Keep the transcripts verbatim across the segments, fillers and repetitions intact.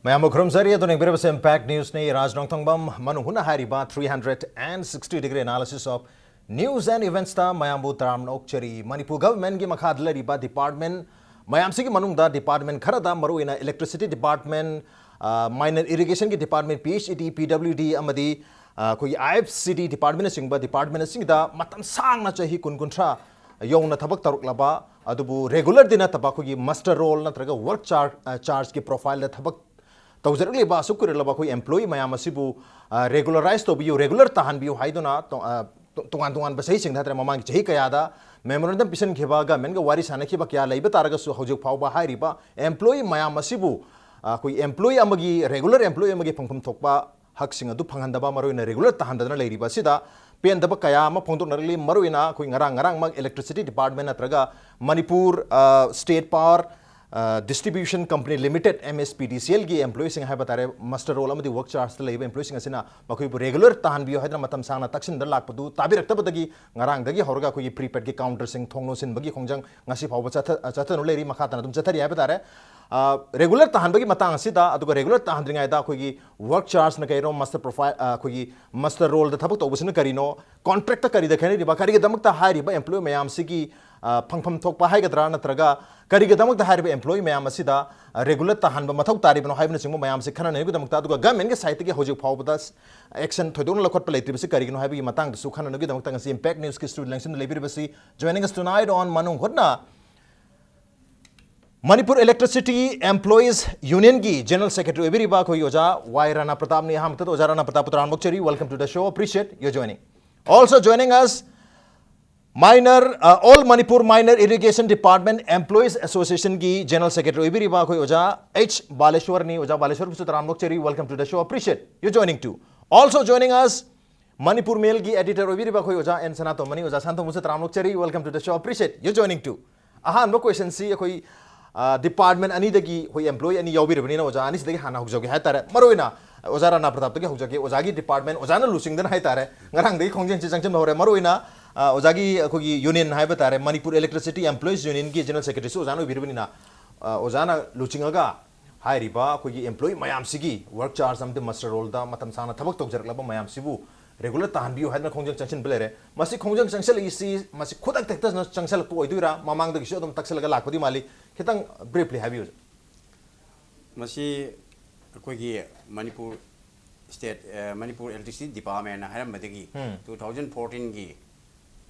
ꯃꯌꯥꯝꯕꯨ ꯈꯨꯔꯨꯝꯖꯔꯤ꯫ ꯑꯗꯨꯅ ꯌꯦꯡꯕꯤꯔꯤꯕꯁꯤ Impact Newsꯅꯤ꯫ ꯔꯥꯖ ꯅꯣꯡꯊꯣꯡꯕꯝ ꯃꯅꯨꯡ ꯍꯨꯠꯅ ꯍꯥꯏꯔꯤꯕ three hundred and sixty degree analysis of news and eventsꯇ ꯃꯌꯥꯝꯕꯨ ꯇꯔꯥꯝꯅ ꯑꯣꯛꯆꯔꯤ꯫ ꯃꯅꯤꯄꯨꯔ governmentꯀꯤ ꯃꯈꯥꯗ ꯂꯩꯔꯤꯕ department ꯃꯌꯥꯝꯁꯤꯒꯤ ꯃꯅꯨꯡꯗ department ꯈꯔꯗ, ꯃꯔꯨꯑꯣꯏꯅ electricity department, ꯑ, minor irrigationꯒꯤ department, P H E D, P W D ꯑꯃꯗꯤ, ꯑ, ꯑꯩꯈꯣꯏꯒꯤ I F C D departmentꯅꯆꯤꯡꯕ department ꯑꯁꯤꯗ ꯃꯇꯝ ꯁꯥꯡꯅ, ꯆꯍꯤ ꯀꯨꯟ, ꯀꯨꯟꯊ꯭ꯔꯥ ꯌꯧꯅ ꯊꯕꯛ ꯇꯧꯔꯛꯂꯕ, ꯑꯗꯨꯕꯨ regularꯗꯤ ꯅꯠꯇꯕ, ꯑꯩꯈꯣꯏꯒꯤ muster roll ꯅꯠꯇ꯭ꯔꯒ work charge, ꯑ, chargeꯀꯤ profileꯗ ꯊꯕꯛ ꯇꯧꯖꯔꯛꯂꯤꯕ ꯑꯁꯨꯛ ꯀꯨꯏꯔꯛꯂꯕ ꯑꯩꯈꯣꯏ employee ꯃꯌꯥꯝ ꯑꯁꯤꯕꯨ, ꯑ, regularize ꯇꯧꯕꯤꯌꯨ, regular ꯇꯥꯍꯟꯕꯤꯌꯨ ꯍꯥꯏꯗꯨꯅ ꯇꯣ-, ꯑ, ꯇꯣ-, ꯇꯣꯉꯥꯟ ꯇꯣꯉꯥꯟꯕ ꯆꯍꯤꯁꯤꯡꯗ ꯍꯥꯏꯇꯥꯔꯦ, ꯃꯃꯥꯡꯒꯤ ꯆꯍꯤ ꯀꯌꯥꯗ memorandum ꯄꯤꯁꯤꯟꯈꯤꯕ, governmentꯀ ꯋꯥꯔꯤ ꯁꯥꯟꯅꯈꯤꯕ ꯀꯌꯥ ꯂꯩꯕ ꯇꯥꯔꯒꯁꯨ, ꯍꯧꯖꯤꯛ ꯐꯥꯎꯕ ꯍꯥꯏꯔꯤꯕ employee ꯃꯌꯥꯝ ꯑꯁꯤꯕꯨ, ꯑ, ꯑꯩꯈꯣꯏ employee ꯑꯃꯒꯤ, regular employee ꯑꯃꯒꯤ ꯐꯪꯐꯝ ꯊꯣꯛꯄ ꯍꯛꯁꯤꯡ ꯑꯗꯨ ꯐꯪꯍꯟꯗꯕ, ꯃꯔꯨꯑꯣꯏꯅ regular ꯇꯥꯍꯟꯗꯗꯅ ꯂꯩꯔꯤꯕ ꯑꯁꯤꯗ ꯄꯦꯟꯗꯕ ꯀꯌꯥ ꯑꯃ ꯐꯣꯡꯗꯣꯛꯅꯔꯛꯂꯤ꯫ ꯃꯔꯨꯑꯣꯏꯅ ꯑꯩꯈꯣꯏ ꯉꯔꯥꯡ ꯉꯔꯥꯡꯃꯛ electricity department ꯅꯠꯇ꯭ꯔꯒ ꯃꯅꯤꯄꯨꯔ, ꯑ, State Power, ꯑ, Distribution Company Limited, M S P D C Lꯒꯤ employeeꯁꯤꯡ ꯍꯥꯏꯕ ꯇꯥꯔꯦ, muster roll ꯑꯃꯗꯤ work chargeꯇ ꯂꯩꯕ employeeꯁꯤꯡ ꯑꯁꯤꯅ ꯃꯈꯣꯏꯕꯨ regular ꯇꯥꯍꯟꯕꯤꯌꯨ ꯍꯥꯏꯗꯅ ꯃꯇꯝ ꯁꯥꯡꯅ ꯇꯛꯁꯤꯟꯗ ꯂꯥꯛꯄꯗꯨ ꯇꯥꯕꯤꯔꯛꯇꯕꯗꯒꯤ ꯉꯔꯥꯡꯗꯒꯤ ꯍꯧꯔꯒ ꯑꯩꯈꯣꯏꯒꯤ prepaidꯀꯤ counterꯁꯤꯡ ꯊꯣꯡ ꯂꯣꯟꯁꯤꯟꯕꯒꯤ ꯈꯣꯡꯖꯪ ꯉꯁꯤ ꯐꯥꯎꯕ ꯆꯠꯊ-, ꯆꯠꯊꯗꯨꯅ ꯂꯩꯔꯤ, ꯃꯈꯥ ꯇꯥꯅ ꯑꯗꯨꯝ ꯆꯠꯊꯔꯤ ꯍꯥꯏꯕ ꯇꯥꯔꯦ꯫ ꯑ, regular ꯇꯥꯍꯟꯕꯒꯤ ꯃꯇꯥꯡ ꯑꯁꯤꯗ, ꯑꯗꯨꯒ regular ꯇꯥꯍꯟꯗ꯭ꯔꯤꯉꯩꯗ ꯑꯩꯈꯣꯏꯒꯤ work chargeꯅ ꯀꯩꯅꯣ, muster profile, ꯑ, ꯑꯩꯈꯣꯏꯒꯤ muster rollꯗ ꯊꯕꯛ ꯇꯧꯕꯁꯤꯅ ꯀꯔꯤꯅꯣ, contractꯇ ꯀꯔꯤꯗ ꯈꯦꯠꯅꯔꯤꯕ, ꯀꯔꯤꯒꯤꯗꯃꯛꯇ ꯍꯥꯏꯔꯤꯕ employee ꯃꯌꯥꯝꯁꯤꯒꯤ, ꯑ, ꯐꯪꯐꯝ ꯊꯣꯛꯄ ꯍꯥꯏꯒꯗ꯭ꯔꯥ, ꯅꯠꯇ꯭ꯔꯒ ꯀꯔꯤꯒꯤꯗꯃꯛꯇ ꯍꯥꯏꯔꯤꯕ employee ꯃꯌꯥꯝ ꯑꯁꯤꯗ, ꯑ, regular ꯇꯥꯍꯟꯕ ꯃꯊꯧ ꯇꯥꯔꯤꯕꯅꯣ ꯍꯥꯏꯕꯅꯆꯤꯡꯕ ꯃꯌꯥꯝꯁꯤ ꯈꯟꯅꯅꯕꯒꯤꯗꯃꯛꯇ, ꯑꯗꯨꯒ governmentꯀꯤ sideꯇꯒꯤ ꯍꯧꯖꯤꯛ ꯐꯥꯎꯕꯗ action ꯊꯣꯏꯗꯣꯛꯅ ꯂꯧꯈꯠꯄ ꯂꯩꯇ꯭ꯔꯤꯕꯁꯤ ꯀꯔꯤꯒꯤꯅꯣ ꯍꯥꯏꯕꯒꯤ ꯃꯇꯥꯡꯗꯁꯨ ꯈꯟꯅꯅꯕꯒꯤꯗꯃꯛꯇ ꯉꯁꯤ Impact Newsꯀꯤ studio ꯂꯦꯡꯁꯤꯟꯗ ꯂꯩꯕꯤꯔꯤꯕꯁꯤ, joining us tonight on ꯃꯅꯨꯡ ꯍꯨꯠꯅ Manipur Electricity Employees Unionꯒꯤ General Secretary ꯑꯣꯏꯕꯤꯔꯤꯕ ꯑꯩꯈꯣꯏꯒꯤ ꯑꯣꯖꯥ ꯋꯥꯏ ꯔꯥꯅꯥ ꯄ꯭ꯔꯇꯥꯞꯅꯤ꯫ ꯑꯍꯥꯟꯕꯗ ꯑꯣꯖꯥ ꯔꯥꯅꯥ ꯄ꯭ꯔꯇꯥꯞꯄꯨ ꯇꯔꯥꯝꯅ ꯑꯣꯛꯆꯔꯤ꯫ Welcome to the show. Appreciate your joining. Also joining us, minor, uh, All Manipur Minor Irrigation Department Employees Associationꯒꯤ General Secretary ꯑꯣꯏꯕꯤꯔꯤꯕ ꯑꯩꯈꯣꯏ ꯑꯣꯖꯥ H ꯕꯥꯂꯦꯁꯣꯔꯅꯤ꯫ ꯑꯣꯖꯥ ꯕꯥꯂꯦꯁꯣꯔꯕꯨꯁꯨ ꯇꯔꯥꯝꯅ ꯑꯣꯛꯆꯔꯤ꯫ Welcome to the show. Appreciate your joining too. Also joining us, Manipur Mailꯒꯤ editor ꯑꯣꯏꯕꯤꯔꯤꯕ ꯑꯩꯈꯣꯏ ꯑꯣꯖꯥ and ꯁꯅꯥꯇꯣꯝꯕꯅꯤ꯫ ꯑꯣꯖꯥ ꯁꯅꯥꯇꯣꯝꯕꯁꯨ ꯇꯔꯥꯝꯅ ꯑꯣꯛꯆꯔꯤ꯫ Welcome to the show. Appreciate your joining too. ꯑꯍꯥꯟꯕ questionꯁꯤ ꯑꯩꯈꯣꯏ, ꯑ, department ꯑꯅꯤꯗꯒꯤ ꯑꯩꯈꯣꯏ employee ꯑꯅꯤ ꯌꯥꯎꯕꯤꯔꯕꯅꯤꯅ ꯑꯣꯖꯥ ꯑꯅꯤꯁꯤꯗꯒꯤ ꯍꯥꯟꯅ ꯍꯧꯖꯍꯧꯒꯦ ꯍꯥꯏꯇꯥꯔꯦ꯫ ꯃꯔꯨꯑꯣꯏꯅ ꯑꯣꯖꯥ ꯔꯥꯅꯥ ꯄ꯭ꯔꯇꯥꯞꯇꯒꯤ ꯍꯧꯖꯒꯦ꯫ ꯑꯣꯖꯥꯒꯤ department, ꯑꯣꯖꯥꯅ ꯂꯨꯆꯤꯡꯗꯅ ꯍꯥꯏꯇꯥꯔꯦ, ꯉꯔꯥꯡꯗꯒꯤ ꯈꯣꯡꯖꯦꯜꯁꯤ ꯆꯪꯁꯤꯟꯕ ꯍꯧꯔꯦ꯫ ꯃꯔꯨꯑꯣꯏꯅ, ꯑ, ꯑꯣꯖꯥꯒꯤ ꯑꯩꯈꯣꯏꯒꯤ union ꯍꯥꯏꯕ ꯇꯥꯔꯦ, Manipur Electricity Employees Unionꯒꯤ General Secretaryꯁꯨ ꯑꯣꯖꯥꯅ ꯑꯣꯏꯕꯤꯔꯕꯅꯤꯅ, ꯑ, ꯑꯣꯖꯥꯅ ꯂꯨꯆꯤꯡꯉꯒ ꯍꯥꯏꯔꯤꯕ ꯑꯩꯈꯣꯏꯒꯤ employee ꯃꯌꯥꯝꯁꯤꯒꯤ work charge ꯑꯃꯗꯤ muster roll ꯗ ꯃꯇꯝ ꯁꯥꯡꯅ ꯊꯕꯛ ꯇꯧꯖꯔꯛꯂꯕ ꯃꯌꯥꯝꯁꯤꯕꯨ regular ꯇꯥꯍꯟꯕꯤꯌꯨ ꯍꯥꯏꯗꯅ ꯈꯣꯡꯖꯪ ꯆꯪꯁꯤꯟꯕ ꯂꯩꯔꯦ꯫ ꯃꯁꯤ ꯈꯣꯡꯖꯪ ꯆꯪꯁꯤꯜꯂꯛꯏꯁꯤ, ꯃꯁꯤ ꯈꯨꯗꯛꯇ ꯍꯦꯛꯇ ꯆꯪꯁꯤꯜꯂꯛꯄ ꯑꯣꯏꯗꯣꯏꯔꯥ, ꯃꯃꯥꯡꯗꯒꯤꯁꯨ ꯑꯗꯨꯝ ꯇꯛꯁꯤꯜꯂꯒ ꯂꯥꯛꯄꯗꯤ ꯃꯥꯜꯂꯤ? ꯈꯤꯇꯪ briefly ꯍꯥꯏꯕꯤꯌꯨ꯫ ꯃꯁꯤ ꯑꯩꯈꯣꯏꯒꯤ ꯃꯅꯤꯄꯨꯔ state, ꯑ, ꯃꯅꯤꯄꯨꯔ electricity department ꯅ ꯍꯥꯏꯔꯝꯕꯗꯒꯤ, ꯎꯝ꯫ two thousand fourteen ꯒꯤ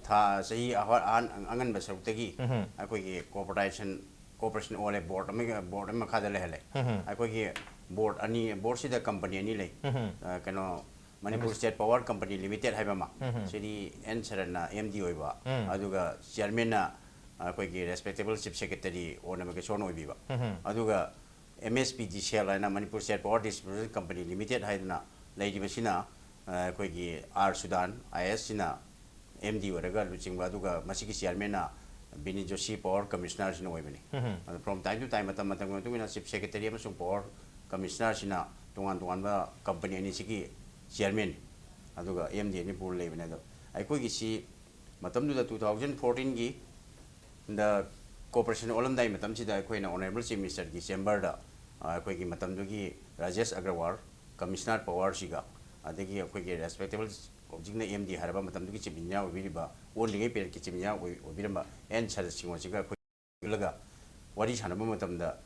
ꯊꯥ, ꯆꯍꯤ ꯑꯍ-, ꯑꯍꯥꯟ-, ꯑꯉꯟꯕ ꯁꯔꯨꯛꯇꯒꯤ ꯎꯝ꯫ ꯑꯩꯈꯣꯏꯒꯤ corporation, corporation ꯑꯣꯜꯂꯦ, board ꯑꯃꯒ, board ꯑꯃ ꯃꯈꯥꯗ ꯂꯩꯍꯜꯂꯦ꯫ ꯎꯝ꯫ ꯑꯩꯈꯣꯏꯒꯤ board ꯑꯅꯤ, board ꯁꯤꯗ company ꯑꯅꯤ ꯂꯩ꯫ ꯎꯝ꯫ ꯑ, ꯀꯩꯅꯣ, Manipur state power company limited ꯍꯥꯏꯕ ꯑꯃ, ꯎꯝ꯫ ꯁꯤꯗꯤ ꯑꯦꯟ ꯁꯔꯟꯅ M D ꯑꯣꯏꯕ, ꯎꯝ꯫ ꯑꯗꯨꯒ chairman ꯅ ꯑꯩꯈꯣꯏꯒꯤ respectable chief secretary ꯑꯣꯅ ꯃꯀꯦꯁꯣꯟ ꯑꯣꯏꯕꯤꯕ꯫ ꯎꯝ꯫ ꯑꯗꯨꯒ M S P D C L ꯍꯥꯏꯅ Manipur state power distribution company limited ꯍꯥꯏꯗꯅ ꯂꯩꯔꯤꯕꯁꯤꯅ, ꯑ, ꯑꯩꯈꯣꯏꯒꯤ R Sudan I A S ꯁꯤꯅ M D ꯑꯣꯏꯔꯒ ꯂꯨꯆꯤꯡꯕ, ꯑꯗꯨꯒ ꯃꯁꯤꯒꯤ chairman ꯅ ꯕꯤꯅꯤ ꯖꯣꯁꯤ power commissioner ꯁꯤꯅ ꯑꯣꯏꯕꯅꯤ꯫ ꯎꯝ꯫ ꯑꯗꯣ from time to time, ꯃꯇꯝ ꯃꯇꯝꯒꯤ ꯃꯇꯨꯡ ꯏꯟꯅ chief secretary ꯑꯃꯁꯨꯡ power commissioner ꯁꯤꯅ ꯇꯣꯉꯥꯟ ꯇꯣꯉꯥꯟꯕ company ꯑꯅꯤꯁꯤꯒꯤ chairman, ꯑꯗꯨꯒ M D ꯑꯅꯤ ꯄꯨꯔ ꯂꯩꯕꯅꯦ꯫ ꯑꯗꯣ ꯑꯩꯈꯣꯏꯒꯤꯁꯤ ꯃꯇꯝꯗꯨꯗ two thousand fourteen ꯒꯤ ꯗ corporation ꯑꯣꯜꯂꯝꯗꯥꯏ ꯃꯇꯝꯁꯤꯗ ꯑꯩꯈꯣꯏꯅ honourable chief minister ꯒꯤ chamber ꯗ, ꯑ, ꯑꯩꯈꯣꯏꯒꯤ ꯃꯇꯝꯗꯨꯒꯤ ꯔꯥꯖꯦꯁ ꯑꯒꯔꯋꯥꯜ, commissioner power ꯁꯤꯒ, ꯑꯗꯒꯤ ꯑꯩꯈꯣꯏꯒꯤ respectable ꯍꯧꯖꯤꯛꯅ M D ꯍꯥꯏꯔꯕ ꯃꯇꯝꯗꯨꯒꯤ chief engineer ꯑꯣꯏꯕꯤꯔꯤꯕ, ꯑꯣꯜꯂꯤꯉꯩ period ꯀꯤ chief engineer ꯑꯣꯏ-, ꯑꯣꯏꯕꯤꯔꯝꯕ ꯑꯦꯟ ꯁꯔꯠ ꯁꯤꯡꯍ ꯁꯤꯒ ꯑꯩꯈꯣꯏ ꯄꯨꯜꯂꯒ ꯋꯥꯔꯤ ꯁꯥꯟꯅꯕ ꯃꯇꯝꯗ,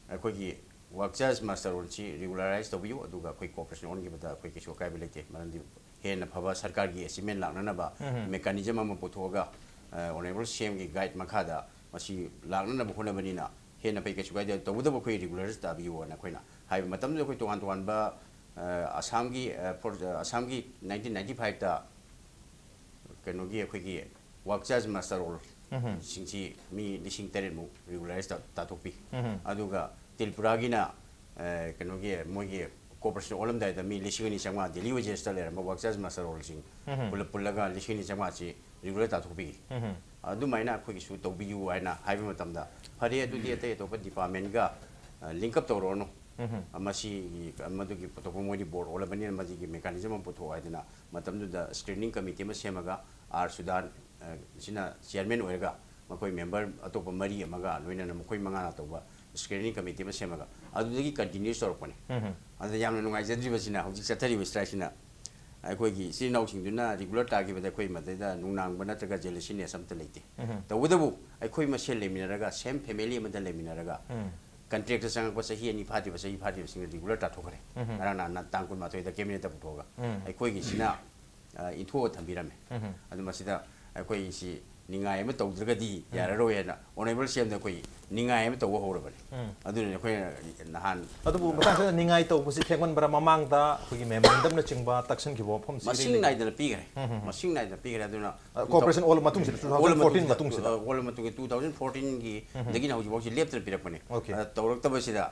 ꯑꯩꯈꯣꯏꯒꯤ work charge muster roll ꯁꯤ regularize ꯇꯧꯕꯤꯌꯨ, ꯑꯗꯨꯒ ꯑꯩꯈꯣꯏ corporation ꯑꯣꯟꯈꯤꯕꯗ ꯑꯩꯈꯣꯏ ꯀꯩꯁꯨ ꯑꯀꯥꯏꯕ ꯂꯩꯇꯦ, ꯃꯔꯝꯗꯤ ꯍꯦꯟꯅ ꯐꯕ ꯁꯔꯀꯥꯔꯒꯤ achievement ꯂꯥꯛꯅꯅꯕ ꯎꯝ꯫ mechanism ꯑꯃ ꯄꯨꯊꯣꯛꯑꯒ, ꯑ, honourable C M ꯒꯤ guide ꯃꯈꯥꯗ ꯃꯁꯤ ꯂꯥꯛꯅꯅꯕ ꯍꯣꯠꯅꯕꯅꯤꯅ ꯍꯦꯟꯅ ꯐꯩ, ꯀꯩꯁꯨ ꯀꯥꯏꯗꯦ, ꯇꯧꯕꯇꯕꯨ ꯑꯩꯈꯣꯏ regularize ꯇꯥꯕꯤꯌꯨ ꯍꯥꯏꯅ ꯑꯩꯈꯣꯏꯅ ꯍꯥꯏꯕ ꯃꯇꯝꯗꯨꯗ ꯑꯩꯈꯣꯏ ꯇꯣꯉꯥꯟ ꯇꯣꯉꯥꯟꯕ, ꯑ, ꯑꯁꯥꯝꯒꯤ, ꯑ, for, ꯑ, ꯑꯁꯥꯝꯒꯤ nineteen ninety five ꯇ ꯀꯩꯅꯣꯒꯤ ꯑꯩꯈꯣꯏꯒꯤ work charge muster roll ꯎꯝ꯫ ꯁꯤꯡꯁꯤ ꯃꯤ ꯂꯤꯁꯤꯡ ꯇꯔꯦꯠꯃꯨꯛ regularize ꯇꯥ-, ꯇꯥꯊꯣꯛꯄꯤ꯫ ꯎꯝ꯫ ꯑꯗꯨꯒ ꯇ꯭ꯔꯤꯄꯨꯔꯥꯒꯤꯅ, ꯑ, ꯀꯩꯅꯣꯒꯤ ꯃꯣꯏꯒꯤ corporation ꯑꯣꯜꯂꯝꯗꯥꯏꯗ ꯃꯤ ꯂꯤꯁꯤꯡ ꯑꯅꯤ ꯆꯥꯝꯃꯉꯥ Delhi wages ꯇ ꯂꯩꯔꯝꯕ work charge muster roll ꯁꯤꯡ ꯎꯝ꯫ ꯄꯨꯂꯞ ꯄꯨꯜꯂꯒ ꯂꯤꯁꯤꯡ ꯑꯅꯤ ꯆꯥꯝꯃꯉꯥ ꯁꯤ regular ꯇꯥꯊꯣꯛꯄꯤꯈꯤ꯫ ꯎꯝ꯫ ꯑꯗꯨꯃꯥꯏꯅ ꯑꯩꯈꯣꯏꯒꯤꯁꯨ ꯇꯧꯕꯤꯌꯨ ꯍꯥꯏꯅ ꯍꯥꯏꯕ ꯃꯇꯝꯗ, ꯐꯔꯦ, ꯑꯗꯨꯗꯤ ꯑꯇꯩ ꯑꯇꯣꯞꯄ department ꯒ, ꯑ, link up ꯇꯧꯔꯛꯑꯣꯅꯨ꯫ ꯎꯝ꯫ ꯃꯁꯤꯒꯤ, ꯃꯗꯨꯒꯤ ꯄꯨꯊꯣꯛꯄ ꯃꯣꯏꯗꯤ board ꯑꯣꯜꯂꯕꯅꯤꯅ ꯃꯁꯤꯒꯤ mechanism ꯑꯃ ꯄꯨꯊꯣꯛꯑꯣ ꯍꯥꯏꯗꯅ ꯃꯇꯝꯗꯨꯗ screening committee ꯑꯃ ꯁꯦꯝꯃꯒ ꯑꯥꯔ ꯁꯨꯗꯥꯟ, ꯑ, ꯁꯤꯅ chairman ꯑꯣꯏꯔꯒ ꯑꯩꯈꯣꯏ ꯃꯦꯝꯕꯔ ꯑꯇꯣꯞꯄ ꯃꯔꯤ ꯑꯃꯒ ꯂꯣꯏꯅꯅ ꯃꯈꯣꯏ ꯃꯉꯥꯅ ꯇꯧꯕ screening committee ꯑꯃ ꯁꯦꯝꯃꯒ ꯑꯗꯨꯗꯒꯤ continue ꯇꯧꯔꯛꯄꯅꯦ꯫ ꯑꯗꯨꯗ ꯌꯥꯝꯅ ꯅꯨꯡꯉꯥꯏꯖꯗ꯭ꯔꯤꯕꯁꯤꯅ ꯍꯧꯖꯤꯛ ꯆꯠꯊꯔꯤꯕ strike ꯁꯤꯅ ꯑꯩꯈꯣꯏꯒꯤ ꯏꯆꯤꯜ ꯏꯅꯥꯎꯁꯤꯡꯗꯨꯅ regular ꯇꯥꯈꯤꯕꯗ ꯑꯩꯈꯣꯏ ꯃꯗꯩꯗ ꯅꯨꯡꯅꯥꯡꯕ ꯅꯠꯇ꯭ꯔꯒ jealousiness ꯑꯝꯇ ꯂꯩꯇꯦ꯫ ꯇꯧꯕꯇꯕꯨ ꯑꯩꯈꯣꯏ ꯃꯁꯦꯜ ꯂꯩꯃꯤꯟꯅꯔꯒ same family ꯑꯃꯗ ꯂꯩꯃꯤꯟꯅꯔꯒ contract ꯇ ꯆꯪꯉꯛꯄ ꯆꯍꯤ ꯑꯅꯤ ꯐꯥꯗ꯭ꯔꯤꯕ, ꯆꯍꯤ ꯐꯥꯗ꯭ꯔꯤꯕꯁꯤꯡꯅ regular ꯇꯥꯊꯣꯛꯈ꯭ꯔꯦ꯫ ꯉꯔꯥꯡ ꯅꯍꯥꯟ ꯇꯥꯡ ꯀꯨꯟꯃꯥꯊꯣꯏꯗ cabinet ꯇ ꯄꯨꯊꯣꯛꯑꯒ ꯑꯩꯈꯣꯏꯒꯤꯁꯤꯅ ꯑ, ꯏꯟꯊꯣꯛꯑ ꯊꯝꯕꯤꯔꯝꯃꯦ꯫ ꯑꯗꯨ ꯃꯁꯤꯗ ꯑꯩꯈꯣꯏꯁꯤ ꯅꯤꯡꯉꯥꯏ ꯑꯃ ꯇꯧꯗ꯭ꯔꯒꯗꯤ ꯌꯥꯔꯔꯣꯏ ꯍꯥꯏꯅ honourable C M ꯗ ꯑꯩꯈꯣꯏ ꯅꯤꯡꯉꯥꯏ ꯑꯃ ꯇꯧꯕ ꯍꯧꯔꯕꯅꯤ꯫ ꯑꯗꯨꯅ ꯑꯩꯈꯣꯏꯅ ꯅꯍꯥꯟ ꯑꯗꯨꯕꯨ ꯃꯇꯥꯡ ꯑꯁꯤꯗ ꯅꯤꯡꯉꯥꯏ ꯇꯧꯕꯁꯤ ꯊꯦꯡꯃꯟꯕ꯭ꯔꯥ? ꯃꯃꯥꯡꯗ ꯑꯩꯈꯣꯏꯒꯤ memorandum ꯅꯆꯤꯡꯕ ꯇꯛꯁꯟꯈꯤꯕ ꯋꯥꯐꯝꯁꯤ ꯃꯁꯤꯡ ꯂꯩꯕ꯭ꯔꯥ? ꯅꯥꯏꯗꯅ ꯄꯤꯈ꯭ꯔꯦ꯫ ꯃꯁꯤꯡ ꯅꯥꯏꯗꯅ ꯄꯤꯈ꯭ꯔꯦ꯫ ꯑꯗꯨꯅ ꯑ, corporation ꯑꯣꯜꯂ ꯃꯇꯨꯡꯁꯤꯗ, ꯑꯣꯜꯂ two thousand fourteen ꯃꯇꯨꯡ-, ꯃꯇꯨꯡꯁꯤꯗ꯫ ꯑ, ꯑꯣꯜꯂ ꯃꯇꯨꯡꯒꯤ two thousand fourteen ꯒꯤ ꯗꯒꯤꯅ ꯍꯧꯖꯤꯛꯐꯥꯎꯁꯤ ꯂꯦꯞꯇꯅ ꯄꯤꯔꯛꯄꯅꯦ꯫ ꯑꯗ ꯇꯧꯔꯛꯇꯕꯁꯤꯗ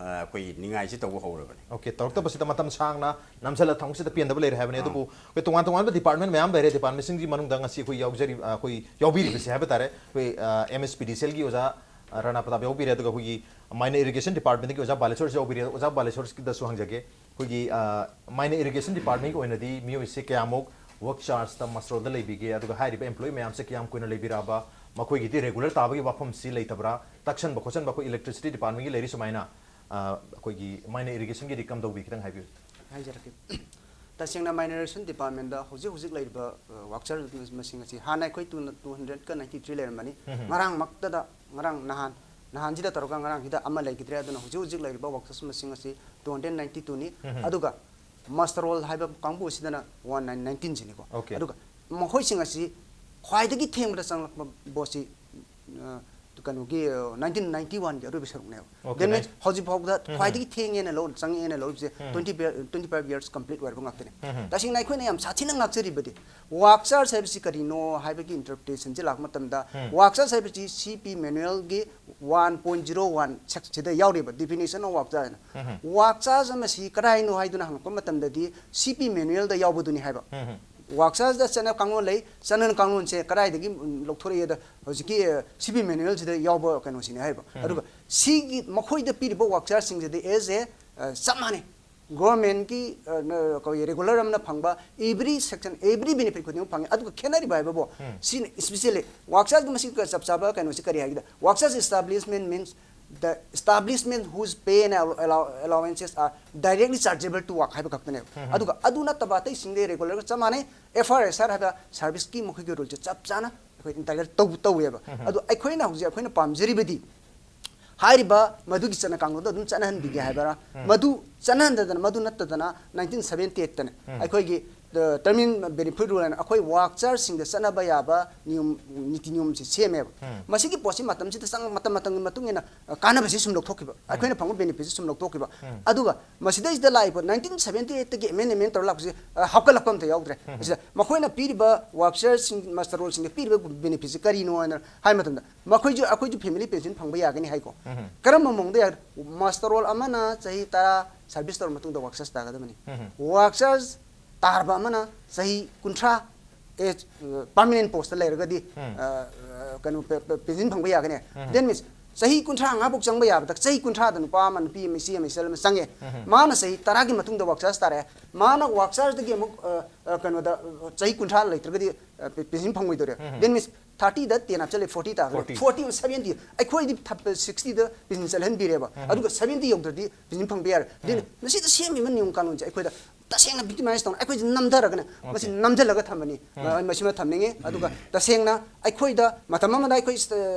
ꯑ, ꯑꯩꯈꯣꯏ ꯅꯤꯡꯉꯥꯏꯁꯤ ꯇꯧꯕ ꯍꯧꯔꯕꯅꯤ꯫ Okay, ꯇꯧꯔꯛꯇꯕꯁꯤꯗ ꯃꯇꯝ ꯁꯥꯡꯅ ꯅꯝꯁꯤꯜꯂ ꯊꯝꯕꯁꯤꯗ ꯄꯦꯟꯗꯕ ꯂꯩꯔꯦ ꯍꯥꯏꯕꯅꯤ꯫ ꯑꯗꯨꯕꯨ ꯑꯩꯈꯣꯏ ꯇꯣꯉꯥꯟ ꯇꯣꯉꯥꯟꯕ department ꯃꯌꯥꯝ ꯂꯩꯔꯦ꯫ Department ꯁꯤꯡꯒꯤ ꯃꯅꯨꯡꯗ ꯉꯁꯤ ꯑꯩꯈꯣꯏ ꯌꯥꯎꯖꯔꯤ-, ꯑ, ꯑꯩꯈꯣꯏ ꯌꯥꯎꯕꯤꯔꯤꯕꯁꯤ ꯍꯥꯏꯕ ꯇꯥꯔꯦ꯫ ꯑꯩꯈꯣꯏ, ꯑ, M S P D C L ꯒꯤ ꯑꯣꯖꯥ, ꯑ, ꯔꯥꯅꯥ ꯄ꯭ꯔꯇꯥꯞ ꯌꯥꯎꯕꯤꯔꯦ, ꯑꯗꯨꯒ ꯑꯩꯈꯣꯏꯒꯤ minor irrigation department ꯀꯤ ꯑꯣꯖꯥ ꯕꯥꯂꯦꯁꯣꯔꯁꯨ ꯌꯥꯎꯕꯤꯔꯦ꯫ ꯑꯣꯖꯥ ꯕꯥꯂꯦꯁꯣꯔꯒꯤꯗꯁꯨ ꯍꯪꯖꯒꯦ꯫ ꯑꯩꯈꯣꯏꯒꯤ, ꯑ, minor irrigation department ꯀꯤ ꯑꯣꯏꯅꯗꯤ ꯃꯤꯑꯣꯏꯁꯦ ꯀꯌꯥꯃꯨꯛ work charge ꯇ muster roll ꯗ ꯂꯩꯕꯤꯒꯦ, ꯑꯗꯨꯒ ꯍꯥꯏꯔꯤꯕ employee ꯃꯌꯥꯝꯁꯦ ꯀꯌꯥꯝ ꯀꯨꯏꯅ ꯂꯩꯕꯤꯔꯛꯑꯕ, ꯃꯈꯣꯏꯒꯤꯗꯤ regular ꯇꯥꯕꯒꯤ ꯋꯥꯐꯝꯁꯤ ꯂꯩꯇꯕ꯭ꯔꯥ? ꯇꯛꯁꯟꯕ ꯈꯣꯠꯆꯟꯕ ꯑꯩꯈꯣꯏ electricity department ꯀꯤ ꯂꯩꯔꯤ ꯁꯨꯃꯥꯏꯅ, ꯑ, ꯑꯩꯈꯣꯏꯒꯤ minor irrigation ꯒꯤꯗꯤ ꯀꯝꯗꯧꯕꯤ? ꯈꯤꯇꯪ ꯍꯥꯏꯕꯤꯌꯨ꯫ ꯍꯥꯏꯖꯔꯛꯀꯦ꯫ ꯇꯁꯦꯡꯅ minor irrigation department ꯗ ꯍꯧꯖꯤꯛ ꯍꯧꯖꯤꯛ ꯂꯩꯔꯤꯕ, ꯑ, worker ꯃꯁꯤꯡ ꯑꯁꯤ ꯍꯥꯟꯅ ꯑꯩꯈꯣꯏ two, two hundred ꯀ ninety three ꯂꯩꯔꯝꯕꯅꯤ꯫ ꯉꯔꯥꯡꯃꯛꯇꯗ, ꯉꯔꯥꯡ ꯅꯍꯥꯟ, ꯅꯍꯥꯟꯁꯤꯗ ꯇꯧꯔꯒ ꯉꯔꯥꯡꯁꯤꯗ ꯑꯃ ꯂꯩꯈꯤꯗ꯭ꯔꯦ꯫ ꯑꯗꯨꯅ ꯍꯧꯖꯤꯛ ꯍꯧꯖꯤꯛ ꯂꯩꯔꯤꯕ workers ꯃꯁꯤꯡ ꯑꯁꯤ two hundred ninety two ꯅꯤ꯫ ꯑꯗꯨꯒ muster roll ꯍꯥꯏꯕ ꯀꯥꯡꯕꯨ ꯑꯁꯤꯗꯅ one nine nineteen ꯁꯤꯅꯤꯀꯣ꯫ Okay. ꯑꯗꯨꯒ ꯃꯈꯣꯏꯁꯤꯡ ꯑꯁꯤ ꯈ꯭ꯋꯥꯏꯗꯒꯤ ꯊꯦꯡꯕꯗ ꯆꯪꯂꯛꯄ ꯕꯣꯠꯁꯤ, ꯑ, ꯀꯩꯅꯣꯒꯤ, ꯑ, nineteen ninety one ꯒꯤ ꯑꯔꯣꯏꯕ ꯁꯔꯨꯛꯅꯦꯕ꯫ Okay, that means nice. ꯍꯧꯖꯤꯛ ꯐꯥꯎꯕꯗ ꯈ꯭ꯋꯥꯏꯗꯒꯤ ꯊꯦꯡꯉꯦꯅ ꯂꯧ-, ꯆꯪꯉꯛꯑꯦꯅ ꯂꯧꯔꯤꯕꯁꯦ twenty, twenty five years complete ꯑꯣꯏꯔꯕ ꯉꯥꯛꯇꯅꯦ꯫ ꯇꯁꯦꯡꯅ ꯑꯩꯈꯣꯏꯅ ꯌꯥꯝ ꯁꯥꯊꯤꯅ ꯉꯥꯛꯆꯔꯤꯕꯗꯤ work charge ꯍꯥꯏꯕꯁꯤ ꯀꯔꯤꯅꯣ ꯍꯥꯏꯕꯒꯤ interpretation ꯁꯤ ꯂꯥꯛꯄ ꯃꯇꯝꯗ, work charge ꯍꯥꯏꯕꯁꯤ C P manual ꯒꯤ one point zero one section ꯁꯤꯗ ꯌꯥꯎꯔꯤꯕ definition of work charge ꯍꯥꯏꯅ꯫ Work charge ꯑꯃꯁꯤ ꯀꯗꯥꯏꯅꯣ ꯍꯥꯏꯗꯨꯅ ꯍꯪꯉꯛꯄ ꯃꯇꯝꯗꯗꯤ C P manual ꯗ ꯌꯥꯎꯕꯗꯨꯅꯤ ꯍꯥꯏꯕ꯫ Work charge ꯗ ꯆꯠꯅ ꯀꯥꯡꯂꯣꯟ ꯂꯩ꯫ ꯆꯠꯅ ꯀꯥꯡꯂꯣꯟꯁꯦ ꯀꯗꯥꯏꯗꯒꯤ, ꯎꯝ, ꯂꯧꯊꯣꯔꯛꯑꯦꯗ? ꯍꯧꯖꯤꯛꯀꯤ, ꯑ, C P manual ꯁꯤꯗ ꯌꯥꯎꯕ ꯀꯩꯅꯣꯁꯤꯅꯦ ꯍꯥꯏꯕ꯫ ꯑꯗꯨꯒ ꯁꯤꯒꯤ ꯃꯈꯣꯏꯗ ꯄꯤꯔꯤꯕ work charge ꯁꯤꯡꯁꯤꯗꯤ as a, ꯑ, ꯆꯞ ꯃꯥꯟꯅꯩ꯫ ꯒꯣꯔꯃꯦꯟꯒꯤ ꯑꯩꯈꯣꯏ ꯔꯤꯒꯨꯂꯔ ꯑꯃꯅ ꯐꯪꯕ ꯑꯦꯕ꯭ꯔꯤ ꯁꯦꯛꯁꯟ ꯑꯦꯕ꯭ꯔꯤ ꯕꯦꯅꯤꯐꯤꯠ ꯈꯨꯗꯤꯡꯃꯛ ꯐꯪꯉꯤ꯫ ꯑꯗꯨꯒ ꯈꯦꯠꯅꯔꯤꯕ ꯍꯥꯏꯕꯕꯨ ꯁꯤꯅ ꯏꯁꯄꯤꯁꯦꯜꯂꯤ ꯋꯥꯛꯆꯥꯔꯒꯤ ꯃꯁꯤꯒꯤ ꯆꯞ ꯆꯥꯕ ꯀꯩꯅꯣꯁꯤ ꯀꯔꯤ ꯍꯥꯏꯒꯦꯗ, ꯋꯥꯛꯆꯥꯔ establishment means the establishment whose pay and allow- allow- allowances are directly chargeable to work ꯍꯥꯏꯕ ꯈꯛꯇꯅꯦꯕ꯫ ꯑꯗꯨꯒ ꯑꯗꯨ ꯅꯠꯇꯕ ꯑꯇꯩꯁꯤꯡꯗꯤ ꯔꯤꯒꯨꯂꯔꯒ ꯆꯞ ꯃꯥꯟꯅꯩ꯫ ꯑꯦꯐ ꯑꯥꯔ ꯑꯦꯁ ꯑꯥꯔ ꯍꯥꯏꯕ ꯁꯥꯔꯚꯤꯁꯀꯤ ꯃꯈꯣꯏꯒꯤ ꯔꯨꯜꯁꯦ ꯆꯞ ꯆꯥꯅ ꯑꯩꯈꯣꯏ ꯏꯟꯇꯥꯏꯇꯜ ꯇꯧ ꯇꯧꯋꯦꯕ꯫ ꯑꯗꯣ ꯑꯩꯈꯣꯏꯅ ꯍꯧꯖꯤꯛ ꯑꯩꯈꯣꯏꯅ ꯄꯥꯝꯖꯔꯤꯕꯗꯤ ꯍꯥꯏꯔꯤꯕ ꯃꯗꯨꯒꯤ ꯆꯠꯅ ꯀꯥꯡꯂꯣꯟꯗꯣ ꯑꯗꯨꯝ ꯆꯠꯅꯍꯟꯕꯤꯒꯦ ꯍꯥꯏꯕꯔꯥ, ꯃꯗꯨ ꯆꯠꯅꯍꯟꯗꯗꯅ, ꯃꯗꯨ ꯅꯠꯇꯗꯅ ꯅꯥꯏꯟꯇꯤꯟ ꯁꯚꯦꯟꯇꯤ ꯑꯩꯠꯇꯅꯦ ꯑꯩꯈꯣꯏꯒꯤ ꯇꯔꯃꯤꯅꯦꯜ ꯕꯦꯅꯤꯐꯤꯠ ꯔꯨꯜ ꯍꯥꯏꯅ ꯑꯩꯈꯣꯏ ꯋꯥꯛꯆꯔꯁꯤꯡꯗ ꯆꯠꯅꯕ ꯌꯥꯕ ꯅꯤꯌꯣꯝ, ꯅꯤꯇꯤ ꯅꯤꯌꯣꯝꯁꯦ ꯁꯦꯝꯃꯦꯕ꯫ ꯃꯁꯤꯒꯤ ꯄꯣꯠꯁꯤ ꯃꯇꯝꯁꯤꯗ ꯆꯪ ꯃꯇꯝ ꯃꯇꯝꯒꯤ ꯃꯇꯨꯡ ꯏꯟꯅ ꯑ, ꯀꯥꯟꯅꯕꯁꯤ ꯁꯨꯝ ꯂꯧꯊꯣꯛꯈꯤꯕ, ꯑꯩꯈꯣꯏꯅ ꯐꯪꯕ ꯕꯦꯅꯤꯐꯤꯠꯁꯤ ꯁꯨꯝ ꯂꯧꯊꯣꯛꯈꯤꯕ꯫ ꯑꯗꯨꯒ ꯃꯁꯤꯗꯩꯁꯤꯗ ꯂꯥꯛꯏꯕ ꯅꯥꯏꯟꯇꯤꯟ ꯁꯚꯦꯟꯇꯤ ꯑꯩꯠꯇꯒꯤ ꯑꯦꯃꯦꯟ ꯑꯦꯃꯦꯟ ꯇꯧꯔ ꯂꯥꯛꯄꯁꯤ ꯑ, ꯍꯥꯞꯀꯠꯂꯛꯄ ꯑꯝꯇ ꯌꯥꯎꯗ꯭ꯔꯦ꯫ ꯃꯁꯤꯗ ꯃꯈꯣꯏꯅ ꯄꯤꯔꯤꯕ ꯋꯥꯛꯆꯔꯁꯤꯡ ꯃꯁꯇꯔ ꯔꯣꯜꯁꯤꯡꯗ ꯄꯤꯔꯤꯕ ꯕꯦꯅꯤꯐꯤꯠꯁꯤ ꯀꯔꯤꯅꯣ ꯍꯥꯏꯅ ꯍꯥꯏꯕ ꯃꯇꯝꯗ ꯃꯈꯣꯏꯁꯨ ꯑꯩꯈꯣꯏꯁꯨ ꯐꯦꯃꯤꯂꯤ ꯄꯦꯟꯁꯤꯟ ꯐꯪꯕ ꯌꯥꯒꯅꯤ ꯍꯥꯏꯀꯣ꯫ ꯀꯔꯝꯕ ꯃꯑꯣꯡꯗ ꯌꯥꯒꯅꯤ? ꯃꯥꯁꯇꯔ ꯔꯣꯜ ꯑꯃꯅ ꯆꯍꯤ ꯇꯔꯥ ꯁꯥꯔꯚꯤꯁ ꯇꯧꯔꯕ ꯃꯇꯨꯡꯗ ꯋꯥꯛꯆꯔꯁ ꯇꯥꯒꯗꯕꯅꯤ꯫ ꯋꯥꯛꯆꯔꯁ ꯇꯥꯔꯕ ꯑꯃꯅ ꯆꯍꯤ ꯀꯨꯟꯊ꯭ꯔꯥ ꯑꯦ ꯄꯥꯔꯃꯤꯅꯦꯟ ꯄꯣꯁꯇ ꯂꯩꯔꯒꯗꯤ ꯑ, ꯑ, ꯀꯩꯅꯣ ꯄꯦ- ꯄꯦ- ꯄꯦꯟꯁꯤꯟ ꯐꯪꯕ ꯌꯥꯒꯅꯤ꯫ Then means ꯆꯍꯤ ꯀꯨꯟꯊ꯭ꯔꯥ ꯃꯉꯥ ꯐꯥꯎ ꯆꯪꯕ ꯌꯥꯕꯗ ꯆꯍꯤ ꯀꯨꯟꯊ꯭ꯔꯥꯗ ꯅꯨꯄꯥ ꯑꯃ ꯅꯨꯄꯤ ꯑꯃ ꯏꯆꯦ ꯑꯃ ꯏꯆꯜ ꯑꯃ ꯆꯪꯉꯦ꯫ ꯃꯥꯅ ꯆꯍꯤ ꯇꯔꯥꯒꯤ ꯃꯇꯨꯡꯗ ꯋꯥꯛꯆꯔꯁ ꯇꯥꯔꯛꯑꯦ꯫ ꯃꯥꯅ ꯋꯥꯛꯆꯔꯁꯇꯒꯤ ꯑꯃꯨꯛ ꯑ, ꯑ, ꯀꯩꯅꯣꯗ ꯑ, ꯆꯍꯤ ꯀꯨꯟꯊ꯭ꯔꯥ ꯂꯩꯇ꯭ꯔꯒꯗꯤ ꯑ, ꯄꯦ- ꯄꯦꯟꯁꯤꯟ ꯐꯪꯉꯣꯏꯗꯧꯔꯦ꯫ Then means ꯊꯥꯔꯇꯤꯗ ꯇꯦꯟ ꯍꯥꯞꯆꯜꯂꯦ, ꯐꯣꯔꯇꯤ ꯇꯥꯈ꯭ꯔꯦ꯫ ꯐꯣꯔꯇꯤ꯫ ꯐꯣꯔꯇꯤ ꯑꯃ ꯁꯚꯦꯟꯇꯤ ꯑꯩꯈꯣꯏꯗꯤ ꯊ- ꯁꯤꯛꯁꯇꯤꯗ ꯄꯦꯟꯁꯤꯟ ꯆꯠꯍꯟꯕꯤꯔꯦꯕ꯫ ꯑꯗꯨꯒ ꯁꯚꯦꯟꯇꯤ ꯌꯧꯗ꯭ꯔꯗꯤ ꯄꯦꯟꯁꯤꯟ ꯐꯪꯕ ꯌꯥꯔꯦ꯫ Then ꯃꯁꯤꯗ ꯁꯦꯝꯃꯤꯕ ꯅꯤꯌꯣꯝ ꯀꯥꯅꯣꯟꯁꯦ ꯑꯩꯈꯣꯏꯗ ꯇꯁꯦꯡꯅ ꯚꯤꯛꯇꯤꯃꯥꯏꯁ ꯇꯧꯅ ꯑꯩꯈꯣꯏꯁꯦ ꯅꯝꯊꯔꯒꯅꯦ ꯃꯁꯤ ꯅꯝꯊꯜꯂꯒ ꯊꯝꯕꯅꯤ꯫ ꯃ- ꯃꯁꯤꯃ ꯊꯝꯅꯤꯡꯉꯤ꯫ ꯑꯗꯨꯒ ꯇꯁꯦꯡꯅ ꯑꯩꯈꯣꯏꯗ ꯃꯇꯝ ꯑꯃꯗ ꯑꯩꯈꯣꯏ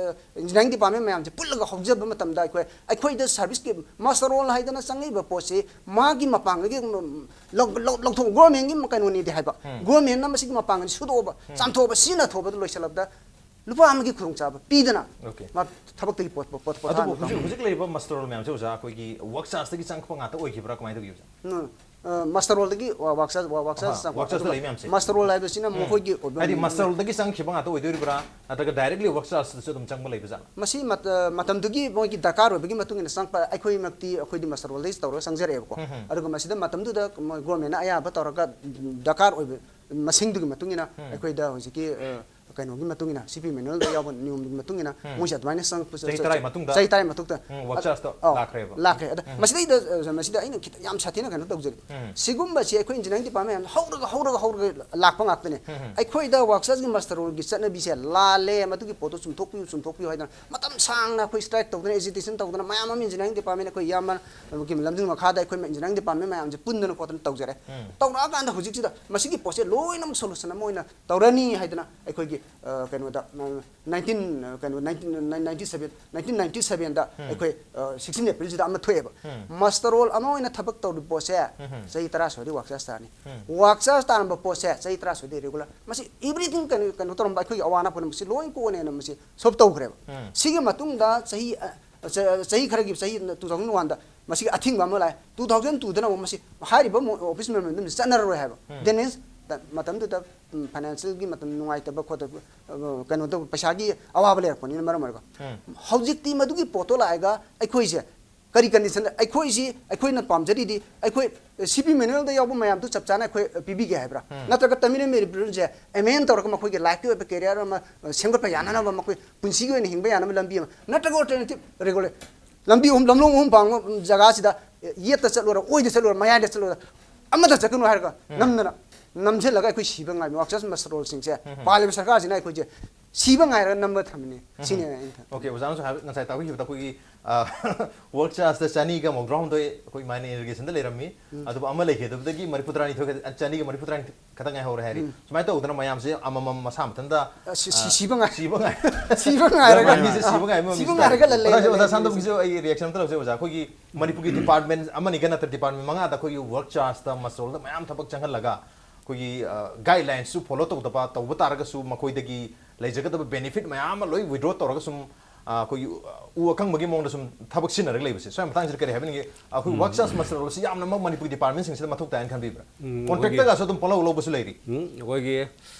ꯏꯟꯖꯤꯅꯤꯌꯥꯔꯤꯡ ꯗꯤꯄꯥꯔꯠꯃꯦꯟ ꯃꯌꯥꯝꯁꯦ ꯄꯨꯜꯂꯒ ꯍꯧꯖꯕ ꯃꯇꯝꯗ ꯑꯩꯈꯣꯏ ꯑꯩꯈꯣꯏꯗ ꯁꯥꯔꯚꯤꯁꯀꯤ ꯃꯥꯁꯇꯔ ꯔꯣꯜ ꯍꯥꯏꯗꯅ ꯆꯪꯉꯛꯏꯕ ꯄꯣꯠꯁꯤ ꯃꯥꯒꯤ ꯃꯄꯥꯡꯒꯜꯒꯤ ꯂꯧ- ꯂꯧ- ꯂꯧꯊꯣꯛ ꯒꯣꯔꯃꯦꯟꯒꯤ ꯀꯩꯅꯣꯅꯤꯗꯤ ꯍꯥꯏꯕ꯫ ꯒꯣꯔꯃꯦꯟꯅ ꯃꯁꯤꯒꯤ ꯃꯄꯥꯡꯒꯜ ꯁꯨꯗꯣꯛꯑꯕ, ꯆꯥꯝꯊꯣꯛꯑꯕ, ꯁꯤꯖꯤꯟꯅꯊꯣꯛꯑꯕꯗ ꯂꯣꯏꯁꯤꯜꯂꯕꯗ ꯂꯨꯄꯥ ꯑꯃꯒꯤ ꯈꯨꯗꯣꯡꯆꯥꯕ ꯄꯤꯗꯅ Okay. ꯃꯥ ꯊꯕꯛꯇꯒꯤ ꯄꯣꯠ- ꯄꯣꯠ- ꯄꯣꯠ- ꯑꯗꯨꯕꯨ ꯄꯣꯊꯥꯍꯟꯕ ꯍꯧꯖꯤꯛ ꯄꯥꯝꯃꯤ꯫ ꯍꯧꯖꯤꯛ ꯂꯩꯔꯤꯕ ꯃꯥꯁꯇꯔ ꯔꯣꯜ ꯃꯌꯥꯝꯁꯦ ꯑꯣꯖꯥ ꯑꯩꯈꯣꯏꯒꯤ ꯋꯥꯛꯆꯔꯁꯇꯒꯤ ꯆꯪꯉꯛꯄ ꯉꯥꯛꯇ ꯑꯣꯏꯈꯤꯕ꯭ꯔꯥ, ꯀꯃꯥꯏꯅ ꯇꯧꯒꯦ ꯑꯣꯖꯥ? ꯎꯝ, ꯑ, ꯃꯥꯁꯇꯔ ꯔꯣꯜꯗꯒꯤ ꯋꯥ- ꯋꯥꯛꯆꯔ- ꯋꯥ- ꯋꯥꯛꯆꯔꯁ ꯑꯍꯥ, ꯆꯪꯉꯛꯄ꯫ ꯋꯥꯛꯆꯔꯁꯇ ꯑꯗꯨꯒ ꯂꯩ ꯃꯌꯥꯝꯁꯦ꯫ ꯃꯥꯁꯇꯔ ꯔꯣꯜ ꯍꯥꯏꯕꯁꯤꯅ ꯎꯝ꯫ ꯃꯈꯣꯏꯒꯤ ꯑꯣꯏꯕ ꯍꯥꯏꯗꯤ ꯃꯥꯁꯇꯔ ꯔꯣꯜꯗꯒꯤ ꯆꯪꯈꯤꯕ ꯉꯥꯛꯇ ꯑꯣꯏꯗꯣꯔꯤꯕ꯭ꯔꯥ, ꯅꯠꯇ꯭ꯔꯒ ꯗꯥꯏꯔꯦꯛꯂꯤ ꯋꯥꯛꯆꯔꯁꯇꯁꯨ ꯑꯗꯨꯝ ꯆꯪꯕ ꯂꯩꯕꯖꯥꯠꯂꯥ? ꯃꯁꯤ ꯃꯇ- ꯃꯇꯝꯗꯨꯒꯤ ꯃꯣꯏꯒꯤ ꯗꯔꯀꯥꯔ ꯑꯣꯏꯕꯒꯤ ꯃꯇꯨꯡ ꯏꯟꯅ ꯆꯪꯉꯛꯄ꯫ ꯑꯩꯈꯣꯏꯃꯛꯇꯤ ꯑꯩꯈꯣꯏꯗꯤ ꯃꯥꯁꯇꯔ ꯔꯣꯜꯗꯒꯤ ꯇꯧꯔꯒ ꯆꯪꯖꯔꯛꯑꯦꯕꯀꯣ꯫ ꯎꯝ, ꯎꯝ꯫ ꯑꯗꯨꯒ ꯃꯁꯤꯗ ꯃꯇꯝꯗꯨꯗ ꯃꯣꯏ ꯒꯣꯔꯃꯦꯟꯅ ꯑꯌꯥꯕ ꯇꯧꯔꯒ ꯗꯔꯀꯥꯔ ꯑꯣꯏꯕ ꯃꯁꯤꯡꯗꯨꯒꯤ ꯃꯇꯨꯡ ꯏꯟꯅ ꯎꯝ꯫ ꯑꯩꯈꯣꯏꯗ ꯍꯧꯖꯤꯛꯀꯤ ꯑ, ꯀꯩꯅꯣꯒꯤ ꯃꯇꯨꯡ ꯏꯟꯅ, ꯁꯤ ꯄꯤ ꯃꯦꯅꯨꯋꯦꯜꯗ ꯌꯥꯎꯕ ꯅꯤꯌꯣꯝꯒꯤ ꯃꯇꯨꯡ ꯏꯟꯅ ꯎꯝ꯫ ꯃꯣꯏꯁꯦ ꯑꯗꯨꯃꯥꯏꯅ ꯆꯪꯉꯛꯄꯁꯦ ꯆꯍꯤ ꯇꯔꯥꯒꯤ ꯃꯇꯨꯡꯗ? ꯆꯍꯤ ꯇꯔꯥꯒꯤ ꯃꯇꯨꯡꯗ꯫ ꯎꯝ, ꯋꯥꯛꯆꯥꯔꯖꯇꯣ ꯑꯧ, ꯂꯥꯛꯈ꯭ꯔꯦꯕ? ꯂꯥꯛꯈ꯭ꯔꯦ꯫ ꯑꯗ ꯎꯝ꯫ ꯃꯁꯤꯗꯩꯗ, ꯑ, ꯃꯁꯤꯗ ꯑꯩꯅ ꯈꯤꯇꯪ ꯌꯥꯝ ꯁꯥꯊꯤꯅ ꯀꯩꯅꯣ ꯇꯧꯖꯒꯦ꯫ ꯎꯝ꯫ ꯁꯤꯒꯨꯝꯕꯁꯤ ꯑꯩꯈꯣꯏ ꯏꯟꯖꯤꯅꯤꯌꯥꯔꯤꯡ ꯗꯤꯄꯥꯔꯠꯃꯦꯟ ꯍꯧꯔꯒ, ꯍꯧꯔꯒ, ꯍꯧꯔꯒ ꯂꯥꯛꯄ ꯉꯥꯛꯇꯅꯦ꯫ ꯎꯝ꯫ ꯑꯩꯈꯣꯏꯗ ꯋꯥꯛꯆꯥꯔꯖꯀꯤ ꯃꯁꯇꯔ ꯔꯣꯜꯒꯤ ꯆꯠꯅꯕꯤꯁꯦ ꯂꯥꯜꯂꯦ, ꯃꯗꯨꯒꯤ ꯄꯣꯠꯇꯣ ꯆꯨꯝꯊꯣꯛꯄꯤꯌꯨ, ꯆꯨꯝꯊꯣꯛꯄꯤꯌꯨ ꯍꯥꯏꯗꯅ ꯃꯇꯝ ꯁꯥꯡꯅ ꯑꯩꯈꯣꯏ ꯁ꯭ꯇ꯭ꯔꯥꯏꯛ ꯇꯧꯗꯅ, ꯑꯦꯖꯤꯇꯦꯁꯟ ꯇꯧꯗꯅ ꯃꯌꯥꯝ ꯑꯃ ꯏꯟꯖꯤꯅꯤꯌꯥꯔꯤꯡ ꯗꯤꯄꯥꯔꯠꯃꯦꯟ, ꯑꯩꯈꯣꯏ ꯏꯌꯥꯝꯕ ꯂꯝꯖꯤꯡ ꯃꯈꯥꯗ ꯑꯩꯈꯣꯏ ꯏꯟꯖꯤꯅꯤꯌꯥꯔꯤꯡ ꯗꯤꯄꯥꯔꯠꯃꯦꯟ ꯃꯌꯥꯝꯁꯦ ꯄꯨꯟꯗꯅ ꯈꯣꯠꯇꯅ ꯇꯧꯖꯔꯦ꯫ ꯎꯝ꯫ ꯇꯧꯔꯛꯑꯀꯥꯟꯗ ꯍꯧꯖꯤꯛꯁꯤꯗ ꯃꯁꯤꯒꯤ ꯄꯣꯠꯁꯦ ꯂꯣꯏꯅꯃꯛ ꯁꯣꯂꯨꯁꯟ ꯑꯃ ꯑꯣꯏꯅ ꯇꯧꯔꯅꯤ ꯍꯥꯏꯗꯅ ꯑꯩꯈꯣꯏꯒꯤ, ꯑ, ꯀꯩꯅꯣꯗ, ꯑ, ꯅꯥꯏꯟꯇꯤꯟ, ꯑ, ꯀꯩꯅꯣ, nineteen, ninety seven, nineteen ninety ꯁꯦꯚꯦꯟꯗ ꯎꯝ꯫ ꯑꯩꯈꯣꯏ, ꯑ, ꯁꯤꯛꯁꯇꯤꯟ ꯑꯦꯄ꯭ꯔꯤꯜꯁꯤꯗ ꯑꯃ ꯊꯣꯛꯑꯦꯕ꯫ ꯎꯝ꯫ ꯃꯁꯇꯔ ꯔꯣꯜ ꯑꯃ ꯑꯣꯏꯅ ꯊꯕꯛ ꯇꯧꯔꯤꯕ ꯄꯣꯠꯁꯦ ꯎꯝ꯫ ꯆꯍꯤ ꯇꯔꯥ ꯁꯨꯔꯗꯤ ꯋꯥꯛꯆꯥꯔꯖ ꯇꯥꯔꯅꯤ꯫ ꯎꯝ꯫ ꯋꯥꯛꯆꯥꯔꯖ ꯇꯥꯔꯝꯕ ꯄꯣꯠꯁꯦ ꯆꯍꯤ ꯇꯔꯥ ꯁꯨꯔꯗꯤ ꯔꯤꯒꯨꯂꯔ꯫ ꯃꯁꯤ ꯑꯦꯚ꯭ꯔꯤꯊꯤꯡ ꯀꯩꯅꯣ, ꯀꯩꯅꯣ ꯇꯧꯔꯝꯕ ꯑꯩꯈꯣꯏꯒꯤ ꯑꯋꯥ ꯑꯅꯥ ꯄꯨꯝꯅꯃꯛꯁꯤ ꯂꯣꯏ ꯀꯣꯛꯑꯅꯦꯅ ꯃꯁꯤ ꯁꯣꯜꯕ ꯇꯧꯈ꯭ꯔꯦꯕ꯫ ꯎꯝ꯫ ꯁꯤꯒꯤ ꯃꯇꯨꯡꯗ ꯆꯍꯤ, ꯑ, ꯆ-, ꯆꯍꯤ ꯈꯔꯒꯤ, ꯆꯍꯤ ꯇꯨ ꯊꯥꯎꯖꯟ ꯋꯥꯟꯗ ꯃꯁꯤꯒꯤ ꯑꯊꯤꯡꯕ ꯑꯃ ꯂꯥꯛꯑꯦ꯫ ꯇꯨ ꯊꯥꯎꯖꯟ ꯇꯨꯗꯅ ꯑꯃꯨꯛ ꯃꯁꯤ ꯍꯥꯏꯔꯤꯕ ꯃꯣ-, ꯑꯣꯐꯤꯁ ꯃꯦꯃꯣꯔꯦꯟꯗꯝꯁꯤ ꯆꯠꯅꯔꯔꯣꯏ ꯍꯥꯏꯕ꯫ ꯎꯝ꯫ That means, ꯇ-, ꯃꯇꯝꯗꯨꯗ, ꯎꯝ, ꯐꯥꯏꯅꯥꯟꯁꯤꯌꯦꯜꯒꯤ ꯃꯇꯝ ꯅꯨꯡꯉꯥꯏꯇꯕ ꯈꯣꯠꯇꯕ, ꯑ, ꯀꯩꯅꯣ ꯇꯧꯕ, ꯄꯩꯁꯥꯒꯤ ꯑꯋꯥꯕ ꯂꯩꯔꯛꯄꯅꯤꯅ ꯃꯔꯝ ꯑꯣꯏꯔꯒ꯫ ꯎꯝ꯫ ꯍꯧꯖꯤꯛꯇꯤ ꯃꯗꯨꯒꯤ ꯄꯣꯠꯇꯣ ꯂꯥꯛꯑꯒ ꯑꯩꯈꯣꯏꯁꯦ ꯀꯔꯤ ꯀꯟꯗꯤꯁꯟꯗ, ꯑꯩꯈꯣꯏꯁꯤ, ꯑꯩꯈꯣꯏꯅ ꯄꯥꯝꯖꯔꯤꯗꯤ, ꯑꯩꯈꯣꯏ ꯁꯤ ꯄꯤ ꯃꯦꯅꯨꯋꯦꯜꯗ ꯌꯥꯎꯕ ꯃꯌꯥꯝꯗꯨ ꯆꯞ ꯆꯥꯅ ꯑꯩꯈꯣꯏ ꯄꯤꯕꯤꯒꯦ ꯍꯥꯏꯕ꯭ꯔꯥ? ꯎꯝ꯫ ꯅꯠꯇ꯭ꯔꯒ ꯇꯃꯤꯜ ꯃꯦꯅꯨꯋꯦꯜꯁꯦ ꯑꯦꯃꯦꯟ ꯇꯧꯔꯒ ꯃꯈꯣꯏꯒꯤ ꯂꯥꯏꯐꯀꯤ ꯑꯣꯏꯕ ꯀꯦꯔꯤꯌꯔ ꯑꯃ, ꯑ, ꯁꯦꯝꯒꯠꯄ ꯌꯥꯅꯅꯕ, ꯃꯈꯣꯏ ꯄꯨꯟꯁꯤꯒꯤ ꯑꯣꯏꯅ ꯍꯤꯡꯕ ꯌꯥꯅꯕ ꯂꯝꯕꯤ ꯑꯃ, ꯅꯠꯇ꯭ꯔꯒ ꯑꯜꯇꯔꯅꯦꯇꯤꯚ ꯔꯤꯒꯨꯂꯔ ꯂꯝꯕꯤ ꯑꯍꯨꯝ, ꯂꯝꯂꯣꯡ ꯑꯍꯨꯝ ꯄꯥꯡꯕ ꯖꯒꯥꯁꯤꯗ ꯌꯦꯠꯇ ꯆꯠꯂꯨꯔ, ꯑꯣꯏꯗ ꯆꯠꯂꯨꯔ, ꯃꯌꯥꯏꯗ ꯆꯠꯂꯨꯔ, ꯑꯃꯗ ꯆꯠꯀꯅꯨ ꯍꯥꯏꯔꯒ ꯎꯝ꯫ ꯅꯝꯗꯅ ꯅꯝꯁꯤꯜꯂꯒ ꯑꯩꯈꯣꯏ ꯁꯤꯕ ꯉꯥꯏꯕ ꯋꯥꯛꯆꯥꯔꯖ ꯃꯁꯇꯔ ꯔꯣꯜꯁꯤꯡꯁꯦ ꯎꯝ꯫ ꯄꯥꯜꯂꯤꯕ ꯁꯔꯀꯥꯔꯁꯤꯅ ꯑꯩꯈꯣꯏꯁꯦ ꯁꯤꯕ ꯉꯥꯏꯔꯒ ꯅꯝꯕ ꯊꯝꯃꯤꯅꯦ꯫ ꯎꯝ꯫ ꯁꯤꯅꯦ ꯑꯩꯅ ꯊꯝ- ꯑꯣꯀꯦ, ꯑꯣꯖꯥꯅꯁꯨ ꯍꯥꯏꯕ, ꯉꯁꯥꯏ ꯇꯥꯛꯄꯤꯈꯤꯕꯗ ꯑꯩꯈꯣꯏꯒꯤ, ꯑ, ꯋꯥꯛꯆꯥꯔꯖꯇ ꯆꯅꯤꯒ ꯃꯧꯗ꯭ꯔꯥ ꯍꯨꯝꯗꯣꯏ ꯑꯩꯈꯣꯏ ꯃꯥꯏꯅ ꯏꯔꯤꯒꯦꯁꯟꯗ ꯂꯩꯔꯝꯃꯤ꯫ ꯎꯝ꯫ ꯑꯗꯨꯕꯨ ꯑꯃ ꯂꯩꯈꯤꯗꯕꯗꯒꯤ ꯃꯔꯤꯐꯨ ꯇꯔꯥꯅꯤꯊꯣꯏ ꯈꯛꯇ, ꯆꯅꯤꯒ ꯃꯔꯤꯐꯨ ꯇꯔꯥꯅꯤꯊꯣꯏ ꯈꯛꯇ ꯉꯥꯏꯍꯧꯔꯦ ꯍꯥꯏꯔꯤ꯫ ꯎꯝ꯫ ꯁꯨꯃꯥꯏꯅ ꯇꯧꯗꯅ ꯃꯌꯥꯝꯁꯦ ꯑꯃꯃꯝ ꯃꯁꯥ ꯃꯊꯟꯇ, ꯑ, ꯁꯤ-, ꯁꯤ-, ꯑ, ꯁꯤꯕ ꯉꯥꯏ-, ꯁꯤꯕ ꯉꯥꯏ-, ꯁꯤꯕ ꯉꯥꯏꯔꯒ ꯂꯝꯕꯤꯁꯦ ꯁꯤꯕ ꯉꯥꯏꯕ ꯑꯃ ꯁꯤꯕ ꯃꯤꯁ ꯉꯥꯏꯔꯒ ꯇꯥꯔꯦ꯫ ꯂꯩ-, ꯑꯣꯖꯥ, ꯑꯣꯖꯥ ꯂꯩ-, ꯁꯥꯟꯇꯣꯝꯒꯤꯁꯨ ꯑꯩ ꯔꯤꯑꯦꯛꯁꯟ ꯑꯝꯇ ꯂꯧꯖꯩ ꯑꯣꯖꯥ꯫ ꯑꯩꯈꯣꯏꯒꯤ ꯃꯅꯤꯄꯨꯔꯒꯤ ꯗꯤꯄꯥꯔꯠꯃꯦꯟ ꯑꯃꯅꯤꯒ ꯅꯠꯇ꯭ꯔ ꯗꯤꯄꯥꯔꯠꯃꯦꯟ ꯃꯉꯥꯗ ꯑꯩꯈꯣꯏꯒꯤ ꯋꯥꯛꯆꯥꯔꯖꯇ ꯃꯁꯇꯔ ꯔꯣꯜꯗ ꯃꯌꯥꯝ ꯊꯕꯛ ꯆꯪꯍꯜꯂꯒ ꯑꯩꯈꯣꯏꯒꯤ, ꯑ, ꯒꯥꯏꯗꯂꯥꯏꯟꯁꯁꯨ ꯐꯣꯂꯣ ꯇꯧꯗꯕ, ꯇꯧꯕ ꯇꯥꯔꯒꯁꯨ ꯃꯈꯣꯏꯗꯒꯤ ꯂꯩꯖꯒꯗꯕ ꯕꯦꯅꯤꯐꯤꯠ ꯃꯌꯥꯝ ꯑꯃ ꯂꯣꯏ ꯋꯤꯗ꯭ꯔꯣ ꯇꯧꯔꯒ ꯁꯨꯝ, ꯑ, ꯑꯩꯈꯣꯏꯒꯤ, ꯑ, ꯎ ꯑꯀꯪꯕꯒꯤ ꯃꯑꯣꯡꯗ ꯁꯨꯝ ꯊꯕꯛ ꯁꯤꯖꯤꯟꯅꯔꯒ ꯂꯩꯕꯁꯦ, ꯁ꯭ꯋꯥꯏ ꯃꯇꯥꯡꯁꯤꯗ ꯀꯔꯤ ꯍꯥꯏꯕꯤꯅꯤꯡꯒꯦ? ꯑꯩꯈꯣꯏ ꯋꯥꯛꯆꯥꯔꯖ ꯃꯁꯇꯔ ꯔꯣꯜꯁꯤ ꯌꯥꯝꯅꯃꯛ ꯃꯅꯤꯄꯨꯔꯒꯤ ꯗꯤꯄꯥꯔꯠꯃꯦꯟꯁꯤꯡꯁꯤꯗ ꯃꯊꯧ ꯇꯥꯏꯅ ꯈꯟꯕꯤꯕ꯭ꯔꯥ? ꯎꯝ, ꯀꯣꯟꯇ꯭ꯔꯦꯛꯇꯔꯒꯁꯨ ꯑꯗꯨꯝ ꯄꯪꯂꯧ ꯂꯧꯕꯁꯨ ꯂꯩꯔꯤ꯫ ꯎꯝ, ꯑꯩꯈꯣꯏꯒꯤ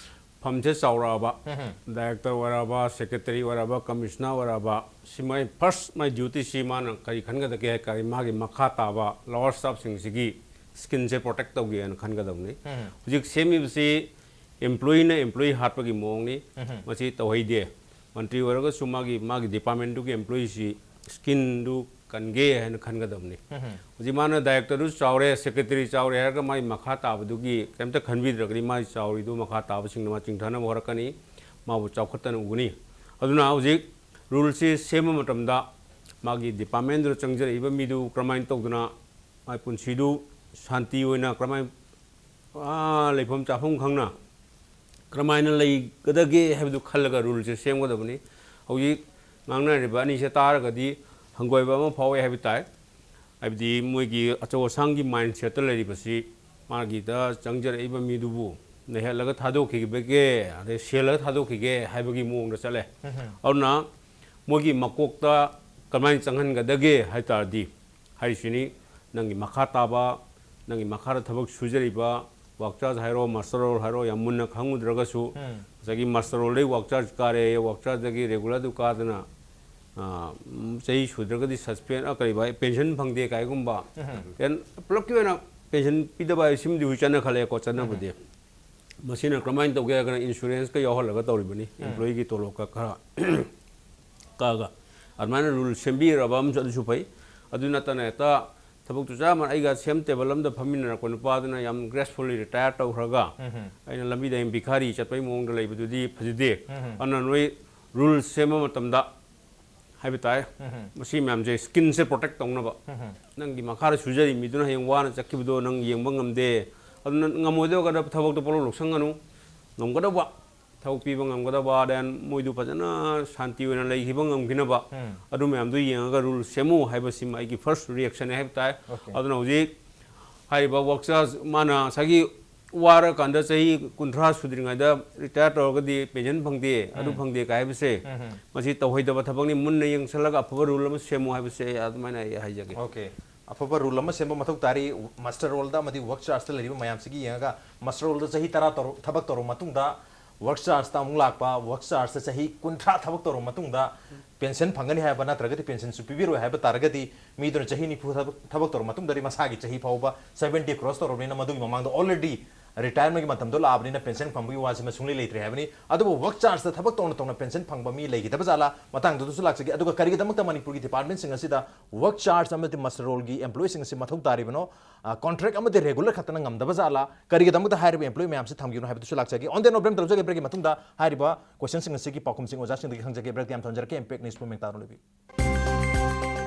ꯐꯝꯁꯦ ꯆꯥꯎꯔꯛꯑꯕ, ꯎꯝ꯫ ꯗꯥꯏꯔꯦꯛꯇꯔ ꯑꯣꯏꯔꯕ, ꯁꯦꯀ꯭ꯔꯦꯇꯔꯤ ꯑꯣꯏꯔꯕ, ꯀꯃꯤꯁꯅꯔ ꯑꯣꯏꯔꯕ, ꯁꯤ ꯃꯥꯏ ꯐꯥꯔꯁ ꯃꯥꯏ ꯗ꯭ꯌꯨꯇꯤꯁꯤ ꯃꯥꯅ ꯀꯔꯤ ꯈꯟꯒꯗꯒꯦ ꯍꯥꯏ ꯇꯥꯔꯗꯤ, ꯃꯥꯒꯤ ꯃꯈꯥ ꯇꯥꯕ ꯂꯋꯔ ꯁ꯭ꯇꯥꯐꯁꯤꯡꯁꯤꯒꯤ ꯁ꯭ꯀꯤꯟꯁꯦ ꯄ꯭ꯔꯣꯇꯦꯛ ꯇꯧꯒꯦꯅ ꯈꯟꯒꯗꯕꯅꯤ꯫ ꯎꯝ꯫ ꯍꯧꯖꯤꯛ ꯁꯦꯝꯃꯤꯕꯁꯤ ꯑꯦꯝꯄ꯭ꯂꯣꯌꯤꯅ ꯑꯦꯝꯄ꯭ꯂꯣꯌꯤ ꯍꯥꯠꯄꯒꯤ ꯃꯑꯣꯡꯅꯤ꯫ ꯃꯁꯤ ꯇꯧꯍꯩꯗꯦ꯫ ꯃꯟꯇ꯭ꯔꯤ ꯑꯣꯏꯔꯒꯁꯨ ꯃꯥꯒꯤ, ꯃꯥꯒꯤ ꯗꯤꯄꯥꯔꯠꯃꯦꯟꯗꯨꯒꯤ ꯑꯦꯝꯄ꯭ꯂꯣꯌꯤꯁꯤ ꯁ꯭ꯀꯤꯟꯗꯨ ꯀꯟꯒꯦ ꯍꯥꯏꯅ ꯈꯟꯒꯗꯕꯅꯤ꯫ ꯍꯧꯖꯤꯛ ꯃꯥꯅ ꯗꯥꯏꯔꯦꯛꯇꯔꯗꯨ ꯆꯥꯎꯔꯦ, ꯁꯦꯀ꯭ꯔꯦꯇꯔꯤ ꯆꯥꯎꯔꯦ ꯍꯥꯏꯔꯒ ꯃꯥꯒꯤ ꯃꯈꯥ ꯇꯥꯕꯗꯨꯒꯤ ꯀꯩꯝꯇ ꯈꯟꯕꯤꯗ꯭ꯔꯒꯗꯤ ꯃꯥꯒꯤ ꯆꯥꯎꯔꯤꯗꯨ ꯃꯈꯥ ꯇꯥꯕꯁꯤꯡꯅ ꯃꯥ ꯆꯤꯡꯊꯅꯕ ꯍꯣꯠꯅꯔꯛꯀꯅꯤ, ꯃꯥꯕꯨ ꯆꯥꯎꯈꯠꯇꯅ ꯎꯒꯅꯤ꯫ ꯑꯗꯨꯅ ꯍꯧꯖꯤꯛ ꯔꯨꯜꯁꯤ ꯁꯦꯝꯕ ꯃꯇꯝꯗ ꯃꯥꯒꯤ ꯗꯤꯄꯥꯔꯠꯃꯦꯟꯗꯨꯗ ꯆꯪꯖꯔꯛꯏꯕ ꯃꯤꯗꯨ ꯀꯔꯝꯍꯥꯏꯅ ꯇꯧꯗꯅ ꯃꯥꯒꯤ ꯄꯨꯟꯁꯤꯗꯨ ꯁꯥꯟꯇꯤ ꯑꯣꯏꯅ ꯀꯔꯝꯍꯥꯏꯅ, ꯑꯥ, ꯂꯩꯐꯝ ꯆꯥꯐꯝ ꯈꯪꯅ ꯀꯔꯝꯍꯥꯏꯅ ꯂꯩꯒꯗꯒꯦ ꯍꯥꯏꯕꯗꯨ ꯈꯜꯂꯒ ꯔꯨꯜꯁꯦ ꯁꯦꯝꯒꯗꯕꯅꯤ꯫ ꯍꯧꯖꯤꯛ ꯉꯥꯡꯅꯔꯤꯕ ꯑꯅꯤꯁꯦ ꯇꯥꯔꯒꯗꯤ ꯍꯪꯒꯣꯏꯕ ꯑꯃ ꯐꯥꯎꯋꯦ ꯍꯥꯏꯕ ꯇꯥꯏ꯫ ꯍꯥꯏꯕꯗꯤ ꯃꯣꯏꯒꯤ ꯑꯆꯧ ꯑꯁꯥꯡꯒꯤ ꯃꯥꯏꯟꯁꯦꯠꯇ ꯂꯩꯔꯤꯕꯁꯤ ꯃꯥꯒꯤꯗ ꯆꯪꯖꯔꯛꯏꯕ ꯃꯤꯗꯨꯕꯨ ꯅꯩꯍꯠꯂꯒ ꯊꯥꯗꯣꯛꯈꯤꯕꯒꯦ, ꯑꯗꯩ ꯁꯦꯜꯂꯒ ꯊꯥꯗꯣꯛꯈꯤꯒꯦ ꯍꯥꯏꯕꯒꯤ ꯃꯑꯣꯡꯗ ꯆꯠꯂꯦ꯫ ꯑꯗꯨꯅ ꯃꯣꯏꯒꯤ ꯃꯀꯣꯛꯇ ꯀꯃꯥꯏꯅ ꯆꯪꯍꯟꯒꯗꯒꯦ ꯍꯥꯏ ꯇꯥꯔꯗꯤ, ꯍꯥꯏꯔꯤꯁꯤꯅꯤ, ꯅꯪꯒꯤ ꯃꯈꯥ ꯇꯥꯕ, ꯅꯪꯒꯤ ꯃꯈꯥꯗ ꯊꯕꯛ ꯁꯨꯖꯔꯤꯕ ꯋꯥꯛꯆꯔꯁ ꯍꯥꯏꯔꯣ, ꯃꯁꯇꯔ ꯔꯣꯜ ꯍꯥꯏꯔꯣ, ꯌꯥꯝ ꯃꯨꯟꯅ ꯈꯪꯉꯨꯗ꯭ꯔꯒꯁꯨ, ꯉꯁꯥꯏꯒꯤ ꯃꯁꯇꯔ ꯔꯣꯜꯗꯒꯤ ꯋꯥꯛꯆꯔꯁ ꯀꯥꯔꯦ, ꯋꯥꯛꯆꯔꯁꯗꯒꯤ ꯔꯦꯒꯨꯂꯔꯗꯨ ꯀꯥꯗꯅ, ꯑ, ꯎꯝ, ꯆꯍꯤ ꯁꯨꯗ꯭ꯔꯒꯗꯤ ꯁꯁꯄꯦꯟ, ꯑ, ꯀꯔꯤꯕ, ꯄꯦꯟꯁꯟ ꯐꯪꯗꯦ ꯀꯥꯏꯒꯨꯝꯕ, ꯄꯦꯟ-, ꯄꯨꯂꯞꯀꯤ ꯑꯣꯏꯅ ꯄꯦꯟꯁꯟ ꯄꯤꯗꯕ ꯍꯥꯏꯕꯁꯤꯃꯗꯤ ꯍꯧꯖꯤꯛ ꯆꯠꯅꯈꯠꯂꯛꯑꯦꯀꯣ, ꯆꯠꯅꯕꯗꯤ꯫ ꯃꯁꯤꯅ ꯀꯔꯝꯍꯥꯏꯅ ꯇꯧꯒꯦ ꯍꯥꯏꯔꯒꯅ ꯏꯟꯁꯨꯔꯦꯟꯁꯀ ꯌꯥꯎꯍꯜꯂꯒ ꯇꯧꯔꯤꯕꯅꯤ, ꯎꯝ꯫ ꯑꯦꯝꯄ꯭ꯂꯣꯌꯤꯒꯤ ꯇꯣꯂꯣꯞꯀ ꯈꯔ ꯀꯛꯑꯒ꯫ ꯑꯗꯨꯃꯥꯏꯅ ꯔꯨꯜ ꯁꯦꯝꯕꯤꯔꯕ ꯑꯃꯁꯨ ꯑꯗꯨꯁꯨ ꯐꯩ꯫ ꯑꯗꯨ ꯅꯠꯇꯅ ꯍꯦꯛꯇ ꯊꯕꯛꯇꯨ ꯆꯞ ꯃꯥꯟꯅ ꯑꯩꯒ ꯁꯦꯝ ꯇꯦꯕꯜ ꯑꯃꯗ ꯐꯝꯃꯤꯟꯅꯔꯛꯄ ꯅꯨꯄꯥꯗꯨꯅ ꯌꯥꯝ ꯒ꯭ꯔꯦꯁꯐꯨꯜꯂꯤ ꯔꯤꯇꯥꯌꯔ ꯇꯧꯈ꯭ꯔꯒ, ꯎꯝ꯫ ꯑꯩꯅ ꯂꯝꯕꯤꯗ ꯑꯩꯅ ꯚꯤꯈꯥꯔꯤ ꯆꯠꯄꯒꯤ ꯃꯑꯣꯡꯗ ꯂꯩꯕꯗꯨꯗꯤ ꯐꯖꯗꯦ꯫ ꯎꯝ꯫ ꯑꯗꯨꯅ ꯅꯣꯏ ꯔꯨꯜ ꯁꯦꯝꯕ ꯃꯇꯝꯗ ꯍꯥꯏꯕ ꯇꯥꯏ꯫ ꯎꯝ꯫ ꯃꯁꯤ ꯃꯌꯥꯝꯁꯦ, ꯁ꯭ꯀꯤꯟꯁꯦ ꯄ꯭ꯔꯣꯇꯦꯛ ꯇꯧꯅꯕ꯫ ꯎꯝ꯫ ꯅꯪꯒꯤ ꯃꯈꯥꯗ ꯁꯨꯖꯔꯤ ꯃꯤꯗꯨꯅ ꯍꯌꯦꯡ ꯋꯥꯅ ꯆꯠꯈꯤꯕꯗꯣ ꯅꯪ ꯌꯦꯡꯕ ꯉꯝꯗꯦ꯫ ꯑꯗꯨꯅ ꯉꯝꯃꯣꯏꯗꯕ ꯊꯕꯛꯇꯣ ꯄꯣꯠꯂꯧ ꯂꯧꯁꯟꯒꯅꯨ꯫ ꯉꯝꯒꯗꯧꯕ ꯊꯕꯛ ꯄꯤꯕ ꯉꯝꯒꯗꯕ, then ꯃꯣꯏꯗꯨ ꯐꯖꯅ ꯁꯥꯟꯇꯤ ꯑꯣꯏꯅ ꯂꯩꯈꯤꯕ ꯉꯝꯈꯤꯅꯕ, ꯎꯝ꯫ ꯑꯗꯨ ꯃꯌꯥꯝꯗꯨ ꯌꯦꯡꯉꯒ ꯔꯨꯜ ꯁꯦꯝꯃꯨ ꯍꯥꯏꯕꯁꯤꯃ ꯑꯩꯒꯤ ꯐꯥꯔꯁ ꯔꯤꯌꯦꯛꯁꯟꯅꯦ ꯍꯥꯏꯕ ꯇꯥꯏ꯫ ꯑꯣꯀꯦ꯫ ꯑꯗꯨꯅ ꯍꯧꯖꯤꯛ ꯍꯥꯏꯔꯤꯕ ꯋꯥꯛꯆꯔꯁ, ꯃꯥꯅ ꯉꯁꯥꯏꯒꯤ ꯋꯥꯔꯀꯥꯟꯗ ꯆꯍꯤ ꯀꯨꯟꯊ꯭ꯔꯥ ꯁꯨꯗ꯭ꯔꯤꯉꯩꯗ ꯔꯤꯇꯥꯌꯔ ꯇꯧꯔꯒꯗꯤ ꯄꯦꯟꯁꯟ ꯐꯪꯗꯦ, ꯑꯗꯨ ꯎꯝ꯫ ꯐꯪꯗꯦ ꯀꯥꯏ ꯍꯥꯏꯕꯁꯦ, ꯎꯝ꯫ ꯃꯁꯤ ꯇꯧꯍꯩꯗꯕ ꯊꯕꯛꯅꯤ꯫ ꯃꯨꯟꯅ ꯌꯦꯡꯁꯜꯂꯒ ꯑꯐꯕ ꯔꯨꯜ ꯑꯃ ꯁꯦꯝꯃꯨ ꯍꯥꯏꯕꯁꯦ ꯑꯩ ꯑꯗꯨꯃꯥꯏꯅ ꯑꯩ ꯍꯥꯏꯖꯒꯦ꯫ ꯑꯣꯀꯦ꯫ ꯑꯐꯕ ꯔꯨꯜ ꯑꯃ ꯁꯦꯝꯕ ꯃꯊꯧ ꯇꯥꯔꯤ꯫ ꯃꯁꯇꯔ ꯔꯣꯜꯗ ꯑꯃꯗꯤ ꯋꯥꯛꯆꯔꯁꯇ ꯂꯩꯔꯤꯕ ꯃꯌꯥꯝꯁꯤꯒꯤ ꯌꯦꯡꯉꯒ, ꯃꯁꯇꯔ ꯔꯣꯜꯗ ꯆꯍꯤ ꯇꯔꯥ ꯇꯧꯔ-, ꯊꯕꯛ ꯇꯧꯔꯕ ꯃꯇꯨꯡꯗ, ꯋꯥꯛꯆꯔꯁꯇ ꯑꯃꯨꯛ ꯂꯥꯛꯄ, ꯋꯥꯛꯆꯔꯁꯇ ꯆꯍꯤ ꯀꯨꯟꯊ꯭ꯔꯥ ꯊꯕꯛ ꯇꯧꯔꯕ ꯃꯇꯨꯡꯗ ꯄꯦꯟꯁꯟ ꯐꯪꯒꯅꯤ ꯍꯥꯏꯕ ꯅꯠꯇ꯭ꯔꯒꯗꯤ ꯄꯦꯟꯁꯟꯁꯨ ꯄꯤꯕꯤꯔꯣꯏ ꯍꯥꯏꯕ ꯇꯥꯔꯒꯗꯤ, ꯃꯤꯗꯨꯅ ꯆꯍꯤ ꯅꯤꯐꯨ ꯊꯕꯛ, ꯊꯕꯛ ꯇꯧꯔꯕ ꯃꯇꯨꯡꯗꯗꯤ ꯃꯁꯥꯒꯤ ꯆꯍꯤ ꯐꯥꯎꯕ ꯁꯕꯦꯟꯇꯤ ꯀ꯭ꯔꯣꯁ ꯇꯧꯔꯕꯅꯤꯅ ꯃꯗꯨꯒꯤ ꯃꯃꯥꯡꯗ already ꯔꯤꯇꯥꯌꯔꯃꯦꯟꯒꯤ ꯃꯇꯝꯗꯣ ꯂꯥꯛꯑꯕꯅꯤꯅ ꯄꯦꯟꯁꯟ ꯐꯪꯕꯒꯤ ꯋꯥꯁꯤꯃ ꯁꯨꯡꯂꯩ ꯂꯩꯇ꯭ꯔꯦ ꯍꯥꯏꯕꯅꯤ꯫ ꯑꯗꯨꯕꯨ ꯋꯔꯛ ꯆꯥꯔꯖꯇ ꯊꯕꯛ ꯇꯧꯅ ꯇꯧꯅ ꯄꯦꯟꯁꯟ ꯐꯪꯕ ꯃꯤ ꯂꯩꯈꯤꯗꯕ ꯖꯥꯠꯂꯥ? ꯃꯇꯥꯡꯗꯨꯗꯁꯨ ꯂꯥꯛꯆꯒꯦ꯫ ꯑꯗꯨꯒ ꯀꯔꯤꯒꯤꯗꯃꯛꯇ ꯃꯅꯤꯄꯨꯔꯒꯤ ꯗꯤꯄꯥꯔꯠꯃꯦꯟꯁꯤꯡ ꯑꯁꯤꯗ ꯋꯔꯛ ꯆꯥꯔꯖ ꯑꯃꯗꯤ ꯃꯁꯇꯔ ꯔꯣꯜꯒꯤ ꯑꯦꯝꯄ꯭ꯂꯣꯌꯤꯁꯤꯡ ꯑꯁꯤ ꯃꯊꯧ ꯇꯥꯔꯤꯕꯅꯣ? ꯀꯣꯟꯇ꯭ꯔꯦꯛ ꯑꯃꯗꯤ ꯔꯦꯒꯨꯂꯔ ꯈꯛꯇꯅ ꯉꯝꯗꯕ ꯖꯥꯠꯂꯥ? ꯀꯔꯤꯒꯤꯗꯃꯛꯇ ꯍꯥꯏꯔꯤꯕ ꯑꯦꯝꯄ꯭ꯂꯣꯌꯤ ꯃꯌꯥꯝꯁꯤ ꯊꯝꯈꯤꯕꯅꯣ ꯍꯥꯏꯕꯗꯨꯁꯨ ꯂꯥꯛꯆꯒꯦ꯫ On the note, ꯕ꯭ꯔꯦꯛ ꯇꯧꯖꯒꯦ꯫ ꯕ꯭ꯔꯦꯛꯀꯤ ꯃꯇꯨꯡꯗ ꯍꯥꯏꯔꯤꯕ ꯀꯣꯏꯁꯟꯁꯤꯡ ꯑꯁꯤꯒꯤ ꯄꯥꯎꯈꯨꯝꯁꯤꯡ ꯑꯣꯖꯥꯁꯤꯡꯗꯒꯤ ꯈꯪꯖꯒꯦ꯫ ꯕ꯭ꯔꯦꯛꯇꯤ ꯌꯥꯝ ꯊꯝꯖꯔꯛꯀꯦ꯫ Impact News ꯄꯨꯝꯃꯦꯡ ꯇꯥꯔꯣ ꯂꯩꯕꯤꯌꯨ꯫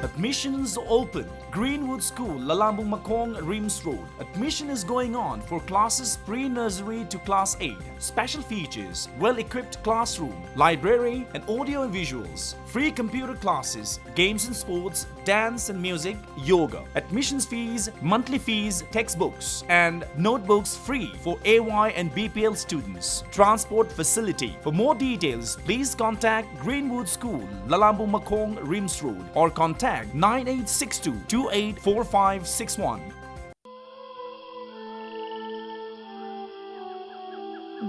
Admissions open. Greenwood School, Lalambung Makong, Rims Road. Admission is going on for classes pre-nursery to class eight. Special features: well-equipped classroom, library, and audio and visuals. Free computer classes, games and sports, dance and music, yoga. Admissions fees, monthly fees, textbooks, and notebooks free for A Y and B P L students. Transport facility. For more details, please contact Greenwood School, Lalambung Makong, Rims Road, or contact nine eight six two two eight four five six one.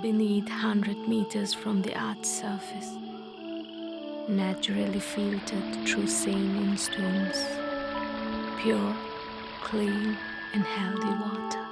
Beneath, hundred meters from the earth's surface, naturally filtered through saline stones, pure, clean, and healthy water.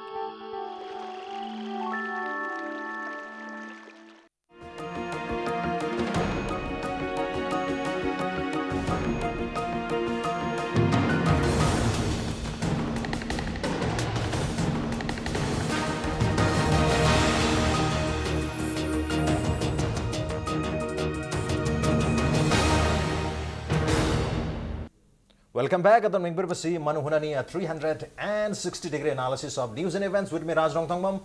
Welcome back. ꯑꯗꯣꯝꯅ ꯌꯦꯡꯕꯤꯔꯤꯕꯁꯤ ꯃꯅꯨꯡ ꯍꯨꯠꯅꯅꯤ, a three hundred and sixty degree analysis of news and events with me, Raj Rongthangmam.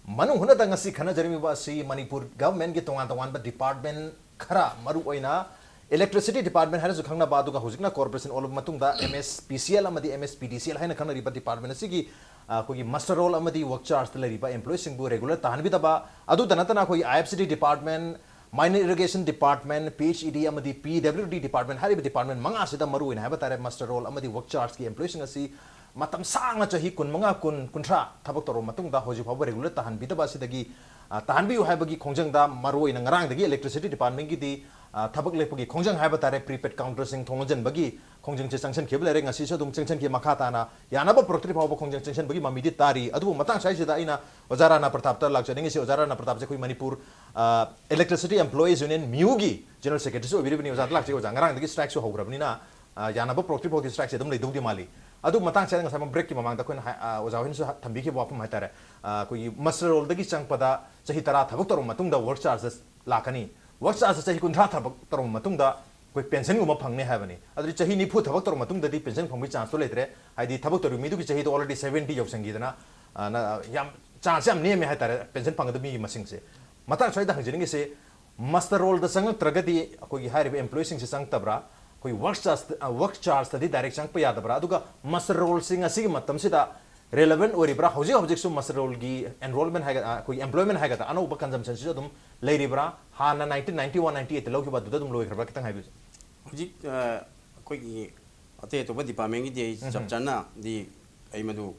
ꯃꯅꯨꯡ ꯍꯨꯠꯅꯗ ꯉꯁꯤ ꯈꯟꯅꯖꯔꯤꯕ ꯑꯁꯤ ꯃꯅꯤꯄꯨꯔ ꯒꯚꯔꯟꯃꯦꯟꯠꯀꯤ ꯇꯣꯉꯥꯟ ꯇꯣꯉꯥꯟꯕ department ꯈꯔ, ꯃꯔꯨ ꯑꯣꯏꯅ ꯏꯂꯦꯛꯇ꯭ꯔꯤꯁꯤꯇꯤ ꯗꯤꯄꯥꯔꯠꯃꯦꯟꯠ ꯍꯥꯏꯅꯁꯨ ꯈꯪꯅꯕ, ꯑꯗꯨꯒ ꯍꯧꯖꯤꯛꯅ ꯀꯣꯔꯄꯣꯔꯦꯁꯟ ꯑꯣꯜꯂꯕ ꯃꯇꯨꯡꯗ M S P C L ꯑꯃꯗꯤ M S P D C L ꯍꯥꯏꯅ ꯈꯪꯅꯔꯤꯕ ꯗꯤꯄꯥꯔꯠꯃꯦꯟꯠ ꯑꯁꯤꯒꯤ, ꯑ, ꯑꯩꯈꯣꯏꯒꯤ ꯃꯁꯇꯔ ꯔꯣꯜ ꯑꯃꯗꯤ ꯋꯔꯛ ꯆꯥꯔꯖꯇ ꯂꯩꯔꯤꯕ ꯑꯦꯝꯄ꯭ꯂꯣꯌꯤꯁꯤꯡꯕꯨ ꯔꯦꯒꯨꯂꯔ ꯇꯥꯍꯟꯕꯤꯗꯕ, ꯑꯗꯨꯗ ꯅꯠꯇꯅ ꯑꯩꯈꯣꯏꯒꯤ I F C D department, minor irrigation department, P H E D ꯑꯃꯗꯤ P W D ꯗꯤꯄꯥꯔꯠꯃꯦꯟꯠ ꯍꯥꯏꯔꯤꯕ ꯗꯤꯄꯥꯔꯠꯃꯦꯟꯠ ꯃꯉꯥꯁꯤꯗ ꯃꯔꯨ ꯑꯣꯏꯅ ꯍꯥꯏꯕ ꯇꯥꯔꯦ, ꯃꯁꯇꯔ ꯔꯣꯜ ꯑꯃꯗꯤ ꯋꯔꯛ ꯆꯥꯔꯖꯀꯤ ꯑꯦꯝꯄ꯭ꯂꯣꯌꯤꯁꯤꯡ ꯑꯁꯤ ꯃꯇꯝ ꯁꯥꯡꯅ, ꯆꯍꯤ ꯀꯨꯟꯃꯉꯥ, ꯀꯨꯟ, ꯀꯨꯟꯊ꯭ꯔꯥ ꯊꯕꯛ ꯇꯧꯔꯕ ꯃꯇꯨꯡꯗ ꯍꯧꯖꯤꯛ ꯐꯥꯎꯕ ꯔꯦꯒꯨꯂꯔ ꯇꯥꯍꯟꯕꯤꯗꯕ ꯑꯁꯤꯗꯒꯤ, ꯑ, ꯇꯥꯍꯟꯕꯤꯌꯨ ꯍꯥꯏꯕꯒꯤ ꯈꯣꯡꯖꯪꯗ ꯃꯔꯨ ꯑꯣꯏꯅ ꯉꯔꯥꯡꯗꯒꯤ ꯏꯂꯦꯛꯇ꯭ꯔꯤꯁꯤꯇꯤ ꯗꯤꯄꯥꯔꯠꯃꯦꯟꯠꯀꯤꯗꯤ, ꯑ, ꯊꯕꯛ ꯂꯦꯞꯄꯒꯤ ꯈꯣꯡꯖꯪ ꯍꯥꯏꯕ ꯇꯥꯔꯦ, prepaid counterꯁꯤꯡ ꯊꯣꯡ ꯂꯣꯟꯁꯤꯟꯕꯒꯤ ꯈꯣꯡꯖꯪꯁꯦ ꯆꯪꯁꯤꯟꯈꯤꯕ ꯂꯩꯔꯦ꯫ ꯉꯁꯤꯁꯨ ꯑꯗꯨꯝ ꯆꯪꯁꯤꯟꯈꯤ꯫ ꯃꯈꯥ ꯇꯥꯅ ꯌꯥꯅꯕ ꯄꯨꯔꯛꯇ꯭ꯔꯤ ꯐꯥꯎꯕ ꯈꯣꯡꯖꯪ ꯆꯪꯁꯤꯟꯕꯒꯤ ꯃꯃꯤꯗꯤ ꯇꯥꯔꯤ꯫ ꯑꯗꯨꯕꯨ ꯃꯇꯥꯡ ꯁ꯭ꯋꯥꯏꯁꯤꯗ ꯑꯩꯅ ꯑꯣꯖꯥ ꯔꯥꯅꯥ ꯄ꯭ꯔꯇꯥꯞꯇ ꯂꯥꯛꯆꯅꯤꯡꯉꯤꯁꯤ꯫ ꯑꯣꯖꯥ ꯔꯥꯅꯥ ꯄ꯭ꯔꯇꯥꯞꯁꯦ ꯑꯩꯈꯣꯏ ꯃꯅꯤꯄꯨꯔ, ꯑ, Electricity Employees Union, ꯃꯤꯌꯨꯒꯤ General Secretaryꯁꯨ ꯑꯣꯏꯕꯤꯔꯤꯕꯅꯤ꯫ ꯑꯣꯖꯥꯗ ꯂꯥꯛꯆꯒꯦ꯫ ꯑꯣꯖꯥ, ꯉꯔꯥꯡꯗꯒꯤ strikeꯁꯨ ꯍꯧꯈ꯭ꯔꯕꯅꯤꯅ, ꯑ, ꯌꯥꯅꯕ ꯄꯨꯔꯛꯇ꯭ꯔꯤ ꯐꯥꯎꯗꯤ strikeꯁꯦ ꯑꯗꯨꯝ ꯂꯩꯗꯧꯗꯤ ꯃꯥꯜꯂꯤ꯫ ꯑꯗꯨ ꯃꯇꯥꯡꯁꯤꯗ ꯉꯁꯥꯏ ꯃ-, breakꯀꯤ ꯃꯃꯥꯡꯗ ꯑꯩꯈꯣꯏꯅ ꯍꯥꯏ-, ꯑ, ꯑꯣꯖꯥ ꯍꯣꯏꯅꯁꯨ ꯍ-, ꯊꯝꯕꯤꯈꯤꯕ ꯋꯥꯐꯝ ꯍꯥꯏꯇꯥꯔꯦ, ꯑ, ꯑꯩꯈꯣꯏꯒꯤ muster rollꯗꯒꯤ ꯆꯪꯉꯛꯄꯗ ꯆꯍꯤ ꯇꯔꯥ ꯊꯕꯛ ꯇꯧꯔꯕ ꯃꯇꯨꯡꯗ work chargeꯇ ꯂꯥꯛꯀꯅꯤ꯫ Work chargeꯇ ꯆꯍꯤ ꯀꯨꯟꯊ꯭ꯔꯥ ꯊꯕꯛ ꯇꯧꯔꯕ ꯃꯇꯨꯡꯗ ꯑꯩꯈꯣꯏ pensionꯒꯨꯝꯕ ꯐꯪꯅꯤ ꯍꯥꯏꯕꯅꯤ꯫ ꯑꯗꯨꯗꯤ ꯆꯍꯤ ꯅꯤꯐꯨ ꯊꯕꯛ ꯇꯧꯔꯕ ꯃꯇꯨꯡꯗꯗꯤ pension ꯐꯪꯕꯒꯤ chanceꯇꯣ ꯂꯩꯇ꯭ꯔꯦ꯫ ꯍꯥꯏꯗꯤ ꯊꯕꯛ ꯇꯧꯔꯤꯕ ꯃꯤꯗꯨꯒꯤ ꯆꯍꯤꯗꯣ already seventy ꯌꯧꯁꯤꯟꯈꯤꯗꯅ, ꯑ, ꯅ-, ꯌꯥꯝ chanceꯁꯦ ꯌꯥꯝ ꯅꯦꯝꯃꯦ ꯍꯥꯏꯇꯥꯔꯦ, pension ꯐꯪꯒꯗꯕ ꯃꯤꯒꯤ ꯃꯁꯤꯡꯁꯦ꯫ ꯃꯇꯥꯡ ꯁ꯭ꯋꯥꯏꯗ ꯍꯪꯖꯅꯤꯡꯉꯤꯁꯦ, muster rollꯗ ꯆꯪꯉꯛꯇ꯭ꯔꯒꯗꯤ ꯑꯩꯈꯣꯏꯒꯤ ꯍꯥꯏꯔꯤꯕ employeeꯁꯤꯡꯁꯦ ꯆꯪꯉꯛꯇꯕ꯭ꯔꯥ? ꯑꯩꯈꯣꯏ work charge, ꯑ, work chargeꯇꯗꯤ direct ꯆꯪꯉꯛꯄ ꯌꯥꯗꯕ꯭ꯔꯥ? ꯑꯗꯨꯒ muster rollꯁꯤ ꯉꯁꯤꯒꯤ ꯃꯇꯝꯁꯤꯗ relevant ꯑꯣꯏꯔꯤꯕ꯭ꯔꯥ? ꯍꯧꯖꯤꯛ ꯍꯧꯖꯤꯛꯁꯨ muster rollꯒꯤ enrollment ꯍꯥꯏꯒ-, ꯑ, ꯑꯩꯈꯣꯏꯒꯤ employment ꯍꯥꯏꯒꯗ꯭ꯔꯥ, ꯑꯅꯧꯕ consumptionꯁꯤꯁꯨ ꯑꯗꯨꯝ ꯂꯩꯔꯤꯕ꯭ꯔꯥ? ꯍꯥꯟꯅ nineteen ninety one ninety eightꯇ ꯂꯧꯈꯤꯕ ꯑꯗꯨꯗ ꯑꯗꯨꯝ ꯂꯣꯏꯈ꯭ꯔꯕ꯭ꯔꯥ? ꯈꯤꯇꯪ ꯍꯥꯏꯕꯤꯌꯨ꯫ ꯍꯧꯖꯤꯛ, ꯑ, ꯑꯩꯈꯣꯏꯒꯤ ꯑꯇꯩ ꯑꯇꯣꯞꯄ departmentꯀꯤꯗꯤ ꯑꯩ ꯆꯞ ꯎꯝ꯫ ꯆꯥꯅꯗꯤ ꯑꯩ ꯃꯗꯨ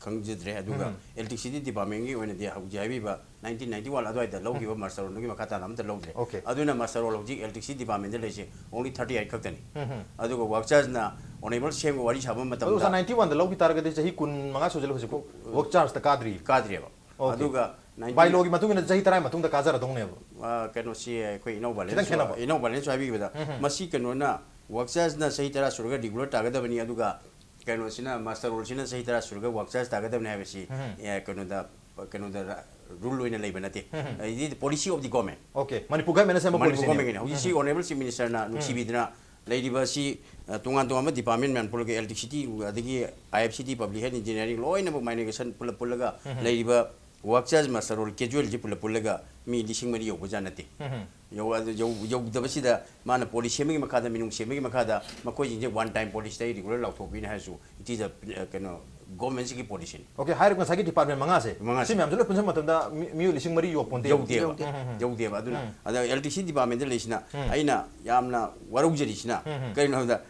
ꯈꯪꯖꯗ꯭ꯔꯦ꯫ ꯑꯗꯨꯒ ꯎꯝ꯫ Electricity departmentꯀꯤ ꯑꯣꯏꯅꯗꯤ ꯍꯧꯖꯤꯛ ꯍꯥꯏꯕꯤꯕ nineteen ninety one ꯑꯗꯨꯋꯥꯏꯗ ꯂꯧꯈꯤꯕ muster rollꯗꯨꯒꯤ ꯃꯈꯥ ꯇꯥꯅ ꯑꯃꯠꯇ ꯂꯧꯗ꯭ꯔꯦ꯫ Okay꯫ ꯑꯗꯨꯅ muster roll ꯍꯧꯖꯤꯛ Electricity departmentꯗ ꯂꯩꯁꯦ only thirty eight ꯈꯛꯇꯅꯤ꯫ ꯎꯝ꯫ ꯑꯗꯨꯒ work chargeꯅ honourable CMꯒ ꯋꯥꯔꯤ ꯁꯥꯕ ꯑꯗꯨ ꯃꯇꯝꯗ ꯑꯣꯖꯥ, ninety oneꯗ ꯂꯧꯈꯤ ꯇꯥꯔꯒꯗꯤ ꯆꯍꯤ ꯀꯨꯟ ꯃꯉꯥ ꯁꯨꯖꯜꯂꯛ ꯍꯧꯖꯤꯛꯐꯥꯎ work chargeꯇ ꯀꯥꯗ꯭ꯔꯤ꯫ ꯀꯥꯗ꯭ꯔꯤꯑꯕ꯫ Okay꯫ ꯑꯗꯨꯒ nineteen bylaw ꯒꯤ ꯃꯇꯨꯡ ꯏꯟꯅ ꯆꯍꯤ ꯇꯔꯥꯒꯤ ꯃꯇꯨꯡꯗ ꯀꯥꯖꯔꯗꯧꯅꯦꯕ꯫ ꯑ, ꯀꯩꯅꯣꯁꯤ ꯑꯩꯈꯣꯏ ꯏꯅꯧ ꯈꯤꯇꯪ balance, ꯈꯦꯠꯅꯕ꯫ ꯏꯅꯧ balanceꯁꯨ ꯍꯥꯏꯕꯤꯕꯗ, ꯎꯝ꯫ ꯃꯁꯤ ꯀꯩꯅꯣꯅ work chargeꯅ ꯆꯍꯤ ꯇꯔꯥ ꯁꯨꯔꯒ regular ꯇꯥꯒꯗꯕꯅꯤ, ꯑꯗꯨꯒ ꯀꯩꯅꯣꯁꯤꯅ muster rollꯁꯤꯅ ꯆꯍꯤ ꯇꯔꯥ ꯁꯨꯔꯒ work charge ꯇꯥꯒꯗꯕꯅꯤ ꯍꯥꯏꯕꯁꯤ, ꯎꯝ꯫ ꯑꯦ, ꯀꯩꯅꯣꯗ, ꯀꯩꯅꯣꯗ rule ꯑꯣꯏꯅ ꯂꯩꯕ ꯅꯠꯇꯦ꯫ ꯎꯝ꯫ ꯑꯩꯗꯤ policy of the government꯫ Okay, Manipur governmentꯅ ꯁꯦꯝꯕ ꯃꯅꯤꯄꯨꯔ policyꯅꯦ꯫ Governmentꯀꯤꯅꯦ꯫ ꯍꯧꯖꯤꯛꯁꯤ ꯎꯝ꯫ Honourable Chief Ministerꯅ ꯎꯝ꯫ ꯅꯨꯡꯁꯤꯕꯤꯗꯅ ꯂꯩꯔꯤꯕ ꯑꯁꯤ, ꯑ, ꯇꯣꯉꯥꯟ ꯇꯣꯉꯥꯟꯕ department ꯃꯌꯥꯝ ꯄꯨꯜꯂꯒ Electricity, ꯑꯗꯒꯤ IFCT, Public Health Engineering, ꯂꯣꯏꯅꯃꯛ mitigation ꯄꯨꯜꯂꯞ ꯄꯨꯜꯂꯒ ꯎꯝ꯫ ꯂꯩꯔꯤꯕ work charge muster roll casualꯁꯤ ꯄꯨꯜꯂꯞ ꯄꯨꯜꯂꯒ ꯃꯤ ꯂꯤꯁꯤꯡ ꯃꯔꯤ ꯌꯧꯕꯖꯥꯠ ꯅꯠꯇꯦ꯫ ꯎꯝ꯫ ꯌꯧ-, ꯑꯗꯨ ꯌꯧ-, ꯌꯧꯗꯕꯁꯤꯗ ꯃꯥꯅ policy ꯑꯃꯒꯤ ꯃꯈꯥꯗ, ꯃꯤꯅꯨꯡꯁꯤ ꯑꯃꯒꯤ ꯃꯈꯥꯗ ꯃꯈꯣꯏꯁꯤꯡꯁꯦ one time policyꯗ ꯑꯩ regular ꯂꯥꯎꯊꯣꯛꯄꯤꯅꯤ ꯍꯥꯏꯔꯁꯨ, it is a, ꯑ, ꯀꯩꯅꯣ, governmentꯁꯤꯒꯤ policyꯅꯤ꯫ Okay, ꯍꯥꯏꯔꯤꯕ ꯉꯁꯥꯏꯒꯤ department ꯃꯉꯥꯁꯦ, ꯃꯉꯥꯁꯦ꯫ ꯁꯤ ꯃꯌꯥꯝꯁꯦ ꯂꯣꯏ ꯄꯨꯟꯁꯤꯟꯕ ꯃꯇꯝꯗ ꯃꯤ-, ꯃꯤꯑꯣꯏ ꯂꯤꯁꯤꯡ ꯃꯔꯤ ꯌꯧꯄꯣꯟꯇꯦ꯫ ꯌꯧꯗꯦꯕ꯫ ꯎꯝ, ꯎꯝ, ꯎꯝ꯫ ꯌꯧꯗꯦꯕ꯫ ꯑꯗꯨꯅ, ꯎꯝ꯫ ꯑꯗ Electricity departmentꯗ ꯂꯩꯁꯤꯅ ꯎꯝ꯫ ꯑꯩꯅ ꯌꯥꯝꯅ ꯋꯥꯔꯧꯖꯔꯤꯁꯤꯅ ꯎꯝ, ꯎꯝ꯫ ꯀꯔꯤꯅꯣ ꯍꯥꯏꯕꯗ,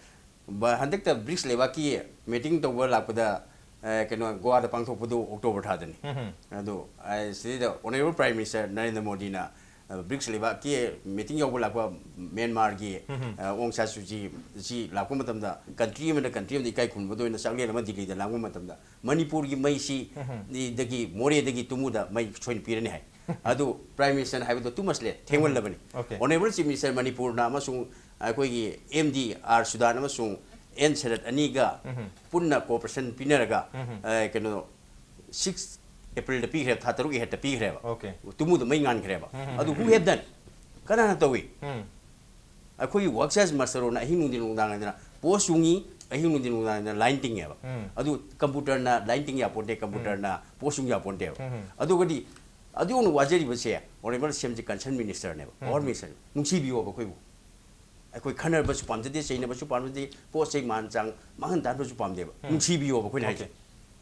ꯕ-, ꯍꯟꯗꯛꯇ BRICS ꯂꯩꯕꯥꯛꯀꯤ meeting ꯇꯧꯕ ꯂꯥꯛꯄꯗ, ꯑ, ꯀꯩꯅꯣ, ꯒꯣꯋꯥꯗ ꯄꯥꯡꯊꯣꯛꯄꯗꯨ October ꯊꯥꯗꯅꯤ꯫ ꯎꯝ, ꯎꯝ꯫ ꯑꯗꯨ, ꯑ, ꯁꯤꯗꯩꯗ Honourable Prime Minister ꯅꯔꯦꯟꯗ꯭ꯔ ꯃꯣꯗꯤꯅ ꯕ꯭ꯔꯤꯛꯁ ꯂꯩꯕꯥꯛꯀꯤ ꯃꯤꯇꯤꯡ ꯌꯥꯎꯕ ꯂꯥꯛꯄ ꯃ꯭ꯌꯥꯟꯃꯥꯔꯒꯤ ꯑꯣꯡ ꯁꯥꯟ ꯁꯨ ꯆꯤ ꯁꯤ ꯂꯥꯛꯄ ꯃꯇꯝꯗ ꯀꯟꯇ꯭ꯔꯤ ꯑꯃꯅ ꯀꯟꯇ꯭ꯔꯤ ꯑꯃꯗ ꯏꯀꯥꯏ ꯈꯨꯝꯅꯕꯗ ꯑꯣꯏꯅ ꯆꯥꯛꯂꯦꯟ ꯑꯃ ꯗꯤꯜꯂꯤꯗ ꯂꯥꯡꯕ ꯃꯇꯝꯗ ꯃꯅꯤꯄꯨꯔꯒꯤ ꯃꯩꯁꯤ ꯗꯒꯤ ꯃꯣꯔꯦꯗꯒꯤ ꯇꯨꯃꯨꯗ ꯃꯩ ꯁꯣꯏꯅ ꯄꯤꯔꯅꯤ ꯍꯥꯏ꯫ ꯑꯗꯨ ꯄ꯭ꯔꯥꯏꯝ ꯃꯤꯅꯤꯁꯇꯔꯅ ꯍꯥꯏꯕꯗꯣ ꯇꯨ ꯃꯁꯂꯦ ꯊꯦꯡꯃꯜꯂꯕꯅꯤ꯫ ꯑꯣꯅꯦꯔꯦꯕꯜ ꯆꯤꯐ ꯃꯤꯅꯤꯁꯇꯔ ꯃꯅꯤꯄꯨꯔꯅ ꯑꯃꯁꯨꯡ ꯑꯩꯈꯣꯏꯒꯤ ꯑꯦꯝ ꯗꯤ ꯑꯥꯔ ꯁꯨꯗꯥꯟ ꯑꯃꯁꯨꯡ ꯑꯦꯟ ꯁꯔꯠ ꯑꯅꯤꯒ ꯄꯨꯟꯅ ꯀꯣꯑꯣꯄꯔꯦꯁꯟ ꯄꯤꯅꯔꯒ ꯀꯩꯅꯣ ꯁꯤꯛꯁ ꯑꯦꯄ꯭ꯔꯤꯜꯗ ꯄꯤꯈ꯭ꯔꯦꯕ, ꯊꯥ ꯇꯔꯨꯛꯀꯤ ꯍꯦꯛꯇ ꯄꯤꯈ꯭ꯔꯦꯕ꯫ ꯇꯨꯃꯨꯗ ꯃꯩ ꯉꯥꯟꯈ꯭ꯔꯦꯕ꯫ ꯑꯗꯨ who have done? ꯀꯅꯥꯅ ꯇꯧꯏ? ꯑꯩꯈꯣꯏꯒꯤ ꯋꯥꯛꯆꯔꯁ ꯃꯁꯇꯔꯣꯅ ꯑꯍꯤꯡ ꯅꯨꯡꯊꯤꯟ ꯅꯨꯡꯗꯥꯡ ꯍꯥꯏꯗꯅ ꯄꯣꯁ ꯌꯨꯡꯉꯤ, ꯑꯍꯤꯡ ꯅꯨꯡꯊꯤꯟ ꯅꯨꯡꯗꯥꯡ ꯍꯥꯏꯗꯅ ꯂꯥꯏꯟ ꯇꯤꯡꯉꯦꯕ꯫ ꯑꯗꯨ ꯀꯝꯄ꯭ꯌꯨꯇꯔꯅ ꯂꯥꯏꯟ ꯇꯤꯡ ꯌꯥꯄꯣꯟꯇꯦ, ꯀꯝꯄ꯭ꯌꯨꯇꯔꯅ ꯄꯣꯁ ꯌꯨꯡ ꯌꯥꯄꯣꯟꯇꯦꯕ꯫ ꯑꯗꯨꯒꯗꯤ ꯑꯗꯨ ꯌꯧꯅ ꯋꯥꯖꯔꯤꯕꯁꯦ ꯑꯣꯅꯦꯔꯦꯕꯜ ꯁꯤ ꯑꯦꯝꯁꯤ ꯀꯟꯁꯔꯟ ꯃꯤꯅꯤꯁꯇꯔꯅꯦꯕ, ꯄꯥꯋꯔ ꯃꯤꯅꯤꯁꯇꯔꯅꯦ꯫ ꯅꯨꯡꯁꯤꯕꯤꯌꯣꯕ ꯑꯩꯈꯣꯏꯕꯨ꯫ ꯑꯩꯈꯣꯏ ꯈꯟꯅꯕꯁꯨ ꯄꯥꯝꯖꯗꯦ, ꯆꯩꯅꯕꯁꯨ ꯄꯥꯝꯖꯗꯦ, ꯄꯣꯠ ꯆꯩ ꯃꯥꯟ ꯆꯥꯡ ꯃꯥꯡꯍꯟ ꯇꯥꯍꯟꯕꯁꯨ ꯄꯥꯝꯗꯦꯕ꯫ ꯅꯨꯡꯁꯤꯕꯤꯌꯣꯕ ꯑꯩꯈꯣꯏꯅ ꯍꯥꯏꯁꯦ꯫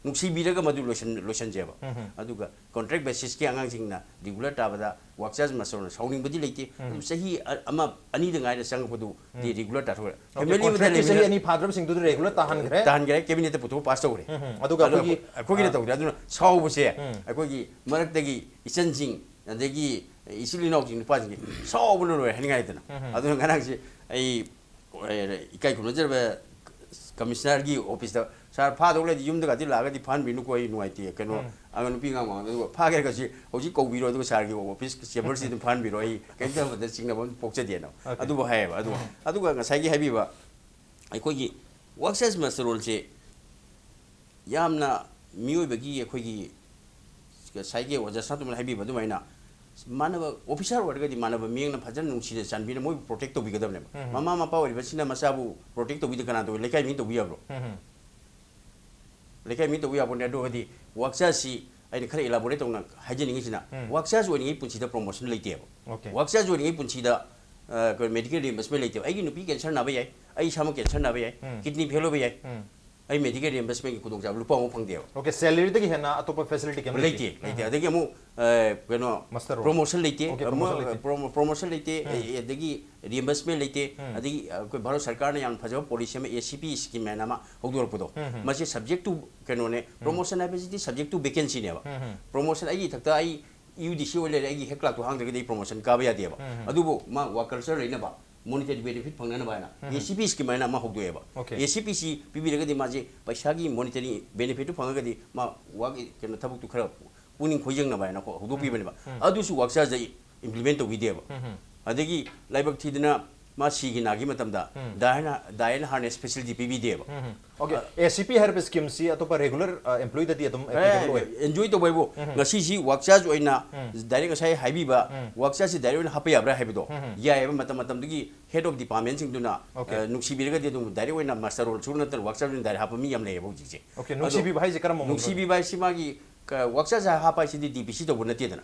ꯅꯨꯡꯁꯤꯕꯤꯔꯒ ꯃꯗꯨ ꯂꯣꯏꯁꯟ-, ꯂꯣꯏꯁꯟꯁꯦꯕ꯫ ꯑꯗꯨꯒ ꯀꯣꯟꯇ꯭ꯔꯦꯛ ꯕꯦꯁꯤꯁꯀꯤ ꯑꯉꯥꯡꯁꯤꯡꯅ ꯔꯤꯒꯨꯂꯔ ꯇꯥꯕꯗ ꯋꯥꯛꯆꯔꯁ ꯃꯁꯇꯔꯅ ꯁꯥꯎꯅꯤꯡꯕꯗꯤ ꯂꯩꯇꯦ꯫ ꯑꯗꯨ ꯆꯍꯤ ꯑ-, ꯑꯃ ꯑꯅꯤꯗ ꯉꯥꯏꯅ ꯆꯪꯉꯛꯄꯗꯨꯗꯤ ꯔꯤꯒꯨꯂꯔ ꯇꯥꯊꯣꯛꯈ꯭ꯔꯦ꯫ ꯐꯦꯃꯤꯂꯤ ꯑꯃꯗ ꯀꯣꯟꯇ꯭ꯔꯦꯛꯀꯤ ꯆꯍꯤ ꯂꯩꯃꯤꯟꯅ-, ꯑꯅꯤ ꯐꯥꯗ꯭ꯔꯕꯁꯤꯡꯗꯨꯗꯤ ꯔꯤꯒꯨꯂꯔ ꯇꯥꯍꯟꯈ꯭ꯔꯦ꯫ ꯇꯥꯍꯟꯈ꯭ꯔꯦ, ꯀꯦꯕꯤꯅꯦꯠꯇ ꯄꯨꯊꯣꯛꯑ ꯄꯥꯁ ꯇꯧꯈ꯭ꯔꯦ꯫ ꯑꯗꯨꯒ ꯑꯗꯣ ꯑꯩꯈꯣꯏꯒꯤ, ꯑꯩꯈꯣꯏꯒꯤꯅ ꯑ, ꯇꯧꯗ꯭ꯔꯦ꯫ ꯑꯗꯨꯅ ꯁꯥꯎꯕꯁꯦ ꯑꯩꯈꯣꯏꯒꯤ ꯃꯔꯛꯇꯒꯤ ꯏꯆꯟꯁꯤꯡ, ꯑꯗꯒꯤ ꯏꯆꯤꯜ ꯏꯅꯥꯎꯁꯤꯡ ꯅꯨꯄꯥꯁꯤꯡꯁꯦ ꯁꯥꯎꯕꯅ ꯂꯣꯏꯔꯦ ꯍꯥꯏꯅꯤꯡꯉꯥꯏ ꯂꯩꯇꯅ꯫ ꯑꯗꯨꯅ ꯉꯔꯥꯡꯁꯦ ꯑꯩ ꯏꯀꯥꯏ ꯈꯨꯝꯅꯖꯔꯕ ꯀꯃꯤꯁꯅꯔꯒꯤ ꯑꯣꯐꯤꯁꯇ, "ꯁꯥꯔ, ꯐꯥꯗꯧ ꯂꯩꯔꯗꯤ ꯌꯨꯝꯗꯒꯗꯤ ꯂꯥꯛꯑꯒꯗꯤ ꯐꯥꯍꯟꯕꯤꯅꯨꯀꯣ, ꯑꯩ ꯅꯨꯡꯉꯥꯏꯇꯦ, ꯀꯩꯅꯣ, ꯑꯉꯥꯡ ꯅꯨꯄꯤ ꯑꯉꯥꯡ ꯃꯃꯥꯡꯗ, ꯑꯗꯨꯒ ꯐꯥꯒꯦ ꯍꯥꯏꯔꯒꯁꯨ ꯍꯧꯖꯤꯛ ꯀꯧꯕꯤꯔꯣ, ꯑꯗꯨꯒ ꯁꯥꯔꯒꯤ ꯑꯣꯐꯤꯁ ꯆꯦꯝꯕꯔꯁꯤꯗ ꯑꯗꯨꯝ ꯐꯥꯍꯟꯕꯤꯔꯣ, ꯑꯩ ꯀꯩꯝꯇ ꯑꯃꯗ ꯆꯤꯡꯅꯕ ꯑꯃ ꯄꯣꯛꯆꯗꯦꯅ"꯫ ꯑꯗꯨꯕꯨ ꯍꯥꯏꯌꯦꯕ꯫ ꯑꯗꯨꯕꯨ, ꯑꯗꯨꯒ ꯉꯁꯥꯏꯒꯤ ꯍꯥꯏꯕꯤꯕ ꯑꯩꯈꯣꯏꯒꯤ ꯋꯥꯛꯆꯔꯁ ꯃꯁꯇꯔꯣꯜꯁꯦ ꯌꯥꯝꯅ ꯃꯤꯑꯣꯏꯕꯒꯤ, ꯑꯩꯈꯣꯏꯒꯤ ꯉꯁꯥꯏꯒꯤ ꯑꯣꯖꯥ ꯁꯅꯥꯇꯣꯝꯕꯅ ꯍꯥꯏꯕꯤꯕ ꯑꯗꯨꯃꯥꯏꯅ, ꯃꯥꯟꯅꯕ ꯑꯣꯐꯤꯁꯥꯔ ꯑꯣꯏꯔꯒꯗꯤ ꯃꯥꯟꯅꯕ ꯃꯤꯠꯌꯦꯡꯅ ꯐꯖꯅ ꯅꯨꯡꯁꯤꯅ ꯆꯥꯟꯕꯤꯅ ꯃꯣꯏꯕꯨ ꯄ꯭ꯔꯣꯇꯦꯛ ꯇꯧꯕꯤꯒꯗꯕꯅꯦꯕ꯫ ꯃꯃꯥ ꯃꯄꯥ ꯑꯣꯏꯔꯤꯕꯁꯤꯅ ꯃꯆꯥꯕꯨ ꯄ꯭ꯔꯣꯇꯦꯛ ꯇꯧꯕꯤꯗ ꯀꯅꯥ ꯇꯧꯏ? ꯂꯩꯀꯥꯏ ꯃꯤ ꯇꯧꯕꯤ ꯌꯥꯕ꯭ꯔꯣ? ꯂꯩꯀꯥꯏ ꯃꯤ ꯇꯧꯕ ꯌꯥꯕꯅꯦ꯫ ꯑꯗꯨꯒꯗꯤ ꯋꯥꯛꯆꯔꯁꯤ ꯑꯩꯅ ꯈꯔ ꯏꯂꯥꯕꯣꯔꯦꯠ ꯇꯧꯅ ꯍꯥꯏꯖꯅꯤꯡꯉꯤꯁꯤꯅ, ꯋꯥꯛꯆꯔꯁ ꯑꯣꯏꯔꯤꯉꯩ ꯄꯨꯟꯁꯤꯗ ꯄ꯭ꯔꯣꯃꯣꯁꯟ ꯂꯩꯇꯦꯕ꯫ ꯋꯥꯛꯆꯔꯁ ꯑꯣꯏꯔꯤꯉꯩ ꯄꯨꯟꯁꯤꯗ, ꯑ, ꯑꯩꯈꯣꯏ ꯃꯦꯗꯤꯀꯦꯜ ꯔꯤꯑꯦꯝꯕꯔꯁꯃꯦꯟ ꯂꯩꯇꯦꯕ꯫ ꯑꯩꯒꯤ ꯅꯨꯄꯤ ꯀꯦꯟꯁꯔ ꯅꯥꯕ ꯌꯥꯏ, ꯑꯩ ꯏꯁꯥꯃꯛ ꯀꯦꯟꯁꯔ ꯅꯥꯕ ꯌꯥꯏ, ꯀꯤꯗꯅꯤ ꯐꯦꯜ ꯑꯣꯏꯕ ꯌꯥꯏ, ꯑꯩ ꯃꯦꯗꯤꯀꯦꯜ ꯔꯤꯑꯦꯝꯕꯔꯁꯃꯦꯟꯒꯤ ꯈꯨꯗꯣꯡꯆꯥꯕ ꯂꯨꯄꯥ ꯑꯃ ꯐꯪꯗꯦꯕ꯫ ꯁꯦꯂꯔꯤꯗꯒꯤ ꯍꯦꯟꯅ ꯑꯇꯣꯞꯄ ꯐꯦꯁꯤꯂꯤꯇꯤ ꯀꯩꯝ ꯂꯩꯇꯦ, ꯂꯩꯇꯦ꯫ ꯑꯗꯒꯤ ꯑꯃꯨꯛ, ꯑ, ꯀꯩꯅꯣ, ꯃꯥꯁꯇꯔ ꯔꯣꯜ꯫ ꯄ꯭ꯔꯣꯃꯣꯁꯟ ꯂꯩꯇꯦ, ꯑꯣꯀꯦ, ꯑꯃꯨꯛ, ꯄ꯭ꯔꯣꯃꯣꯁꯟ ꯂꯩꯇꯦ꯫ ꯄ꯭ꯔꯣꯃꯣ-, ꯄ꯭ꯔꯣꯃꯣꯁꯟ ꯂꯩꯇꯦ, ꯑ, ꯑꯗꯒꯤ ꯔꯤꯑꯦꯝꯕꯔꯁꯃꯦꯟ ꯂꯩꯇꯦ꯫ ꯑꯗꯒꯤ ꯑꯩꯈꯣꯏ ꯚꯥꯔꯠ ꯁꯔꯀꯥꯔꯅ ꯌꯥꯝ ꯐꯖꯕ ꯄꯣꯂꯤꯁꯤ ꯑꯃ, ꯑꯦ ꯁꯤ ꯄꯤ ꯁ꯭ꯀꯤꯝ ꯍꯥꯏꯅ ꯑꯃ ꯍꯧꯗꯣꯔꯛꯄꯗꯣ, ꯃꯁꯤ ꯁꯕꯖꯦꯛ ꯇꯨ ꯀꯩꯅꯣꯅꯦ, ꯄ꯭ꯔꯣꯃꯣꯁꯟ ꯍꯥꯏꯕꯁꯤꯗꯤ ꯁꯕꯖꯦꯛ ꯇꯨ ꯚꯦꯀꯦꯟꯁꯤꯅꯦꯕ꯫ ꯄ꯭ꯔꯣꯃꯣꯁꯟ ꯑꯩꯒꯤ ꯏꯊꯛꯇ ꯑꯩ ꯌꯨ ꯗꯤ ꯁꯤ ꯑꯣꯏ ꯂꯩꯔꯦ, ꯑꯩꯒꯤ ꯍꯦꯗ ꯀ꯭ꯂꯥꯔꯛꯇꯣ ꯍꯥꯡꯗ꯭ꯔꯒꯗꯤ ꯑꯩ ꯄ꯭ꯔꯣꯃꯣꯁꯟ ꯀꯥꯕ ꯌꯥꯗꯦꯕ꯫ ꯑꯗꯨꯕꯨ ꯃꯥ ꯋꯥꯔꯛ ꯀꯜꯆꯔ ꯂꯩꯅꯕ, ꯃꯣꯅꯤꯇꯔꯤ ꯕꯦꯅꯤꯐꯤꯠ ꯐꯪꯅꯅꯕ ꯍꯥꯏꯅ ꯑꯦ ꯁꯤ ꯄꯤ ꯁ꯭ꯀꯤꯝ ꯍꯥꯏꯅ ꯑꯃ ꯍꯧꯗꯣꯛꯑꯦꯕ꯫ ꯑꯦ ꯁꯤ ꯄꯤ ꯁꯤ ꯄꯤꯕꯤꯔꯒꯗꯤ ꯃꯥꯁꯦ ꯄꯩꯁꯥꯒꯤ ꯃꯣꯅꯤꯇꯔꯤ ꯕꯦꯅꯤꯐꯤꯠꯇꯨ ꯐꯪꯉꯒꯗꯤ ꯃꯥ ꯋꯥꯔꯛ, ꯀꯩꯅꯣ, ꯊꯕꯛꯇꯨ ꯈꯔ ꯄꯨꯛꯅꯤꯡ ꯈꯣꯏꯖꯪꯅꯕ ꯍꯥꯏꯅꯀꯣ ꯍꯧꯗꯣꯛꯄꯤꯕꯅꯦꯕ꯫ ꯑꯗꯨꯁꯨ ꯋꯥꯛꯆꯥꯁꯗ ꯏꯝꯄ꯭ꯂꯤꯃꯦꯟ ꯇꯧꯕꯤꯗꯦꯕ꯫ ꯑꯗꯒꯤ ꯂꯥꯏꯕꯛ ꯊꯤꯗꯅ ꯃꯥ ꯁꯤꯒꯤ ꯅꯥꯒꯤ ꯃꯇꯝꯗ ꯗꯥꯏ ꯑꯦꯟ ꯍꯥꯔꯅꯦꯁ ꯐꯦꯁꯤꯂꯤꯇꯤ ꯄꯤꯕꯤꯗꯦꯕ꯫ ꯑꯣꯀꯦ, ꯑꯦ ꯁꯤ ꯄꯤ ꯍꯥꯏꯔꯤꯕ ꯁ꯭ꯀꯤꯝꯁꯤ ꯑꯇꯣꯞꯄ ꯔꯦꯒꯨꯂꯔ ꯑꯦꯝꯄ꯭ꯂꯣꯌꯤꯗꯗꯤ ꯑꯗꯨꯝ ꯑꯦꯄ꯭ꯂꯤꯀꯦꯕꯜ ꯑꯣꯏ? ꯑꯦꯟꯖꯣꯏ ꯇꯧꯕ ꯍꯥꯏꯕꯨ, ꯉꯁꯤꯁꯤ ꯋꯥꯛꯆꯥꯁ ꯑꯣꯏꯅ ꯗꯥꯏꯔꯦꯛ ꯉꯁꯥꯏ ꯍꯥꯏꯕꯤꯕ ꯋꯥꯛꯆꯥꯁꯁꯤ ꯗꯥꯏꯔꯦꯛ ꯑꯣꯏꯅ ꯍꯥꯞꯄ ꯌꯥꯕ꯭ꯔꯥ ꯍꯥꯏꯕꯗꯣ ꯌꯥꯏꯑꯕ꯫ ꯃꯇꯝ ꯃꯇꯝꯗꯨꯒꯤ ꯍꯦꯗ ꯑꯣꯐ ꯗꯤꯄꯥꯔꯠꯃꯦꯟꯁꯤꯡꯗꯨꯅ, ꯑꯣꯀꯦ꯫ ꯑ, ꯅꯨꯡꯁꯤꯕꯤꯔꯒꯗꯤ ꯑꯗꯨꯝ ꯗꯥꯏꯔꯦꯛ ꯑꯣꯏꯅ ꯃꯥꯁꯇꯔ ꯔꯣꯜ ꯁꯨ ꯅꯠꯇꯅ ꯋꯥꯛꯆꯥꯁ ꯑꯣꯏꯅ ꯗꯥꯏꯔꯦꯛ ꯍꯥꯞꯄ ꯃꯤ ꯌꯥꯝ ꯂꯩꯌꯦꯕ ꯍꯧꯖꯤꯛꯁꯦ꯫ ꯑꯣꯀꯦ, ꯑꯗꯣ ꯅꯨꯡꯁꯤꯕꯤꯕ ꯍꯥꯏꯁꯦ ꯀꯔꯝꯕ ꯃꯑꯣꯡꯗꯅꯣ? ꯅꯨꯡꯁꯤꯕꯤꯕ ꯍꯥꯏꯁꯤ ꯃꯥꯒꯤ ꯀ-, ꯋꯥꯛꯆꯥꯁ ꯍꯥꯞꯄ ꯍꯥꯏꯁꯤꯗꯤ ꯗꯤ ꯄꯤ ꯁꯤ ꯇꯧꯕ ꯅꯠꯇꯦꯗꯅ꯫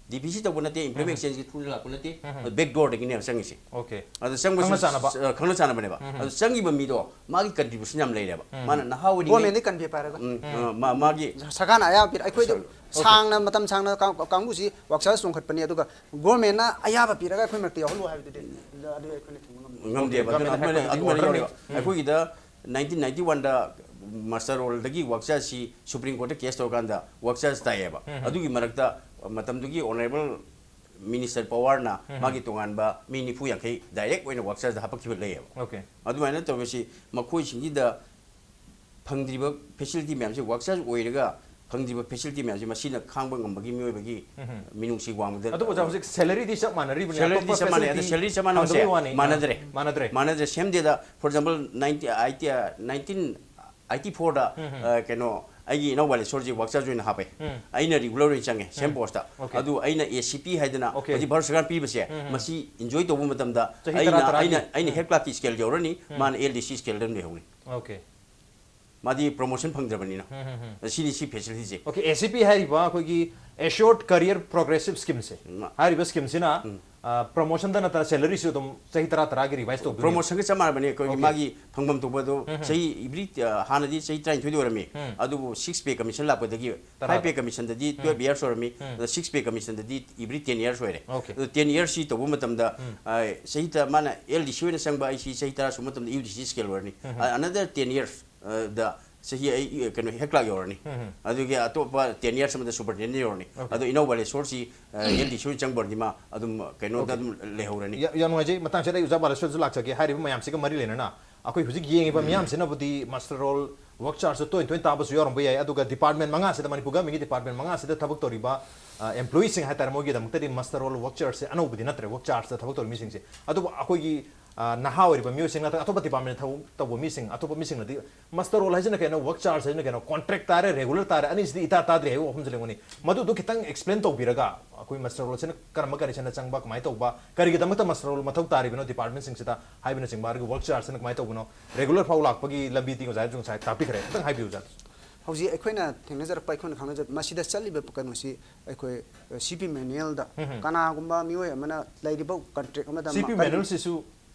ꯗꯤ ꯄꯤ ꯁꯤ ꯇꯧꯕ ꯅꯠꯇꯦ, ꯏꯝꯄ꯭ꯂꯣꯏꯃꯦꯟ ꯑꯦꯛꯁꯆꯦꯟꯖꯀꯤ ꯊ꯭ꯔꯨꯗ ꯂꯥꯛꯄ ꯅꯠꯇꯦ, ꯕꯦꯛ ꯗꯣꯔꯗꯒꯤꯅꯦꯕ ꯆꯪꯉꯤꯁꯦ꯫ ꯑꯣꯀꯦ꯫ ꯑꯗ ꯆꯪꯕꯁꯨ ꯈꯪꯅ ꯆꯥꯟꯅꯕ꯫ ꯑ, ꯈꯪꯅ ꯆꯥꯟꯅꯕꯅꯦ꯫ ꯑꯗ ꯆꯪꯉꯤꯕ ꯃꯤꯗꯣ ꯃꯥꯒꯤ ꯀꯟꯇ꯭ꯔꯤꯕ꯭ꯌꯨꯁꯟ ꯌꯥꯝ ꯂꯩꯔꯦꯕ꯫ ꯃꯥꯅ ꯅꯍꯥ ꯑꯣꯏꯔꯤꯉꯩ ꯒꯣꯔꯃꯦꯟꯗꯤ ꯀꯟꯕꯤ ꯄꯥꯏꯔꯒ ꯎꯝ, ꯑ, ꯃꯥ-, ꯃꯥꯒꯤ ꯁꯔꯀꯥꯔꯅ ꯑꯌꯥꯕ ꯄꯤꯔꯦ꯫ ꯑꯩꯈꯣꯏꯗ ꯁꯥꯡꯅ, ꯃꯇꯝ ꯁꯥꯡꯅ ꯀꯥꯡ-, ꯀꯥꯡꯕꯨꯁꯤ ꯋꯥꯛꯆꯥꯁ ꯆꯣꯡꯈꯠꯄꯅꯤ, ꯑꯗꯨꯒ ꯒꯣꯔꯃꯦꯟꯅ ꯑꯌꯥꯕ ꯄꯤꯔꯒ ꯑꯩꯈꯣꯏ ꯃꯔꯛꯇ ꯌꯥꯎꯍꯜꯂꯨ ꯍꯥꯏꯕꯗꯨꯗꯤ ꯑꯗꯨ ꯑꯩꯈꯣꯏꯅ ꯊꯤꯡꯕ ꯉꯝꯗꯦ꯫ ꯉꯝꯗꯦꯕ꯫ ꯑꯗꯨꯅ ꯒꯣꯔꯃꯦꯟꯅ ꯑꯗꯨꯃꯥꯏꯅ, ꯍꯥꯏꯔꯛꯄꯗꯤ ꯑꯗꯨꯃꯥꯏꯅ ꯑꯣꯔꯗꯔꯅꯤ꯫ ꯌꯥꯎꯔꯦꯕ꯫ ꯑꯩꯈꯣꯏꯒꯤꯗ ꯅꯥꯏꯟꯇꯤꯟ ꯅꯥꯏꯟꯇꯤ ꯋꯥꯟꯗ ꯃꯥꯁꯇꯔ ꯔꯣꯜꯗꯒꯤ ꯋꯥꯛꯆꯥꯁꯁꯤ ꯁꯨꯄ꯭ꯔꯤꯝ ꯀꯣꯔꯠꯇ ꯀꯦꯁ ꯇꯧꯔꯀꯥꯟꯗ ꯋꯥꯛꯆꯥꯁ ꯇꯥꯏꯌꯦꯕ꯫ ꯑꯗꯨꯒꯤ ꯃꯔꯛꯇ ꯃꯇꯝꯗꯨꯒꯤ ꯑꯣꯅꯔꯦꯕꯜ ꯃꯤꯅꯤꯁꯇꯔ ꯄꯋꯥꯔꯅ ꯃꯥꯒꯤ ꯇꯣꯉꯥꯟꯕ ꯃꯤ ꯅꯤꯐꯨ ꯌꯥꯡꯈꯩ ꯗꯥꯏꯔꯦꯛ ꯑꯣꯏꯅ ꯋꯥꯛꯆꯥꯁꯗ ꯍꯥꯄꯛꯈꯤꯕ ꯂꯩꯌꯦꯕ꯫ ꯑꯣꯀꯦ꯫ ꯑꯗꯨꯃꯥꯏꯅ ꯇꯧꯕꯁꯤ ꯃꯈꯣꯏꯁꯤꯡꯁꯤꯗ ꯐꯪꯗ꯭ꯔꯤꯕ ꯐꯦꯁꯤꯂꯤꯇꯤ ꯃꯌꯥꯝꯁꯤ, ꯋꯥꯛꯆꯥꯁ ꯑꯣꯏꯔꯒ ꯐꯪꯗ꯭ꯔꯤꯕ ꯐꯦꯁꯤꯂꯤꯇꯤ ꯃꯌꯥꯝꯁꯤ ꯃꯁꯤꯅ ꯈꯥꯡꯕ ꯉꯝꯕꯒꯤ ꯃꯤꯑꯣꯏꯕꯒꯤ ꯃꯤꯅꯨꯡꯁꯤ ꯋꯥꯡꯃꯗ ꯑꯗꯨ ꯑꯣꯖꯥ, ꯍꯧꯖꯤꯛ ꯁꯦꯂꯔꯤꯗꯤ ꯆꯞ ꯃꯥꯟꯅꯔꯤꯕꯅꯤ, ꯁꯦꯂꯔꯤꯗꯤ ꯑꯇꯣꯞꯄ ꯆꯞ ꯃꯥꯟꯅꯩ꯫ ꯑꯗ ꯐꯦꯁꯤꯂꯤꯇꯤ ꯁꯦꯂꯔꯤ ꯆꯞ ꯃꯥꯟꯅꯕꯁꯦ ꯐꯪꯗꯕꯒꯤ ꯋꯥꯅꯤ꯫ ꯃꯥꯟꯅꯗ꯭ꯔꯦ꯫ ꯃꯥꯟꯅꯗ꯭ꯔꯦ꯫ ꯃꯥꯟꯅꯗ꯭ꯔꯦ꯫ ꯁꯦꯝꯗꯦꯗ, for example, ninety, eighty, nineteen eighty ꯐꯣꯔꯗ, ꯑ, ꯀꯩꯅꯣ, ꯑꯩꯒꯤ ꯏꯅꯥꯎ ꯕꯥꯂꯦꯁꯣꯔꯁꯦ ꯋꯥꯛꯆꯥꯁ ꯑꯣꯏꯅ ꯍꯥꯞꯄꯦ꯫ ꯑꯩꯅ ꯔꯤꯒꯨꯂꯔ ꯑꯣꯏꯅ ꯆꯪꯉꯦ, ꯁꯦꯝ ꯄꯣꯁꯇ꯫ ꯑꯣꯀꯦ꯫ ꯑꯗꯨ ꯑꯩꯅ ꯑꯦ ꯁꯤ ꯄꯤ ꯍꯥꯏꯗꯅ ꯑꯣꯀꯦ꯫ ꯍꯧꯖꯤꯛ ꯚꯥꯔꯠ ꯁꯔꯀꯥꯔ ꯄꯤꯕꯁꯦ, ꯃꯁꯤ ꯏꯟꯖꯣꯏ ꯇꯧꯕ ꯃꯇꯝꯗ ꯆꯍꯤ ꯑꯩꯅ, ꯇꯔꯥ ꯇꯔꯥꯒꯤ꯫ ꯑꯩꯅ, ꯑꯩꯅ ꯍꯦꯗ ꯀ꯭ꯂꯥꯔꯛꯀꯤ ꯁ꯭ꯀꯦꯜ ꯌꯧꯔꯅꯤ, ꯃꯥꯅ ꯑꯦꯜ ꯗꯤ ꯁꯤ ꯁ꯭ꯀꯦꯜꯗ ꯑꯗꯨꯝ ꯂꯩꯍꯧꯅꯤ꯫ ꯑꯣꯀꯦ꯫ ꯃꯥꯗꯤ ꯄ꯭ꯔꯣꯃꯣꯁꯟ ꯐꯪꯗ꯭ꯔꯕꯅꯤꯅ꯫ ꯁꯤꯅꯤ ꯁꯤ ꯐꯦꯁꯤꯂꯤꯇꯤꯁꯦ꯫ ꯑꯣꯀꯦ, ꯑꯦ ꯁꯤ ꯄꯤ ꯍꯥꯏꯔꯤꯕ ꯑꯩꯈꯣꯏꯒꯤ ꯑꯦꯁꯣꯔꯠ ꯀꯔꯤꯌꯔ ꯄ꯭ꯔꯣꯒ꯭ꯔꯦꯁꯤꯞ ꯁ꯭ꯀꯤꯝꯁꯦ꯫ ꯎꯝ꯫ ꯍꯥꯏꯔꯤꯕ ꯁ꯭ꯀꯤꯝꯁꯤꯅ, ꯑ, ꯄ꯭ꯔꯣꯃꯣꯁꯟꯗ ꯅꯠꯇꯅ ꯁꯦꯂꯔꯤꯁꯨ ꯑꯗꯨꯝ ꯆꯍꯤ ꯇꯔꯥ ꯇꯔꯥꯒꯤ ꯔꯤꯚꯥꯏꯁ ꯇꯧꯗꯣꯏꯅꯦ꯫ ꯄ꯭ꯔꯣꯃꯣꯁꯟꯒ ꯆꯞ ꯃꯥꯟꯅꯕꯅꯦ꯫ ꯑꯩꯈꯣꯏꯒꯤ ꯑꯣꯀꯦ꯫ ꯃꯥꯒꯤ ꯐꯪꯐꯝ ꯊꯣꯛꯄꯗꯣ ꯆꯍꯤ ꯏꯕ꯭ꯔꯤ, ꯑ, ꯍꯥꯟꯅꯗꯤ ꯆꯍꯤ ꯇꯔꯥꯅꯤꯊꯣꯏꯗ ꯑꯣꯏꯔꯝꯃꯤ꯫ ꯑꯗꯨꯕꯨ ꯁꯤꯛꯁ ꯄꯦ ꯀꯃꯤꯁꯟ ꯂꯥꯛꯄꯗꯒꯤ, ꯇꯔꯥꯗ꯫ ꯐꯥꯏꯚ ꯄꯦ ꯀꯃꯤꯁꯟꯗꯗꯤ ꯇꯨꯌꯦꯜꯐ ꯌꯔꯁ ꯑꯣꯏꯔꯝꯃꯤ꯫ ꯑꯗ ꯁꯤꯛꯁ ꯄꯦ ꯀꯃꯤꯁꯟꯗꯗꯤ ꯏꯕ꯭ꯔꯤ ꯇꯦꯟ ꯌꯔꯁ ꯑꯣꯏꯔꯦ꯫ ꯑꯣꯀꯦ꯫ ꯑꯗꯣ ꯇꯦꯟ ꯌꯔꯁꯁꯤ ꯇꯧꯕ ꯃꯇꯝꯗ, ꯑ, ꯆꯍꯤꯗ ꯃꯥꯅ ꯑꯦꯜ ꯗꯤ ꯁꯤ ꯑꯣꯏꯅ ꯆꯪꯕ ꯑꯩꯁꯤ ꯆꯍꯤ ꯇꯔꯥ ꯁꯨꯕ ꯃꯇꯝꯗ ꯌꯨ ꯗꯤ ꯁꯤ ꯁ꯭ꯀꯦꯜ ꯑꯣꯏꯔꯅꯤ꯫ ꯑ, another ten years, ꯑ, ꯗ ꯆꯍꯤ ꯑꯩ ꯀꯩꯅꯣ ꯍꯦꯛ ꯂꯥꯛ ꯌꯧꯔꯅꯤ꯫ ꯑꯗꯨꯒꯤ ꯑꯇꯣꯞꯄ ten years ꯑꯃꯗ superintendent ꯌꯧꯔꯅꯤ꯫ ꯑꯗꯣ ꯏꯅꯧ ꯕꯥꯂꯦꯁꯣꯔꯁꯤ ꯍꯦꯜꯊ ꯏꯁꯨ ꯆꯪꯕ ꯑꯣꯏꯔꯗꯤ ꯃꯥ ꯑꯗꯨꯝ ꯀꯩꯅꯣꯗ ꯑꯗꯨꯝ ꯂꯩꯍꯧꯔꯅꯤ꯫ ꯌꯥꯝ ꯅꯨꯡꯉꯥꯏꯖꯩ꯫ ꯃꯇꯥꯡꯁꯤꯗ ꯑꯩ ꯑꯣꯖꯥ ꯕꯥꯂꯦꯁꯣꯔꯁꯨ ꯂꯥꯛꯆꯒꯦ꯫ ꯍꯥꯏꯔꯤꯕ ꯃꯌꯥꯝꯁꯤꯒ ꯃꯔꯤ ꯂꯩꯅꯅ ꯑꯩꯈꯣꯏ ꯍꯧꯖꯤꯛ ꯌꯦꯡꯉꯤꯕ ꯃꯤꯌꯥꯝꯁꯤꯅꯕꯨꯗꯤ muster roll, work charge ꯇꯣꯏ ꯇꯣꯏꯅ ꯇꯥꯕꯁꯨ ꯌꯥꯎꯔꯝꯕ ꯌꯥꯏ꯫ ꯑꯗꯨꯒ department ꯃꯉꯥꯁꯤꯗ, ꯃꯅꯤꯄꯨꯔ government ꯀꯤ department ꯃꯉꯥꯁꯤꯗ ꯊꯕꯛ ꯇꯧꯔꯤꯕ employee ꯁꯤꯡ ꯍꯥꯏꯇꯥꯔꯦ, ꯃꯣꯏꯒꯤꯗꯃꯛꯇꯗꯤ muster roll, work charge ꯁꯦ ꯑꯅꯧꯕꯗꯤ ꯅꯠꯇ꯭ꯔꯦ, work charge ꯇ ꯊꯕꯛ ꯇꯧꯔꯤ ꯃꯤꯁꯤꯡꯁꯦ꯫ ꯑꯗꯨꯕꯨ ꯑꯩꯈꯣꯏꯒꯤ ꯅꯍꯥ ꯑꯣꯏꯔꯤꯕ ꯃꯤꯑꯣꯏꯁꯤꯡ ꯅꯠꯇ꯭ꯔꯒ ꯑꯇꯣꯞꯄ department ꯊꯕꯛ ꯇꯧꯕ ꯃꯤꯁꯤꯡ, ꯑꯇꯣꯞꯄ ꯃꯤꯁꯤꯡꯅꯗꯤ muster roll ꯍꯥꯏꯁꯤꯅ ꯀꯩꯅꯣ, work charge ꯍꯥꯏꯁꯤꯅ ꯀꯩꯅꯣ, contract ꯇꯥꯔꯦ, regular ꯇꯥꯔꯦ, ꯑꯅꯤꯁꯤꯗꯤ ꯏꯇꯥ ꯇꯥꯗ꯭ꯔꯦ ꯍꯥꯏꯕ ꯋꯥꯐꯝꯁꯨ ꯂꯩꯒꯅꯤ꯫ ꯃꯗꯨꯗꯣ ꯈꯤꯇꯪ explain ꯇꯧꯕꯤꯔꯒ ꯑꯩꯈꯣꯏ muster roll ꯁꯤꯅ ꯀꯔꯝꯕ condition ꯗ ꯆꯪꯕ, ꯀꯃꯥꯏꯅ ꯇꯧꯕ, ꯀꯔꯤꯒꯤꯗꯃꯛꯇ muster roll ꯃꯊꯧ ꯇꯥꯔꯤꯕꯅꯣ department ꯁꯤꯡꯁꯤꯗ ꯍꯥꯏꯕꯅꯆꯤꯡꯕ, ꯑꯗꯨꯒ work charge ꯁꯤꯅ ꯀꯃꯥꯏꯅ ꯇꯧꯕꯅꯣ, regular ꯐꯥꯎ ꯂꯥꯛꯄꯒꯤ ꯂꯝꯕꯤꯗꯤ ꯑꯣꯖꯥꯁꯨ ꯉꯁꯥꯏ ꯇꯥꯛꯄꯤꯈ꯭ꯔꯦ꯫ ꯈꯤꯇꯪ ꯍꯥꯏꯕꯤꯌꯨ ꯑꯣꯖꯥ꯫ ꯍꯧꯖꯤꯛ ꯑꯩꯈꯣꯏꯅ ꯊꯦꯡꯅꯖꯔꯛꯄ, ꯑꯩꯈꯣꯏꯅ ꯈꯪꯅꯖꯔꯛꯄ, ꯃꯁꯤꯗ ꯆꯠꯂꯤꯕ ꯀꯩꯅꯣꯁꯤ ꯑꯩꯈꯣꯏ C P manual ꯗ ꯀꯅꯥꯒꯨꯝꯕ ꯃꯤꯑꯣꯏ ꯑꯃꯅ ꯂꯩꯔꯤꯕ contract ꯑꯃꯗ C P manual ꯁꯤꯁꯨ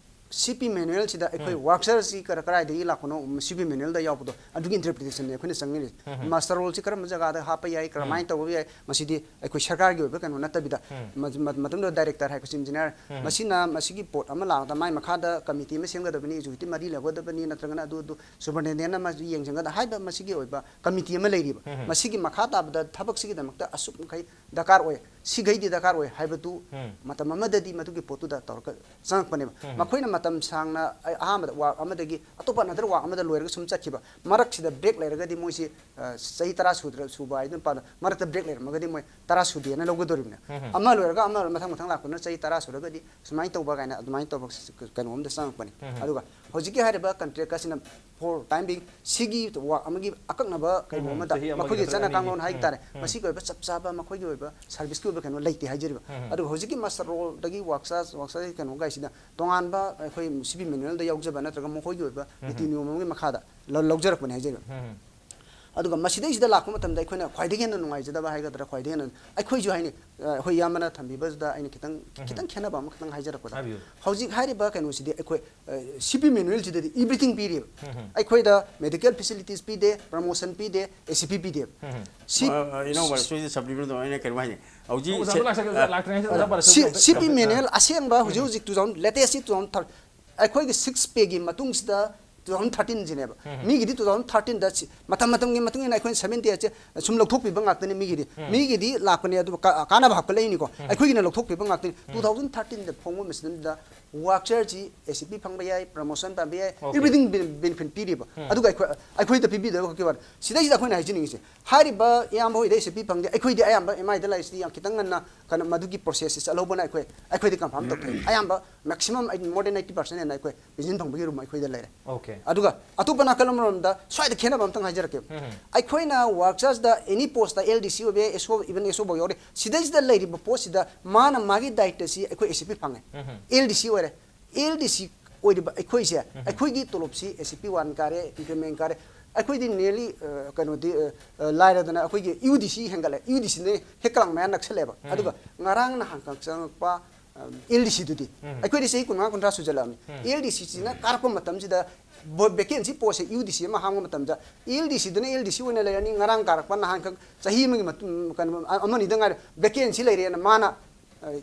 C P manual ꯁꯤꯗ ꯑꯩꯈꯣꯏ work charge ꯁꯤ ꯀꯔ-, ꯀꯗꯥꯏꯗꯒꯤ ꯂꯥꯛꯄꯅꯣ, C P manual ꯗ ꯌꯥꯎꯕꯗꯣ, ꯑꯗꯨꯒꯤ interpretation ꯅꯦ ꯑꯩꯈꯣꯏꯅ ꯆꯪꯅꯔꯤꯁꯦ꯫ Muster roll ꯁꯤ ꯀꯔꯝꯕ ꯖꯒꯥꯗ ꯍꯥꯞꯄ ꯌꯥꯏ, ꯀꯔꯝꯍꯥꯏꯅ ꯇꯧꯕ ꯌꯥꯏ, ꯃꯁꯤꯗꯤ ꯑꯩꯈꯣꯏ ꯁꯔꯀꯥꯔꯒꯤ ꯑꯣꯏꯕ ꯀꯩꯅꯣ ꯅꯠꯇꯕꯤꯗ, ꯃ-, ꯃ-, ꯃꯇꯝꯗꯨꯗ director ꯍꯥꯏ, ꯑꯩꯈꯣꯏ chief engineer, ꯃꯁꯤꯅ ꯃꯁꯤꯒꯤ ꯄꯣꯠ ꯑꯃ ꯂꯥꯛꯄꯗ ꯃꯥꯏ ꯃꯈꯥꯗ committee ꯑꯃ ꯁꯦꯝꯒꯗꯕꯅꯤ, executive ꯃꯔꯤ ꯂꯧꯒꯗꯕꯅꯤ, ꯅꯠꯇ꯭ꯔꯒꯅ ꯑꯗꯨ, ꯑꯗꯨ superintendent ꯑꯃ ꯌꯦꯡꯁꯤꯟꯒꯗ ꯍꯥꯏꯕ ꯃꯁꯤꯒꯤ ꯑꯣꯏꯕ committee ꯑꯃ ꯂꯩꯔꯤꯕ꯫ ꯃꯁꯤꯒꯤ ꯃꯈꯥ ꯇꯥꯕꯗ ꯊꯕꯛꯁꯤꯒꯤꯗꯃꯛꯇ ꯑꯁꯨꯛ ꯃꯈꯩ ꯗꯔꯀꯥꯔ ꯑꯣꯏ, ꯁꯤꯈꯩꯗꯤ ꯗꯔꯀꯥꯔ ꯑꯣꯏ ꯍꯥꯏꯕꯗꯨ ꯃꯇꯝ ꯑꯃꯗꯗꯤ ꯃꯗꯨꯒꯤ ꯄꯣꯠꯇꯨꯗ ꯇꯧꯔꯒ ꯆꯪꯉꯛꯄꯅꯦꯕ꯫ ꯃꯈꯣꯏꯅ ꯃꯇꯝ ꯁꯥꯡꯅ ꯑꯩ ꯑꯍꯥꯟꯕꯗ work ꯑꯃꯗꯒꯤ ꯑꯇꯣꯞꯄ another work ꯑꯃꯗ ꯂꯣꯏꯔꯒ ꯁꯨꯝ ꯆꯠꯈꯤꯕ, ꯃꯔꯛꯁꯤꯗ break ꯂꯩꯔꯒꯗꯤ ꯃꯣꯏꯁꯤ, ꯑ, ꯆꯍꯤ ꯇꯔꯥ ꯁꯨꯗ꯭ꯔ-, ꯁꯨꯕ ꯍꯥꯏꯗꯨꯅ ꯄꯥꯗ-, ꯃꯔꯛꯇ break ꯂꯩꯔꯝꯃꯒꯗꯤ ꯃꯣꯏ ꯇꯔꯥ ꯁꯨꯗꯦꯅ ꯂꯧꯒꯗꯧꯔꯤꯕꯅꯦ꯫ ꯑꯃ ꯂꯣꯏꯔꯒ ꯑꯃ ꯃꯊꯪ ꯃꯊꯪ ꯂꯥꯛꯄꯅ ꯆꯍꯤ ꯇꯔꯥ ꯁꯨꯔꯒꯗꯤ ꯁꯨꯃꯥꯏꯅ ꯇꯧꯕ ꯀꯥꯏꯅ ꯑꯗꯨꯃꯥꯏꯅ ꯇꯧꯕ ꯀꯩꯅꯣ ꯑꯝꯗ ꯆꯪꯉꯛꯄꯅꯤ꯫ ꯑꯗꯨꯒ ꯍꯧꯖꯤꯛꯀꯤ ꯍꯥꯏꯔꯤꯕ contract ꯑꯁꯤꯅ for time being ꯁꯤꯒꯤ work ꯑꯃꯒꯤ ꯑꯀꯛꯅꯕ ꯀꯩꯅꯣ ꯑꯃꯗ ꯆꯍꯤ ꯑꯃꯒꯤ ꯃꯈꯣꯏꯒꯤ ꯅꯠꯇ꯭ꯔꯒ ꯆꯠꯅ ꯑꯅꯤꯒꯤ꯫ ꯀꯥꯡꯂꯣꯟ ꯍꯥꯏ ꯇꯥꯔꯦ, ꯃꯁꯤꯒꯤ ꯑꯣꯏꯕ ꯆꯞ ꯆꯥꯕ ꯃꯈꯣꯏꯒꯤ ꯑꯣꯏꯕ service ꯀꯤ ꯑꯣꯏꯕ ꯀꯩꯅꯣ ꯂꯩꯇꯦ ꯍꯥꯏꯖꯔꯤꯕ꯫ ꯑꯗꯨꯒ ꯍꯧꯖꯤꯛꯀꯤ muster roll ꯗꯒꯤ work charge, work charge ꯀꯩꯅꯣ ꯒꯥꯏꯁꯤꯅ ꯇꯣꯉꯥꯟꯕ ꯑꯩꯈꯣꯏ C P manual ꯗ ꯌꯥꯎꯖꯕ ꯅꯠꯇ꯭ꯔꯒ ꯃꯈꯣꯏꯒꯤ ꯑꯣꯏꯕ ꯅꯤꯇꯤ ꯅꯤꯌꯣꯝ ꯑꯃꯒꯤ ꯃꯈꯥꯗ ꯂꯧ-, ꯂꯧꯖꯔꯛꯄꯅꯦ ꯍꯥꯏꯖꯔꯤꯕ꯫ ꯑꯗꯨꯒ ꯃꯁꯤꯗꯩꯁꯤꯗ ꯂꯥꯛꯄ ꯃꯇꯝꯗ ꯑꯩꯈꯣꯏꯅ ꯈ꯭ꯋꯥꯏꯗꯒꯤ ꯍꯦꯟꯅ ꯅꯨꯡꯉꯥꯏꯖꯗꯕ ꯍꯥꯏꯒꯗ꯭ꯔꯥ, ꯈ꯭ꯋꯥꯏꯗꯒꯤ ꯍꯦꯟꯅ ꯑꯩꯈꯣꯏꯁꯨ ꯍꯥꯏꯅꯤ, ꯑ, ꯑꯩꯈꯣꯏ ꯏꯌꯥꯝꯕꯅ ꯊꯝꯕꯤꯕꯁꯤꯗ ꯑꯩꯅ ꯈꯤꯇꯪ, ꯈꯤꯇꯪ ꯈꯦꯠꯅꯕ ꯑꯃꯈꯛꯇꯪ ꯍꯥꯏꯖꯔꯛꯄꯗ, ꯍꯥꯏꯕꯤꯌꯨ꯫ ꯍꯧꯖꯤꯛ ꯍꯥꯏꯔꯤꯕ ꯀꯩꯅꯣꯁꯤꯗꯤ ꯑꯩꯈꯣꯏ, ꯑ, C P manual ꯁꯤꯗꯗꯤ everything ꯄꯤꯔꯤꯕ꯫ ꯑꯩꯈꯣꯏꯗ medical facilities ꯄꯤꯗꯦ, promotion ꯄꯤꯗꯦ, A C P ꯄꯤꯗꯦꯕ꯫ ꯁꯤ ꯑ, ꯑ, ꯏꯅꯥꯎ ꯃꯔꯛꯁꯨ ꯁꯕꯗꯤꯕꯤꯖꯟꯗꯣ ꯑꯩꯅ ꯀꯩꯅꯣ ꯍꯥꯏꯅꯤ꯫ ꯍꯧꯖꯤꯛ ꯑꯣꯖꯥꯗꯣ ꯁꯦ-, ꯂꯥꯛꯆꯒꯦ, ꯑꯣꯖꯥ ꯑ, ꯂꯥꯛꯇ꯭ꯔꯤꯉꯩꯁꯤꯗ ꯑꯣꯖꯥ ꯁꯤ-, ꯄꯥꯔꯁꯦꯜ C P ꯑꯝꯇ manual ꯑꯁꯦꯡꯕ ꯍꯧꯖꯤꯛ ꯍꯧꯖꯤꯛ two thousand latest two thousand thirty ꯑꯩꯈꯣꯏꯒꯤ six pay ꯒꯤ ꯃꯇꯨꯡꯁꯤꯗ ꯇꯨ ꯊꯥꯎꯖꯟ ꯊꯥꯔꯇꯤꯟꯁꯤꯅꯦꯕ꯫ ꯃꯤꯒꯤꯗꯤ ꯇꯨ ꯊꯥꯎꯖꯟ ꯊꯥꯔꯇꯤꯟꯗ ꯁꯤ-, ꯃꯇꯝ ꯃꯇꯝꯒꯤ ꯃꯇꯨꯡ ꯏꯟꯅ ꯑꯩꯈꯣꯏꯅ ꯁꯚꯦꯟꯇꯤ ꯑꯩꯠꯁꯦ ꯁꯨꯝ ꯂꯧꯊꯣꯛꯄꯤꯕ ꯉꯥꯛꯇꯅꯤ꯫ ꯃꯤꯒꯤꯗꯤ, ꯃꯤꯒꯤꯗꯤ ꯂꯥꯛꯄꯅꯦ, ꯑꯗꯨꯒ ꯀꯥ-, ꯀꯥꯟꯅꯕ ꯍꯥꯞꯀꯠꯂꯛꯏꯅꯤꯀꯣ꯫ ꯑꯩꯈꯣꯏꯒꯤꯅ ꯂꯧꯊꯣꯛꯄꯤꯕ ꯉꯥꯛꯇꯅꯤ꯫ ꯇꯨ ꯊꯥꯎꯖꯟ ꯊꯥꯔꯇꯤꯟꯗ ꯐꯣꯡꯕ ꯃꯇꯝꯗ ꯋꯥꯛꯆꯔꯁꯤ ꯑꯦꯁ ꯄꯤ ꯐꯪꯕ ꯌꯥꯏ, ꯄ꯭ꯔꯃꯣꯁꯟ ꯐꯪꯕ ꯌꯥꯏ, Okay. ꯑꯦꯕ꯭ꯔꯤꯊꯤꯡ ꯕꯦꯅꯤꯐꯤꯠ ꯄꯤꯔꯤꯕ꯫ ꯑꯗꯨꯒ ꯑꯩꯈꯣꯏ, ꯑꯩꯈꯣꯏꯗ ꯄꯤꯕꯤꯗꯕ ꯈꯛꯀꯤ ꯋꯥꯅꯤ꯫ ꯁꯤꯗꯩꯁꯤꯗ ꯑꯩꯈꯣꯏꯅ ꯍꯥꯏꯖꯅꯤꯡꯉꯤꯁꯦ, ꯍꯥꯏꯔꯤꯕ ꯏꯌꯥꯝꯕ ꯍꯣꯏꯗ ꯑꯦꯁ ꯄꯤ ꯐꯪꯗꯦ, ꯑꯩꯈꯣꯏꯗꯤ ꯑꯌꯥꯝꯕ ꯑꯦꯝ ꯑꯥꯏꯗ ꯂꯩꯔꯤꯁꯤꯗꯤ ꯌꯥꯝ ꯈꯤꯇꯪ ꯉꯟꯅ ꯀꯩꯅꯣ ꯃꯗꯨꯒꯤ ꯄ꯭ꯔꯣꯁꯦꯁꯁꯤ ꯆꯠꯍꯧꯕꯅ ꯑꯩꯈꯣꯏ, ꯑꯩꯈꯣꯏꯗꯤ ꯀꯟꯐꯥꯔꯝ ꯇꯧꯊꯣꯛꯑꯦ꯫ ꯑꯌꯥꯝꯕ maximum more than eighty percent ꯍꯦꯟꯅ ꯑꯩꯈꯣꯏ ꯄꯦꯟꯁꯤꯟ ꯐꯪꯕꯒꯤ ꯔꯨꯝ ꯑꯩꯈꯣꯏꯗ ꯂꯩꯔꯦ꯫ Okay. ꯑꯗꯨꯒ ꯑꯇꯣꯞꯄ ꯅꯥꯀꯜ ꯑꯃꯔꯣꯝꯗ ꯁ꯭ꯋꯥꯏꯗ ꯈꯦꯠꯅꯕ ꯑꯝꯇꯪ ꯍꯥꯏꯖꯔꯛꯀꯦ꯫ ꯑꯩꯈꯣꯏꯅ ꯋꯥꯛꯆꯔꯁꯇ ꯑꯦꯅꯤ ꯄꯣꯁꯇ ꯑꯦꯜ ꯗꯤ ꯁꯤ ꯑꯣꯏꯕ ꯌꯥꯏ, ꯑꯦꯁ ꯑꯣ, ꯏꯚꯟ ꯑꯦꯁ ꯑꯣ ꯐꯥꯎ ꯌꯥꯎꯔꯦ꯫ ꯁꯤꯗꯩꯁꯤꯗ ꯂꯩꯔꯤꯕ ꯄꯣꯠꯁꯤꯗ ꯃꯥꯅ ꯃꯥꯒꯤ ꯗꯥꯏꯠꯇꯁꯤ ꯑꯩꯈꯣꯏ ꯑꯦꯁ ꯄꯤ ꯐꯪꯉꯦ꯫ ꯑꯦꯜ ꯗꯤ ꯁꯤ ꯑꯣꯏꯔꯦ꯫ ꯑꯦꯜ ꯗꯤ ꯁꯤ ꯑꯣꯏꯔꯤꯕ ꯑꯩꯈꯣꯏꯁꯦ, ꯑꯩꯈꯣꯏꯒꯤ ꯇꯣꯂꯣꯞꯁꯤ ꯑꯦꯁ ꯄꯤ ꯋꯥꯟ ꯀꯥꯔꯦ, ꯏꯟꯀ꯭ꯔꯤꯃꯦꯟ ꯀꯥꯔꯦ꯫ ꯑꯩꯈꯣꯏꯗꯤ ꯅꯤꯌꯔꯂꯤ, ꯑ, ꯀꯩꯅꯣꯗꯤ, ꯑ, ꯑ, ꯂꯥꯏꯔꯗꯅ ꯑꯩꯈꯣꯏꯒꯤ ꯌꯨ ꯗꯤ ꯁꯤ ꯍꯦꯟꯒꯠꯂꯦ꯫ ꯌꯨ ꯗꯤ ꯁꯤꯅ ꯍꯦꯛ ꯀꯂꯥꯡ ꯃꯌꯥ ꯅꯛꯁꯜꯂꯦꯕ꯫ ꯑꯗꯨꯒ ꯉꯔꯥꯡ ꯅꯍꯥꯟ ꯈꯛ ꯆꯪꯉꯛꯄ, ꯑ, ꯑꯦꯜ ꯗꯤ ꯁꯤꯗꯨꯗꯤ ꯑꯩꯈꯣꯏꯗꯤ ꯆꯍꯤ ꯀꯨꯟꯃꯉꯥ ꯀꯨꯟꯊ꯭ꯔꯥ ꯁꯨꯖꯜꯂꯛꯑꯕꯅꯤ꯫ ꯑꯦꯜ ꯗꯤ ꯁꯤꯁꯤꯅ ꯀꯥꯔꯛꯄ ꯃꯇꯝꯁꯤꯗ ꯚꯦꯀꯦꯟꯁꯤ ꯄꯣꯁꯁꯦ ꯌꯨ ꯗꯤ ꯁꯤ ꯑꯃ ꯍꯥꯡꯕ ꯃꯇꯝꯗ ꯑꯦꯜ ꯗꯤ ꯁꯤꯗꯨꯅ ꯑꯦꯜ ꯗꯤ ꯁꯤ ꯑꯣꯏꯅ ꯂꯩꯔꯅꯤ꯫ ꯉꯔꯥꯡ ꯀꯥꯔꯛꯄ ꯅꯍꯥꯟꯈꯛ ꯆꯍꯤ ꯑꯃꯒꯤ ꯃꯇꯨꯡ, ꯀꯩꯅꯣ, ꯑ-, ꯑꯃꯅꯤꯗ ꯉꯥꯏꯔꯦ ꯚꯦꯀꯦꯟꯁꯤ ꯂꯩꯔꯦꯅ ꯃꯥꯅ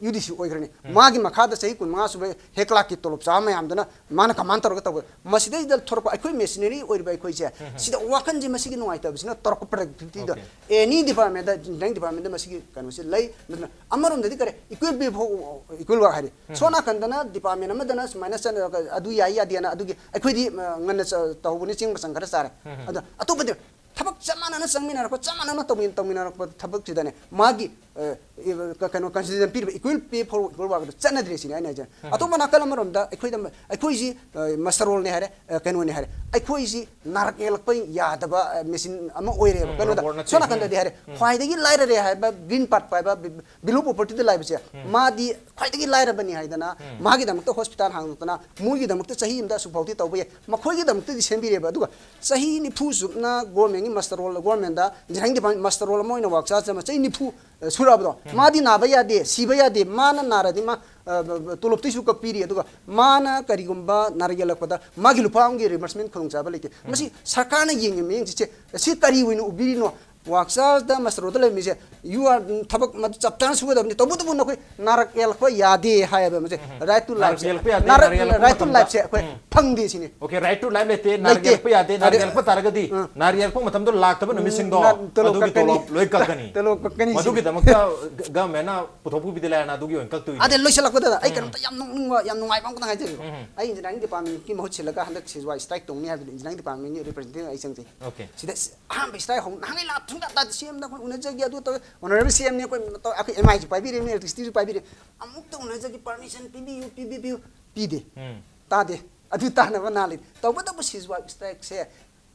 ꯌꯨ ꯗꯤ ꯁꯤ ꯑꯣꯏꯈ꯭ꯔꯅꯤ꯫ ꯃꯥꯒꯤ ꯃꯈꯥꯗ ꯆꯍꯤ ꯀꯨꯟꯃꯉꯥ ꯁꯨꯕ ꯍꯦꯛ ꯂꯥꯛꯀꯤ ꯇꯣꯂꯣꯞ ꯆꯥꯕ ꯃꯌꯥꯝꯗꯨꯅ ꯃꯥꯅ ꯀꯃꯥꯟ ꯇꯧꯔꯒ ꯇꯧꯕ꯫ ꯃꯁꯤꯗꯩꯗ ꯊꯣꯔꯛꯄ ꯑꯩꯈꯣꯏ ꯃꯦꯁꯤꯅꯔꯤ ꯑꯣꯏꯔꯤꯕ ꯑꯩꯈꯣꯏꯁꯦ, ꯁꯤꯗ ꯋꯥꯈꯜꯁꯦ ꯃꯁꯤꯒꯤ ꯅꯨꯡꯉꯥꯏꯇꯕꯁꯤꯅ ꯇꯧꯔꯛꯄ ꯄ꯭ꯔꯗꯛꯇꯤꯚꯤꯇꯤꯗ, Okay. ꯑꯦꯅꯤ ꯗꯤꯄꯥꯔꯠꯃꯦꯟꯗ, ꯏꯟꯖꯤꯅꯤꯌꯥꯔꯤꯡ ꯗꯤꯄꯥꯔꯠꯃꯦꯟꯗ ꯃꯁꯤꯒꯤ ꯀꯩꯅꯣꯁꯦ ꯂꯩ꯫ ꯑꯗꯨꯅ ꯑꯃꯔꯣꯝꯗꯗꯤ ꯀꯔꯤ, ꯏꯀ꯭ꯋꯦꯜ ꯄꯦ ꯐꯣꯔ ꯏꯀ꯭ꯋꯦꯜ ꯋꯥꯔꯛ ꯍꯥꯏꯔꯤ꯫ ꯁꯣꯝ ꯅꯥꯀꯟꯗꯅ ꯗꯤꯄꯥꯔꯠꯃꯦꯟ ꯑꯃꯗꯅ ꯁꯨꯃꯥꯏꯅ ꯆꯠꯅ-, ꯑꯗꯨ ꯌꯥꯏ ꯌꯥꯗꯦꯅ ꯑꯗꯨꯒꯤ ꯑꯩꯈꯣꯏꯗꯤ, ꯑ, ꯉꯟꯅ ꯆ-, ꯇꯧꯍꯧꯕꯅꯤ, ꯆꯦꯡ ꯃꯆꯪ ꯈꯔ ꯆꯥꯔꯦ꯫ ꯑꯗꯣ ꯑꯇꯣꯞꯄꯗꯤ ꯊꯕꯛ ꯆꯞ ꯃꯥꯟꯅꯅ ꯆꯪꯃꯤꯟꯅꯔꯛꯄ, ꯆꯞ ꯃꯥꯟꯅꯅ ꯇꯧꯃꯤꯟ-, ꯇꯧꯃꯤꯟꯅꯔꯛꯄ ꯊꯕꯛꯁꯤꯗꯅꯦ, ꯃꯥꯒꯤ, ꯑ, ꯏ-, ꯀ-, ꯀꯩꯅꯣ, ꯀꯟꯁꯤꯗꯔꯦꯁꯟ ꯄꯤꯔꯤꯕ ꯏꯀ꯭ꯋꯦꯜ ꯄꯦ ꯐꯣꯔ ꯏꯀ꯭ꯋꯦꯜ ꯋꯥꯔꯛꯇꯣ ꯆꯠꯅꯗ꯭ꯔꯦ ꯁꯤꯅꯤ ꯑꯩꯅ ꯍꯥꯏꯖꯦ꯫ ꯑꯇꯣꯞꯄ ꯅꯥꯀꯜ ꯑꯃꯔꯣꯝꯗ ꯑꯩꯈꯣꯏꯗ ꯃ-, ꯑꯩꯈꯣꯏꯁꯤ, ꯑ, ꯃꯁꯇꯔ ꯔꯣꯜꯅꯦ ꯍꯥꯏꯔꯦ, ꯑ, ꯀꯩꯅꯣꯅꯦ ꯍꯥꯏꯔꯦ, ꯑꯩꯈꯣꯏꯁꯤ ꯅꯥꯔꯛ ꯌꯦꯛꯂꯛꯄ ꯌꯥꯗꯕ, ꯑ, ꯃꯦꯆꯤꯟ ꯑꯃ ꯑꯣꯏꯔꯦꯕ꯫ ꯀꯩꯅꯣꯗ, ꯔꯣꯕꯣꯠ ꯅꯠꯇꯦ꯫ ꯁꯣꯝ ꯅꯥꯀꯟꯗꯗꯤ ꯍꯥꯏꯔꯦ, ꯈ꯭ꯋꯥꯏꯗꯒꯤ ꯂꯥꯏꯔꯔꯦ ꯍꯥꯏꯕ ꯒ꯭ꯔꯤꯟ ꯄꯥꯔꯠ ꯄꯥꯏꯕ, ꯕꯤ-, ꯕꯤꯂꯣ ꯄꯣꯄꯔꯇꯤꯗ ꯂꯩꯕꯁꯦ, ꯃꯥꯗꯤ ꯈ꯭ꯋꯥꯏꯗꯒꯤ ꯂꯥꯏꯔꯕꯅꯤ ꯍꯥꯏꯗꯅ, ꯃꯥꯒꯤꯗꯃꯛꯇ ꯍꯣꯁꯄꯤꯇꯥꯜ ꯍꯥꯡꯗꯣꯛꯇꯅ, ꯃꯣꯏꯒꯤꯗꯃꯛꯇ ꯆꯍꯤ ꯑꯃꯗ ꯑꯁꯨꯛ ꯐꯥꯎꯗꯤ ꯇꯧꯕ ꯌꯥꯏ, ꯃꯈꯣꯏꯒꯤꯗꯃꯛꯇꯗꯤ ꯁꯦꯝꯕꯤꯔꯦꯕ꯫ ꯑꯗꯨꯒ ꯆꯍꯤ ꯅꯤꯐꯨ ꯆꯨꯞꯅ ꯒꯣꯔꯃꯦꯟꯒꯤ ꯃꯁꯇꯔ ꯔꯣꯜ, ꯒꯣꯔꯃꯦꯟꯗ ꯏꯟꯖꯤꯅꯤꯌꯥꯔꯤꯡ ꯗꯤꯄꯥꯔꯠꯃꯦꯟ ꯃꯁꯇꯔ ꯔꯣꯜ ꯑꯃ ꯑꯣꯏꯅ ꯋꯥꯛ ꯆꯥꯔꯖ ꯑꯃ ꯆꯍꯤ ꯅꯤꯐꯨ, ꯑ, ꯁꯨꯔꯛꯑꯕꯗꯣ, ꯃꯥꯗꯤ ꯅꯥꯕ ꯌꯥꯗꯦ, ꯁꯤꯕ ꯌꯥꯗꯦ, ꯃꯥꯅ ꯅꯥꯔꯗꯤ ꯃꯥ, ꯑ, ꯕ-, ꯕ-, ꯇꯣꯂꯣꯞꯇꯩꯁꯨ ꯀꯛꯄꯤꯔꯤ, ꯑꯗꯨꯒ ꯃꯥꯅ ꯀꯔꯤꯒꯨꯝꯕ ꯅꯥꯔꯛ ꯌꯦꯛꯂꯛꯄꯗ ꯃꯥꯒꯤ ꯂꯨꯄꯥ ꯑꯃꯒꯤ ꯔꯤꯃꯕꯔꯁꯃꯦꯟ ꯈꯨꯗꯣꯡꯆꯥꯕ ꯂꯩꯇꯦ꯫ ꯃꯁꯤ ꯁꯔꯀꯥꯔꯅ ꯌꯦꯡꯉꯤꯕ ꯃꯤꯠꯌꯦꯡꯁꯦ, ꯁꯤ ꯀꯔꯤ ꯑꯣꯏꯅ ꯎꯕꯤꯔꯤꯅꯣ? ꯋꯥꯛꯆꯥꯔꯗ ꯃꯁꯇꯔꯣꯗ ꯂꯩꯔꯝꯃꯤꯁꯦ, you are, ꯊꯕꯛ ꯃꯗꯨ ꯆꯞ ꯆꯥꯅ ꯁꯨꯒꯗꯕꯅꯤ, ꯇꯧꯕꯇꯕꯨ ꯅꯈꯣꯏ ꯅꯥꯔꯛ ꯌꯦꯛꯂꯛꯄ ꯌꯥꯗꯦ ꯍꯥꯏꯌꯦꯕ꯫ ꯃꯁꯦ ꯎꯝ. right to life ꯅꯥꯔꯛ ꯁꯦ, ꯌꯦꯛꯂꯛꯄ ꯌꯥꯗꯦ, ꯅꯥꯔꯛ ꯅꯥꯔꯛ ꯌꯦꯛꯂꯛꯄ right to ꯃꯇꯝꯗ. life ꯁꯦ ꯑꯩꯈꯣꯏ ꯎꯝ. ꯐꯪꯗꯦ ꯁꯤꯅꯤ꯫ Okay, right to life ꯂꯩꯇꯦ, ꯅꯥꯔꯛ ꯂꯩꯇꯦ꯫ ꯌꯦꯛꯂꯛꯄ ꯌꯥꯗꯦ, ꯅꯥꯔꯛ ꯑꯗ- ꯌꯦꯛꯂꯛꯄ ꯇꯥꯔꯒꯗꯤ ꯎꯝ. ꯅꯥꯔꯛ ꯌꯦꯛꯂꯛꯄ ꯃꯇꯝꯗ ꯂꯥꯛꯇꯕ ꯅꯨꯃꯤꯠꯁꯤꯡꯗꯣ ꯅ-, ꯇꯣꯂꯣꯞ ꯑꯗꯨꯒꯤ ꯀꯛꯀꯅꯤ꯫ ꯇꯣꯂꯣꯞ ꯂꯣꯏ ꯀꯛꯀꯅꯤ꯫ ꯇꯣꯂꯣꯞ ꯀꯛꯀꯅꯤ ꯁꯤꯅꯤ꯫ ꯃꯗꯨꯒꯤꯗꯃꯛꯇ ꯒ-, ꯒꯃꯦꯟꯅ ꯄꯨꯊꯣꯛꯄꯤꯕꯗꯤ ꯂꯩꯔꯅ ꯑꯗꯨꯒꯤ ꯑꯣꯏꯅ ꯀꯛꯇꯣꯏꯅꯦ꯫ ꯑꯗꯩ ꯂꯣꯏꯁꯤꯜꯂꯛꯄꯗ ꯑꯩ ꯎꯝ. ꯀꯩꯅꯣꯝꯇ ꯌꯥꯝ ꯅꯣꯛꯅꯤꯡꯕ, ꯌꯥꯝ ꯅꯨꯡꯉꯥꯏꯕ ꯑꯃꯈꯛꯇꯪ ꯍꯥꯏꯖꯒꯦꯀꯣ꯫ ꯎꯝ. ꯑꯩ engineering department ꯀꯤ ꯃꯍꯨꯠ ꯁꯤꯜꯂꯒ ꯍꯟꯗꯛ ꯁꯤꯖꯋꯥꯏ strike ꯇꯧꯅꯤ ꯍꯥꯏꯕꯗꯨꯗ engineering department ꯀꯤ representative ꯑꯩ ꯆꯪꯖꯩ꯫ Okay. ꯁꯤꯗ ꯑꯍꯥꯟꯕ strike ꯍꯧ-, ꯅꯍꯥꯟꯒꯩ ꯂꯥꯛ ꯁꯨꯡꯇꯥ ꯇꯥꯗꯦ꯫ CM ꯗ ꯑꯩꯈꯣꯏ ꯎꯅꯖꯒꯦ, ꯑꯗꯨ ꯇꯧꯋꯦ꯫ Honourable CM ꯅꯤ, ꯑꯩꯈꯣꯏ ꯇꯧ-, ꯑꯩꯈꯣꯏ MI ꯁꯨ ꯄꯥꯏꯕꯤꯔꯤꯕꯅꯤ, electricity ꯁꯨ ꯄꯥꯏꯕꯤꯔꯤ꯫ ꯑꯃꯨꯛꯇ ꯎꯅꯖꯒꯦ, permission ꯄꯤꯕꯤꯌꯨ, ꯄꯤꯕꯤꯌꯨ꯫ ꯄꯤꯗꯦ꯫ ꯎꯝ. ꯇꯥꯗꯦ꯫ ꯑꯗꯨ ꯇꯥꯅꯕ ꯅꯥꯜꯂꯤ꯫ ꯇꯧꯕꯇꯕꯨ ꯁꯤꯖꯋꯥꯏ strike ꯁꯦ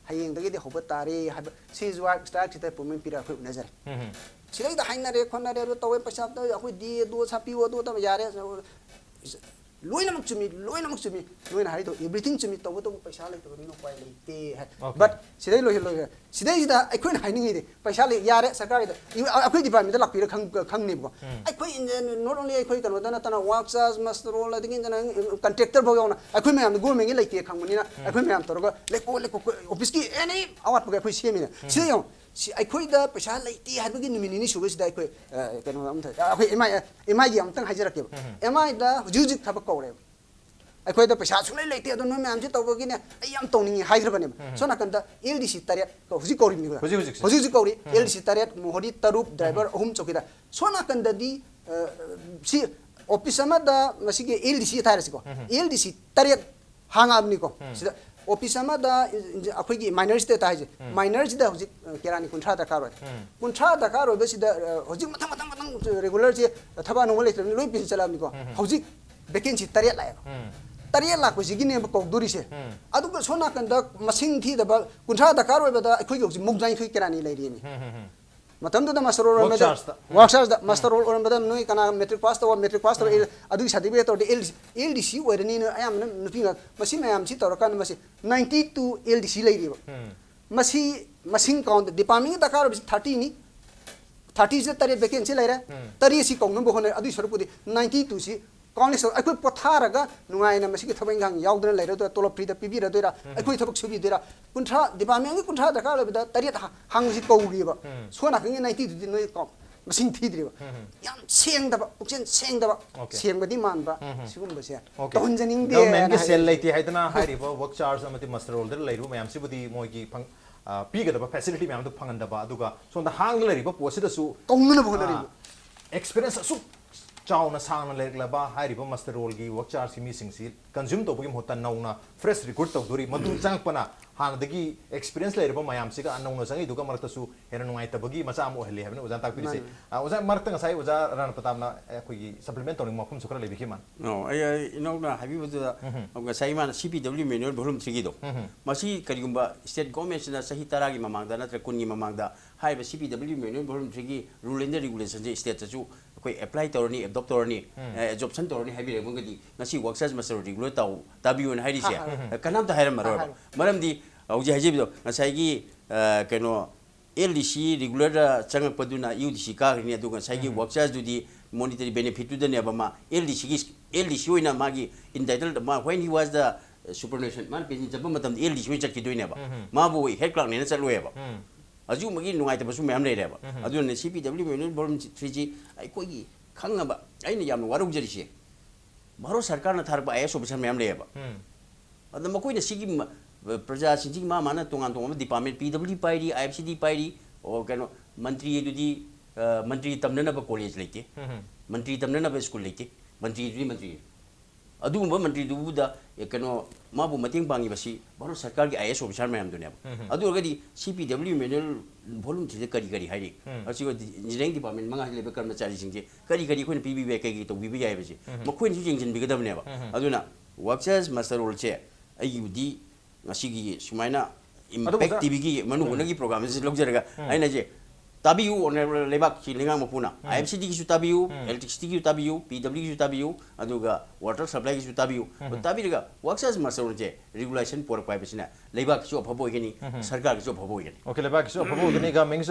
ꯍꯌꯦꯡꯗꯒꯤꯗꯤ ꯍꯧꯕ ꯇꯥꯔꯦ ꯍꯥꯏꯕ, ꯁꯤꯖꯋꯥꯏ strike ꯁꯤꯗ appointment ꯄꯤꯔꯒ ꯑꯩꯈꯣꯏ ꯎꯅꯖꯔꯦ꯫ ꯎꯝ. ꯁꯤꯗꯩꯗ ꯍꯥꯏꯅꯔꯦ ꯈꯣꯠꯅꯔꯦ, ꯑꯗꯨ ꯇꯧꯋꯦ, ꯄꯩꯁꯥ ꯇꯧꯋꯦ, ꯑꯩꯈꯣꯏ ꯗꯤ ꯑꯗꯨ ꯁꯥꯄꯤꯌꯨ, ꯑꯗꯨ ꯇꯧꯕ ꯌꯥꯔꯦ꯫ ꯂꯣꯏꯅꯃꯛ ꯆꯨꯝꯃꯤ, ꯂꯣꯏꯅꯃꯛ ꯆꯨꯝꯃꯤ, ꯅꯣꯏꯅ ꯍꯥꯏꯗꯣ everything ꯆꯨꯝꯃꯤ, ꯇꯧꯕꯇꯕꯨ ꯄꯩꯁꯥ ꯂꯩꯇꯕꯅꯤꯅ ꯎꯄꯥꯏ ꯂꯩꯇꯦ ꯍꯥꯏ꯫ Okay. But ꯁꯤꯗꯩ ꯂꯣꯏꯁꯤꯜ-, ꯂꯣꯏꯁꯤꯜ-, ꯁꯤꯗꯩꯁꯤꯗ ꯑꯩꯈꯣꯏꯅ ꯍꯥꯏꯅꯤꯡꯉꯤꯗꯤ ꯄꯩꯁꯥ ꯂꯩ, ꯌꯥꯔꯦ, ꯁꯔꯀꯥꯔꯒꯤꯗ ꯏ-, ꯑ-, ꯑꯩꯈꯣꯏ department ꯗ ꯂꯥꯛꯄꯤꯔ ꯈꯪ-, ꯈꯪꯅꯦꯕꯀꯣ꯫ ꯎꯝ. ꯑꯩꯈꯣꯏ in-, not only ꯑꯩꯈꯣꯏ ꯀꯩꯅꯣꯗ ꯅꯠꯇꯅ work charge, muster roll, ꯑꯗꯒꯤ ꯏꯟꯖꯤꯅꯤꯌꯥꯔꯤꯡ contractor ꯐꯥꯎ ꯌꯥꯎꯅ ꯑꯩꯈꯣꯏ ꯃꯌꯥꯝꯗ government ꯒꯤ ꯂꯩꯇꯦ ꯈꯪꯕꯅꯤꯅ ꯑꯩꯈꯣꯏ ꯃꯌꯥꯝ ꯇꯧꯔꯒ ꯂꯩꯀꯣ, ꯂꯩꯀꯣ, office ꯀꯤ any ꯑꯋꯥꯠꯄꯒ ꯑꯩꯈꯣꯏ ꯁꯦꯝꯃꯤꯅꯦ꯫ ꯁꯤꯗ ꯌꯦꯡꯉꯣ, ꯁꯤ ꯑꯩꯈꯣꯏꯗ ꯄꯩꯁꯥ ꯂꯩꯇꯦ ꯍꯥꯏꯕꯒꯤ ꯅꯨꯃꯤꯠ ꯅꯤꯅꯤ ꯁꯨꯕꯁꯤꯗ ꯑꯩꯈꯣꯏ, ꯑ, ꯀꯩꯅꯣ ꯑꯝꯇ, ꯑꯩꯈꯣꯏ MI, MI ꯒꯤ ꯑꯃꯨꯛꯇꯪ ꯍꯥꯏꯖꯔꯛꯀꯦꯕ꯫ MI ꯗ ꯍꯧꯖꯤꯛ ꯍꯧꯖꯤꯛ ꯊꯕꯛ ꯀꯧꯔꯦꯕ꯫ ꯑꯩꯈꯣꯏꯗ ꯄꯩꯁꯥ ꯁꯨꯡꯂꯩ ꯂꯩꯇꯦ, ꯑꯗꯣ ꯅꯣꯏ ꯃꯌꯥꯝꯁꯤ ꯇꯧꯕꯒꯤꯅꯦ, ꯑꯩ ꯌꯥꯝ ꯇꯧꯅꯤꯡꯉꯤ ꯍꯥꯏꯈ꯭ꯔꯕꯅꯦꯕ꯫ ꯁꯣꯝ ꯅꯥꯀꯟꯗ LDC ꯇꯔꯦꯠ ꯀꯣ, ꯍꯧꯖꯤꯛ ꯀꯧꯔꯤꯕꯅꯤꯀꯣ꯫ ꯍꯧꯖꯤꯛ ꯍꯧꯖꯤꯛꯁꯦ꯫ ꯍꯧꯖꯤꯛ ꯍꯧꯖꯤꯛ ꯀꯧꯔꯤ, LDC ꯇꯔꯦꯠ, ꯃꯣꯍꯣꯔꯤ ꯇꯔꯨꯛ, driver ꯑꯍꯨꯝ ꯆꯧꯀꯤꯗꯥꯔ꯫ ꯁꯣꯝ ꯅꯥꯀꯟꯗꯗꯤ, ꯑ, ꯁꯤ office ꯑꯃꯗ ꯃꯁꯤꯒꯤ LDC ꯍꯥꯏꯔꯁꯤꯀꯣ, LDC ꯇꯔꯦꯠ ꯍꯥꯡꯉꯛꯑꯕꯅꯤꯀꯣ꯫ ꯁꯤꯗ office ꯑꯃꯗ ꯑꯩꯈꯣꯏꯒꯤ minor state ꯍꯥꯏꯁꯦ, minor ꯁꯤꯗ ꯍꯧꯖꯤꯛ, ꯑ, ꯀꯦꯔꯥꯅꯤ ꯀꯨꯟꯊ꯭ꯔꯥ ꯗꯔꯀꯥꯔ ꯑꯣꯏ꯫ ꯀꯨꯟꯊ꯭ꯔꯥ ꯗꯔꯀꯥꯔ ꯑꯣꯏꯕꯁꯤꯗ, ꯑ, ꯍꯧꯖꯤꯛ ꯃꯊꯪ ꯃꯊꯪ ꯃꯊꯪ regular ꯁꯦ ꯊꯕꯛ ꯑꯅꯧꯕ ꯂꯩꯇ꯭ꯔꯕꯅꯤꯅ ꯂꯣꯏ ꯄꯤꯁꯤꯟ ꯆꯠꯂꯛꯑꯕꯅꯤꯀꯣ꯫ ꯍꯧꯖꯤꯛ vacancy ꯇꯔꯦꯠ ꯂꯥꯛꯑꯦꯕ꯫ ꯇꯔꯦꯠ ꯂꯥꯛꯄꯁꯤꯒꯤꯅꯦꯕ ꯀꯧꯗꯣꯔꯤꯁꯦ꯫ ꯑꯗꯨꯒ ꯁꯣꯝ ꯅꯥꯀꯟꯗ ꯃꯁꯤꯡ ꯊꯤꯗꯕ ꯀꯨꯟꯊ꯭ꯔꯥ ꯗꯔꯀꯥꯔ ꯑꯣꯏꯕꯗ ꯑꯩꯈꯣꯏꯒꯤ ꯍꯧꯖꯤꯛ ꯃꯧꯗ꯭ꯔꯥꯅꯤꯊꯣꯏ ꯀꯦꯔꯥꯅꯤ ꯂꯩꯔꯤꯅꯤ꯫ ꯃꯇꯝꯗꯨꯗ muster roll Work ꯑꯣꯏꯔꯝꯕꯗ, charge ꯇ꯫ work charge ꯇ muster roll ꯑꯣꯏꯔꯝꯕꯗ ꯅꯣꯏ ꯀꯅꯥ matric pass ꯇꯧꯕ, matric pass ꯇꯧꯕ, ꯑꯗꯨꯒꯤ certificate ꯇꯧꯔꯗꯤ LDC, LDC ꯑꯣꯏꯔꯅꯤꯅ ꯑꯌꯥꯝꯕꯅ ꯅꯨꯄꯤ ꯉꯥꯛ-, ꯃꯁꯤ ꯃꯌꯥꯝꯁꯤ ꯇꯧꯔꯀꯥꯟꯗ ꯃꯁꯤ ninety two LDC ꯂꯩꯔꯤꯕ꯫ ꯃꯁꯤ ꯃꯁꯤꯡ count, department ꯀꯤ ꯗꯔꯀꯥꯔ ꯑꯣꯏꯕꯁꯤ thirty ꯅꯤ꯫ Thirty ꯁꯤꯗ ꯇꯔꯦꯠ vacancy ꯂꯩꯔꯦ꯫ ꯇꯔꯦꯠꯁꯤ ꯀꯧꯅꯕ ꯍꯣꯠꯅꯔꯦ꯫ ꯑꯗꯨꯒꯤ ꯁꯔꯨꯛꯄꯨꯗꯤ ninety two ꯁꯤ ꯀꯥꯎꯟꯁꯤꯜ ꯑꯩꯈꯣꯏ ꯄꯣꯊꯥꯔꯒ ꯅꯨꯡꯉꯥꯏꯅ ꯃꯁꯤꯒꯤ ꯊꯕꯛ ꯏꯪꯈꯥꯡ ꯌꯥꯎꯗꯅ ꯂꯩꯔꯗꯣꯏꯔꯥ, ꯇꯣꯂꯣꯞ ꯐ꯭ꯔꯤꯗ ꯄꯤꯕꯤꯔꯗꯣꯏꯔꯥ, ꯑꯩꯈꯣꯏ ꯊꯕꯛ ꯁꯨꯕꯤꯗꯣꯏꯔꯥ? ꯀꯨꯟꯊ꯭ꯔꯥ, ꯗꯤꯄꯥꯔꯠꯃꯦꯟꯒꯤ ꯀꯨꯟꯊ꯭ꯔꯥ ꯗꯔꯀꯥꯔ ꯂꯩꯕꯗ ꯇꯔꯦꯠ ꯍꯥ-, ꯍꯥꯡꯕꯁꯤ ꯀꯧꯔꯤꯕ꯫ ꯁꯣꯝ ꯅꯥꯀꯟꯒꯤ ꯅꯥꯏꯟꯇꯤꯗꯨꯗꯤ ꯅꯣꯏ ꯀꯥꯎ-, ꯃꯁꯤꯡ ꯊꯤꯗ꯭ꯔꯤꯕ꯫ ꯌꯥꯝ ꯁꯦꯡꯗꯕ, ꯄꯨꯛꯆꯦꯜ ꯁꯦꯡꯗꯕ, Okay. ꯁꯦꯡꯕꯗꯤ ꯃꯥꯟꯕ, ꯁꯤꯒꯨꯝꯕꯁꯦ Okay. ꯇꯧꯍꯟꯖꯅꯤꯡꯗꯦ ꯒꯚꯔꯟꯃꯦꯟꯒꯤ ꯍꯥꯏꯅ ꯁꯦꯜ ꯍꯥꯏꯔꯤꯁꯦ꯫ ꯂꯩꯇꯦ ꯍꯥꯏꯗꯅ ꯍꯥꯏꯔꯤꯕ ꯋꯥꯛ ꯆꯥꯔꯖ ꯑꯃꯗꯤ ꯃꯁꯇꯔ ꯔꯣꯜꯗ ꯂꯩꯔꯤꯕ ꯃꯌꯥꯝꯁꯤꯕꯨꯗꯤ ꯃꯣꯏꯒꯤ ꯐꯪ-, ꯑ, ꯄꯤꯒꯗꯕ ꯐꯦꯁꯤꯂꯤꯇꯤ ꯃꯌꯥꯝꯗꯨ ꯐꯪꯍꯟꯗꯕ, ꯑꯗꯨꯒ ꯁꯣꯝꯗ ꯍꯥꯡꯗ ꯂꯩꯔꯤꯕ ꯄꯣꯠꯁꯤꯗꯁꯨ ꯀꯧꯅꯅꯕ ꯍꯣꯠꯅꯔꯤꯕ꯫ ꯑꯦꯛꯁꯄꯤꯔꯤꯌꯦꯟꯁ ꯑꯁꯨꯛ ꯆꯥꯎꯅ ꯁꯥꯡꯅ ꯂꯩꯔꯛꯂꯕ ꯍꯥꯏꯔꯤꯕ ꯃꯁꯇꯔ ꯔꯣꯜꯒꯤ ꯋꯥꯛ ꯆꯥꯔꯖꯀꯤ ꯃꯤꯁꯤꯡꯁꯤ ꯀꯟꯖ꯭ꯌꯨꯝ ꯇꯧꯕꯒꯤ ꯃꯍꯨꯠꯇ ꯅꯧꯅ ꯐ꯭ꯔꯦꯁ ꯔꯤꯀ꯭ꯔꯨꯠ ꯇꯧꯗꯣꯔꯤ꯫ ꯃꯗꯨ ꯆꯪꯉꯛꯄꯅ ꯍꯥꯟꯅꯗꯒꯤ ꯑꯦꯛꯁꯄꯤꯔꯤꯌꯦꯟꯁ ꯂꯩꯔꯕ ꯃꯌꯥꯝꯁꯤꯒ ꯅꯧꯅ ꯆꯪꯉꯛꯏꯗꯨꯒ ꯃꯔꯛꯇꯁꯨ ꯍꯦꯟꯅ ꯅꯨꯡꯉꯥꯏꯇꯕꯒꯤ ꯃꯆꯥꯛ ꯑꯃ ꯑꯣꯏꯍꯜꯂꯤ ꯍꯥꯏꯕꯅꯤ ꯑꯣꯖꯥꯅ ꯇꯥꯛꯄꯤꯔꯤꯁꯦ꯫ ꯃꯥꯅꯤ꯫ ꯑ, ꯑꯣꯖꯥ, ꯃꯔꯛꯇ ꯉꯁꯥꯏ ꯑꯣꯖꯥ ꯔꯥꯅꯥ ꯄ꯭ꯔꯇꯥꯞꯅ ꯑꯩꯈꯣꯏꯒꯤ ꯁꯄ꯭ꯂꯤꯃꯦꯟ ꯇꯧꯅꯤꯡꯕ ꯃꯐꯝꯁꯨ ꯈꯔ ꯂꯩꯕꯤꯈꯤ ꯃꯥꯅꯤ꯫ ꯑꯣ, ꯑꯩ, ꯑꯩ ꯏꯅꯥꯎꯅ ꯍꯥꯏꯕꯤꯕꯗꯨꯗ ꯉꯁꯥꯏ ꯃꯥꯅ C P W manual volume three ꯒꯤꯗꯣ, ꯃꯁꯤ ꯀꯔꯤꯒꯨꯝꯕ ꯁ꯭ꯇꯦꯠ ꯒꯣꯔꯃꯦꯟꯁꯤꯅ ꯆꯍꯤ ꯇꯔꯥꯒꯤ ꯃꯃꯥꯡꯗ ꯅꯠꯇ꯭ꯔꯒ ꯀꯨꯟꯒꯤ ꯃꯃꯥꯡꯗ ꯍꯥꯏꯔꯤꯕ C P W manual volume three ꯒꯤ rule and regulationꯁꯦ ꯁ꯭ꯇꯦꯠꯇꯁꯨ ꯑꯩꯈꯣꯏ ꯑꯦꯄ꯭ꯂꯥꯏ ꯇꯧꯔꯅꯤ, ꯑꯦꯗꯣꯞ ꯇꯧꯔꯅꯤ, ꯑꯦꯕꯖꯣꯞꯁꯟ ꯇꯧꯔꯅꯤ ꯍꯥꯏꯕꯤꯔꯝꯃꯒꯗꯤ ꯉꯁꯤ ꯋꯥꯛ ꯆꯥꯔꯖ ꯃꯁꯇꯔ ꯔꯤꯒꯨꯂꯔ ꯇꯧ, ꯇꯥꯕꯤꯌꯨꯅ ꯍꯥꯏꯔꯤꯁꯦ ꯀꯅꯥꯝꯇ ꯍꯥꯏꯔꯝꯃꯔꯣꯏꯕ꯫ ꯃꯔꯝꯗꯤ ꯍꯧꯖꯤꯛ ꯍꯥꯏꯖꯕꯗꯣ ꯉꯁꯥꯏꯒꯤ, ꯑ, ꯀꯩꯅꯣ, L D C ꯔꯤꯒꯨꯂꯔꯗ ꯆꯪꯉꯛꯄꯗꯨꯅ U D C ꯀꯥꯈ꯭ꯔꯅꯤ, ꯑꯗꯨꯒ ꯉꯁꯥꯏꯒꯤ ꯋꯥꯛ ꯆꯥꯔꯖꯇꯨꯗꯤ ꯃꯣꯅꯤꯇꯔꯤ ꯕꯦꯅꯤꯐꯤꯠꯇꯨꯗꯅꯦꯕ ꯃꯥ L D C ꯒꯤ, L D C ꯑꯣꯏꯅ ꯃꯥꯒꯤ ꯏꯟꯇꯥꯏꯇꯜ, ꯃꯥ when he was the superannuation, ꯃꯥꯅ ꯄꯦꯟꯁꯤꯟ ꯆꯠꯄ ꯃꯇꯝꯗ L D C ꯑꯣꯏꯅ ꯆꯠꯈꯤꯗꯣꯏꯅꯦꯕ, ꯃꯥꯕꯨ ꯍꯦꯗ ꯀ꯭ꯂꯥꯔꯛꯅꯦꯅ ꯆꯠꯂꯣꯏꯕ꯫ ꯑꯁꯤꯒꯨꯝꯕꯒꯤ ꯅꯨꯡꯉꯥꯏꯇꯕꯁꯨ ꯃꯌꯥꯝ ꯂꯩꯔꯦꯕ꯫ ꯑꯗꯨꯅꯅꯦ C P W manual volume three ꯁꯤ ꯑꯩꯈꯣꯏꯒꯤ ꯈꯪꯅꯕ ꯑꯩꯅ ꯌꯥꯝꯅ ꯋꯥꯔꯧꯖꯔꯤꯁꯦ, ꯚꯥꯔꯠ ꯁꯔꯀꯥꯔꯅ ꯊꯥꯔꯛꯄ I A S officer ꯃꯌꯥꯝ ꯂꯩꯌꯦꯕ꯫ ꯑꯗ ꯃꯈꯣꯏꯅ ꯁꯤꯒꯤ ꯃ-, ꯄ꯭ꯔꯖꯥꯁꯤꯡꯁꯤꯒꯤ ꯃꯥ ꯃꯥꯅ ꯇꯣꯉꯥꯟ ꯇꯣꯉꯥꯟꯕ department, P W D ꯄꯥꯏꯔꯤ, I F C D ꯄꯥꯏꯔꯤ, ꯑꯣ, ꯀꯩꯅꯣ, ꯃꯟꯇ꯭ꯔꯤ ꯑꯗꯨꯗꯤ, ꯑ, ꯃꯟꯇ꯭ꯔꯤ ꯇꯝꯅꯅꯕ ꯀꯣꯂꯦꯖ ꯂꯩꯇꯦ, ꯃꯟꯇ꯭ꯔꯤ ꯇꯝꯅꯅꯕ ꯁ꯭ꯀꯨꯜ ꯂꯩꯇꯦ, ꯃꯟꯇ꯭ꯔꯤꯗꯨꯗꯤ ꯃꯟꯇ꯭ꯔꯤ꯫ ꯑꯗꯨꯒꯨꯝꯕ ꯃꯟꯇ꯭ꯔꯤꯗꯨꯕꯨꯗ, ꯑꯦ, ꯀꯩꯅꯣ, ꯃꯥꯕꯨ ꯃꯇꯦꯡ ꯄꯥꯡꯉꯤꯕꯁꯤ ꯚꯥꯔꯠ ꯁꯔꯀꯥꯔꯒꯤ I A S officer ꯃꯌꯥꯝꯗꯨꯅꯦꯕ꯫ ꯑꯗꯨ ꯑꯣꯏꯔꯒꯗꯤ C P W manual volume three ꯗ ꯀꯔꯤ ꯀꯔꯤ ꯍꯥꯏꯔꯤ? ꯑꯁꯤꯒ ꯏꯟꯖꯤꯅꯤꯌꯥꯔꯤꯡ ꯗꯤꯄꯥꯔꯠꯃꯦꯟ ꯃꯉꯥꯁꯤ ꯂꯩꯕ ꯀꯔꯃꯆꯥꯔꯤꯁꯤꯡꯁꯦ ꯀꯔꯤ ꯀꯔꯤ ꯑꯩꯈꯣꯏꯅ ꯄꯤꯕꯤꯕ ꯌꯥꯏ, ꯀꯩ ꯀꯩ ꯇꯧꯕꯤꯕ ꯌꯥꯏ ꯍꯥꯏꯕꯁꯦ ꯃꯈꯣꯏꯅꯁꯨ ꯌꯦꯡꯁꯤꯟꯕꯤꯒꯗꯕꯅꯦꯕ꯫ ꯑꯗꯨꯅ ꯋꯥꯛ ꯆꯥꯔꯖ ꯃꯁꯇꯔ ꯔꯣꯜꯁꯦ ꯑꯩꯒꯤꯕꯨꯗꯤ ꯉꯁꯤꯒꯤ ꯁꯨꯃꯥꯏꯅ Impact ꯑꯣꯖꯥ, T V ꯒꯤ ꯃꯅꯨꯡ ꯍꯨꯠꯅꯒꯤ ꯄ꯭ꯔꯣꯒ꯭ꯔꯥꯝꯁꯤ ꯂꯧꯖꯔꯒ ꯑꯩꯅ ꯍꯥꯏꯁꯦ, ꯇꯥꯕꯤꯌꯨ, ꯑꯣꯅꯔꯦꯕꯜ ꯂꯩꯕꯥꯛꯀꯤ ꯂꯩꯉꯥꯛ ꯃꯄꯨꯅ, ꯎꯝ꯫ ꯑꯥꯏ ꯑꯦꯐ ꯁꯤ ꯗꯤꯒꯤꯁꯨ ꯇꯥꯕꯤꯌꯨ, ꯎꯝ꯫ ꯏꯂꯦꯛꯇ꯭ꯔꯤꯁꯤꯇꯤꯒꯤꯁꯨ ꯇꯥꯕꯤꯌꯨ, ꯄꯤ ꯗꯕ꯭ꯂꯤꯎꯒꯤꯁꯨ ꯇꯥꯕꯤꯌꯨ, ꯑꯗꯨꯒ ꯋꯥꯇꯔ ꯁꯄ꯭ꯂꯥꯏꯒꯤꯁꯨ ꯇꯥꯕꯤꯌꯨ꯫ ꯎꯝ꯫ ꯇꯥꯕꯤꯔꯒ ꯋꯥꯛꯆꯔꯁ ꯃꯁꯇꯔ ꯔꯣꯜꯁꯦ ꯔꯤꯒꯨꯂꯦꯁꯟ ꯄꯣꯔꯛꯄ ꯍꯥꯏꯕꯁꯤꯅ ꯂꯩꯕꯥꯛꯀꯤꯁꯨ ꯑꯐꯕ ꯑꯣꯏꯒꯅꯤ, ꯎꯝ꯫ ꯁꯔꯀꯥꯔꯒꯤꯁꯨ ꯑꯐꯕ ꯑꯣꯏꯒꯅꯤ꯫ ꯑꯣꯀꯦ, ꯂꯩꯕꯥꯛꯀꯤꯁꯨ ꯑꯐꯕ ꯑꯣꯏꯒꯅꯤ, government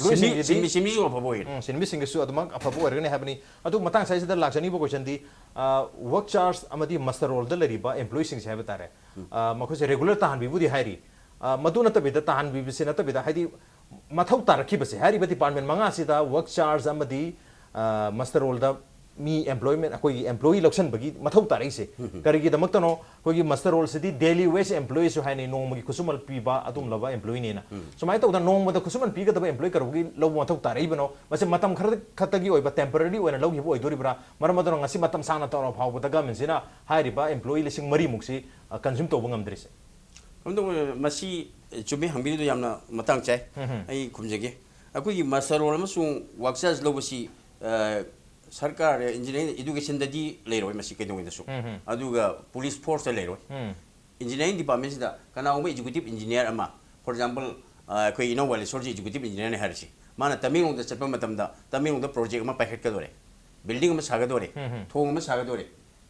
ꯁꯤꯡꯒꯤꯗꯤ ꯁꯤꯟꯃꯤ, ꯁꯤꯟꯃꯤꯁꯨ ꯑꯐꯕ ꯑꯣꯏꯒꯅꯤ꯫ ꯎꯝ, ꯁꯤꯟꯃꯤꯁꯤꯡꯒꯤꯁꯨ ꯑꯗꯨꯃꯛ ꯑꯐꯕ ꯑꯣꯏꯔꯒꯅꯤ ꯍꯥꯏꯕꯅꯤ꯫ ꯑꯗꯨ ꯃꯇꯥꯡ ꯁ꯭ꯋꯥꯏꯁꯤꯗ ꯂꯥꯛꯆꯅꯤꯡꯕ questionꯗꯤ, ꯑ, ꯋꯥꯛꯆꯔꯁ ꯑꯃꯗꯤ ꯃꯁꯇꯔ ꯔꯣꯜꯗ ꯂꯩꯔꯤꯕ employeeꯁꯤꯡꯁꯦ ꯍꯥꯏꯕ ꯇꯥꯔꯦ꯫ ꯎꯝ꯫ ꯑ, ꯃꯈꯣꯏꯁꯦ regular ꯇꯥꯍꯟꯕꯤꯕꯨꯗꯤ ꯍꯥꯏꯔꯤ꯫ ꯑ, ꯃꯗꯨ ꯅꯠꯇꯕꯤꯗ, ꯇꯥꯍꯟꯕꯤꯕꯁꯤ ꯅꯠꯇꯕꯤꯗ, ꯍꯥꯏꯗꯤ ꯃꯊꯧ ꯇꯥꯔꯛꯈꯤꯕꯁꯦ, ꯍꯥꯏꯔꯤꯕ department ꯃꯉꯥꯁꯤꯗ ꯋꯥꯛꯆꯔꯁ ꯑꯃꯗꯤ, ꯑ, ꯃꯁꯇꯔ ꯔꯣꯜꯗ ꯃꯤ employment, ꯑꯩꯈꯣꯏꯒꯤ employee ꯂꯧꯁꯤꯟꯕꯒꯤ ꯃꯊꯧ ꯇꯥꯔꯛꯏꯁꯦ꯫ ꯎꯝ, ꯎꯝ꯫ ꯀꯔꯤꯒꯤꯗꯃꯛꯇꯅꯣ? ꯑꯩꯈꯣꯏꯒꯤ ꯃꯁꯇꯔ ꯔꯣꯜꯁꯤꯗꯤ daily wage employeeꯁꯨ ꯍꯥꯏꯅꯩ, ꯅꯣꯡꯃꯒꯤ ꯈꯨꯠꯁꯨꯃꯟ ꯄꯤꯕ ꯑꯗꯨꯒꯨꯝꯂꯕ employeeꯅꯦꯅ꯫ ꯎꯝ꯫ ꯁꯨꯃꯥꯏꯅ ꯇꯧꯗꯅ ꯅꯣꯡꯃꯗ ꯈꯨꯠꯁꯨꯃꯟ ꯄꯤꯒꯗꯕ employee ꯀꯔꯧꯒꯤ ꯂꯧꯕ ꯃꯊꯧ ꯇꯥꯔꯛꯏꯕꯅꯣ? ꯃꯁꯤ ꯃꯇꯝ ꯈꯔ ꯈꯛꯇꯒꯤ ꯑꯣꯏꯕ temporary ꯑꯣꯏꯅ ꯂꯧꯈꯤꯕ ꯑꯣꯏꯗꯣꯔꯤꯕ꯭ꯔꯥ? ꯃꯔꯝ ꯑꯗꯨꯅ ꯉꯁꯤ ꯃꯇꯝ ꯁꯥꯡꯅ ꯇꯧꯔ ꯐꯥꯎꯕꯗ governmentꯁꯤꯅ ꯍꯥꯏꯔꯤꯕ employee ꯂꯤꯁꯤꯡ ꯃꯔꯤꯃꯨꯛꯁꯤ, ꯑ, consume ꯇꯧꯕ ꯉꯝꯗ꯭ꯔꯤꯁꯦ꯫ ꯀꯝꯗꯧꯕ, ꯃꯁꯤ ꯆꯨꯝꯃꯤ, ꯍꯪꯕꯤꯔꯤꯗꯣ ꯌꯥꯝꯅ ꯃꯇꯥꯡ ꯆꯥꯏ꯫ ꯎꯝ, ꯎꯝ꯫ ꯑꯩ ꯈꯨꯝꯖꯒꯦ꯫ ꯑꯩꯈꯣꯏꯒꯤ ꯃꯁꯇꯔ ꯔꯣꯜ ꯑꯃꯁꯨꯡ ꯋꯥꯛꯆꯔꯁ ꯂꯧꯕꯁꯤ, ꯑ, ꯁꯔꯀꯥꯔ, engineering educationꯗꯗꯤ ꯂꯩꯔꯣꯏ ꯃꯁꯤ ꯀꯩꯗꯧꯉꯩꯗꯁꯨ꯫ ꯎꯝ, ꯎꯝ꯫ ꯑꯗꯨꯒ police forceꯇ ꯂꯩꯔꯣꯏ꯫ ꯎꯝ꯫ Engineering departmentꯁꯤꯗ ꯀꯅꯥꯒꯨꯝꯕ executive engineer ꯑꯃ, for example, ꯑ, ꯑꯩꯈꯣꯏ ꯏꯅꯧ ꯋꯥꯂꯦꯁꯣꯔꯁꯤ executive engineerꯅꯤ ꯍꯥꯏꯔꯁꯤ꯫ ꯃꯥꯅ ꯇꯃꯦꯡꯂꯣꯡꯗ ꯆꯠꯄ ꯃꯇꯝꯗ ꯇꯃꯦꯡꯂꯣꯡꯗ project ꯑꯃ ꯄꯥꯏꯈꯠꯀꯗꯣꯔꯦ, building ꯑꯃ ꯁꯥꯒꯗꯣꯔꯦ, ꯎꯝ, ꯎꯝ꯫ ꯊꯣꯡ ꯑꯃ ꯁꯥꯒꯗꯣꯔꯦ꯫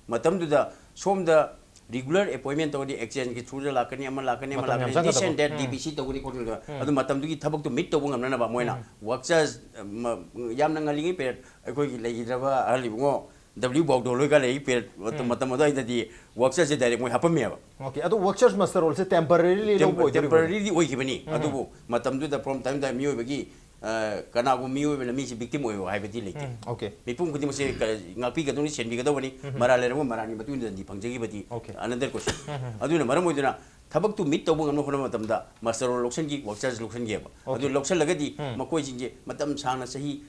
ꯃꯇꯝꯗꯨꯗ ꯁꯣꯝꯗ regular appointment ꯇꯧꯔꯗꯤ exchangeꯒꯤ throughꯗ ꯂꯥꯛꯀꯅꯤ, ꯑꯃ ꯂꯥꯛꯀꯅꯤ, ꯑꯃ ꯃꯇꯝ ꯌꯥꯝ ꯂꯥꯛꯀꯅꯤ, this ꯆꯪꯒꯗꯕ꯫ And that um. DPC ꯇꯧꯒꯅꯤ ꯈꯣꯠꯀꯅꯤ꯫ ꯎꯝ꯫ ꯑꯗꯨ ꯃꯇꯝꯗꯨꯒꯤ ꯊꯕꯛꯇꯨ meet ꯇꯧꯕ ꯉꯝꯅꯅꯕ ꯃꯣꯏꯅ ꯎꯝ꯫ ꯋꯥꯛꯆꯔꯁ, ꯃ-, ꯌꯥꯝꯅ ꯉꯜꯂꯤꯉꯩ period ꯑꯩꯈꯣꯏꯒꯤ ꯂꯩꯈꯤꯗ꯭ꯔꯕ ꯑꯍꯜ ꯏꯕꯨꯡꯉꯣ W ꯕꯥꯎꯗꯣ ꯂꯣꯏꯒ ꯂꯩ period, ꯃꯇꯝ, ꯎꯝ꯫ ꯃꯇꯝ ꯑꯗꯨꯋꯥꯏꯗꯗꯤ ꯋꯥꯛꯆꯔꯁꯦ direct ꯃꯣꯏ ꯍꯥꯞꯄꯝꯃꯦꯕ꯫ ꯑꯣꯀꯦ, ꯑꯗꯣ ꯋꯥꯛꯆꯔꯁ ꯃꯁꯇꯔ ꯔꯣꯜꯁꯦ temporarily ꯂꯧꯕ temp-, ꯑꯣꯏꯗꯣꯔꯤꯕ꯭ꯔꯥ? Temporarily ꯑꯣꯏꯈꯤꯕꯅꯤ꯫ ꯎꯝ꯫ ꯑꯗꯨꯕꯨ ꯃꯇꯝꯗꯨꯗ from time to time ꯃꯤꯑꯣꯏꯕꯒꯤ, ꯑ, ꯀꯅꯥꯒꯨꯝꯕ ꯃꯤꯑꯣꯏꯕꯅ ꯃꯤꯁꯤ victim ꯑꯣꯏꯌꯣ ꯍꯥꯏꯕꯗꯤ ꯂꯩꯇꯦ꯫ ꯎꯝ, ꯑꯣꯀꯦ꯫ ꯃꯤꯄꯨꯝ ꯈꯨꯗꯤꯡꯃꯛꯁꯦ ꯀ-, ꯉꯥꯛꯄꯤꯒꯗꯧꯅꯤ, ꯁꯦꯟꯕꯤꯒꯗꯧꯕꯅꯤ꯫ ꯎꯝ꯫ ꯃꯔꯥꯜ ꯂꯩꯔꯝꯕ ꯃꯔꯥꯜꯒꯤ ꯃꯇꯨꯡ ꯏꯟꯅ ꯗꯟꯗꯤ ꯐꯪꯖꯈꯤꯕꯗꯤ ꯎꯝ, ꯎꯝ꯫ Another question꯫ ꯎꯝ, ꯎꯝ꯫ ꯑꯗꯨꯅ ꯃꯔꯝ ꯑꯣꯏꯗꯨꯅ ꯊꯕꯛꯇꯨ meet ꯇꯧꯕ ꯉꯝꯅꯕ ꯍꯣꯠꯅꯕ ꯃꯇꯝꯗ ꯃꯁꯇꯔ ꯔꯣꯜ ꯂꯧꯁꯟꯈꯤ, ꯋꯥꯛꯆꯔꯁ ꯂꯧꯁꯟꯈꯤꯑꯕ꯫ ꯑꯗꯨ ꯑꯣꯀꯦ꯫ ꯂꯧꯁꯜꯂꯒꯗꯤ ꯎꯝ꯫ ꯃꯈꯣꯏꯁꯤꯡꯁꯦ ꯃꯇꯝ ꯁꯥꯡꯅ ꯆꯍꯤ,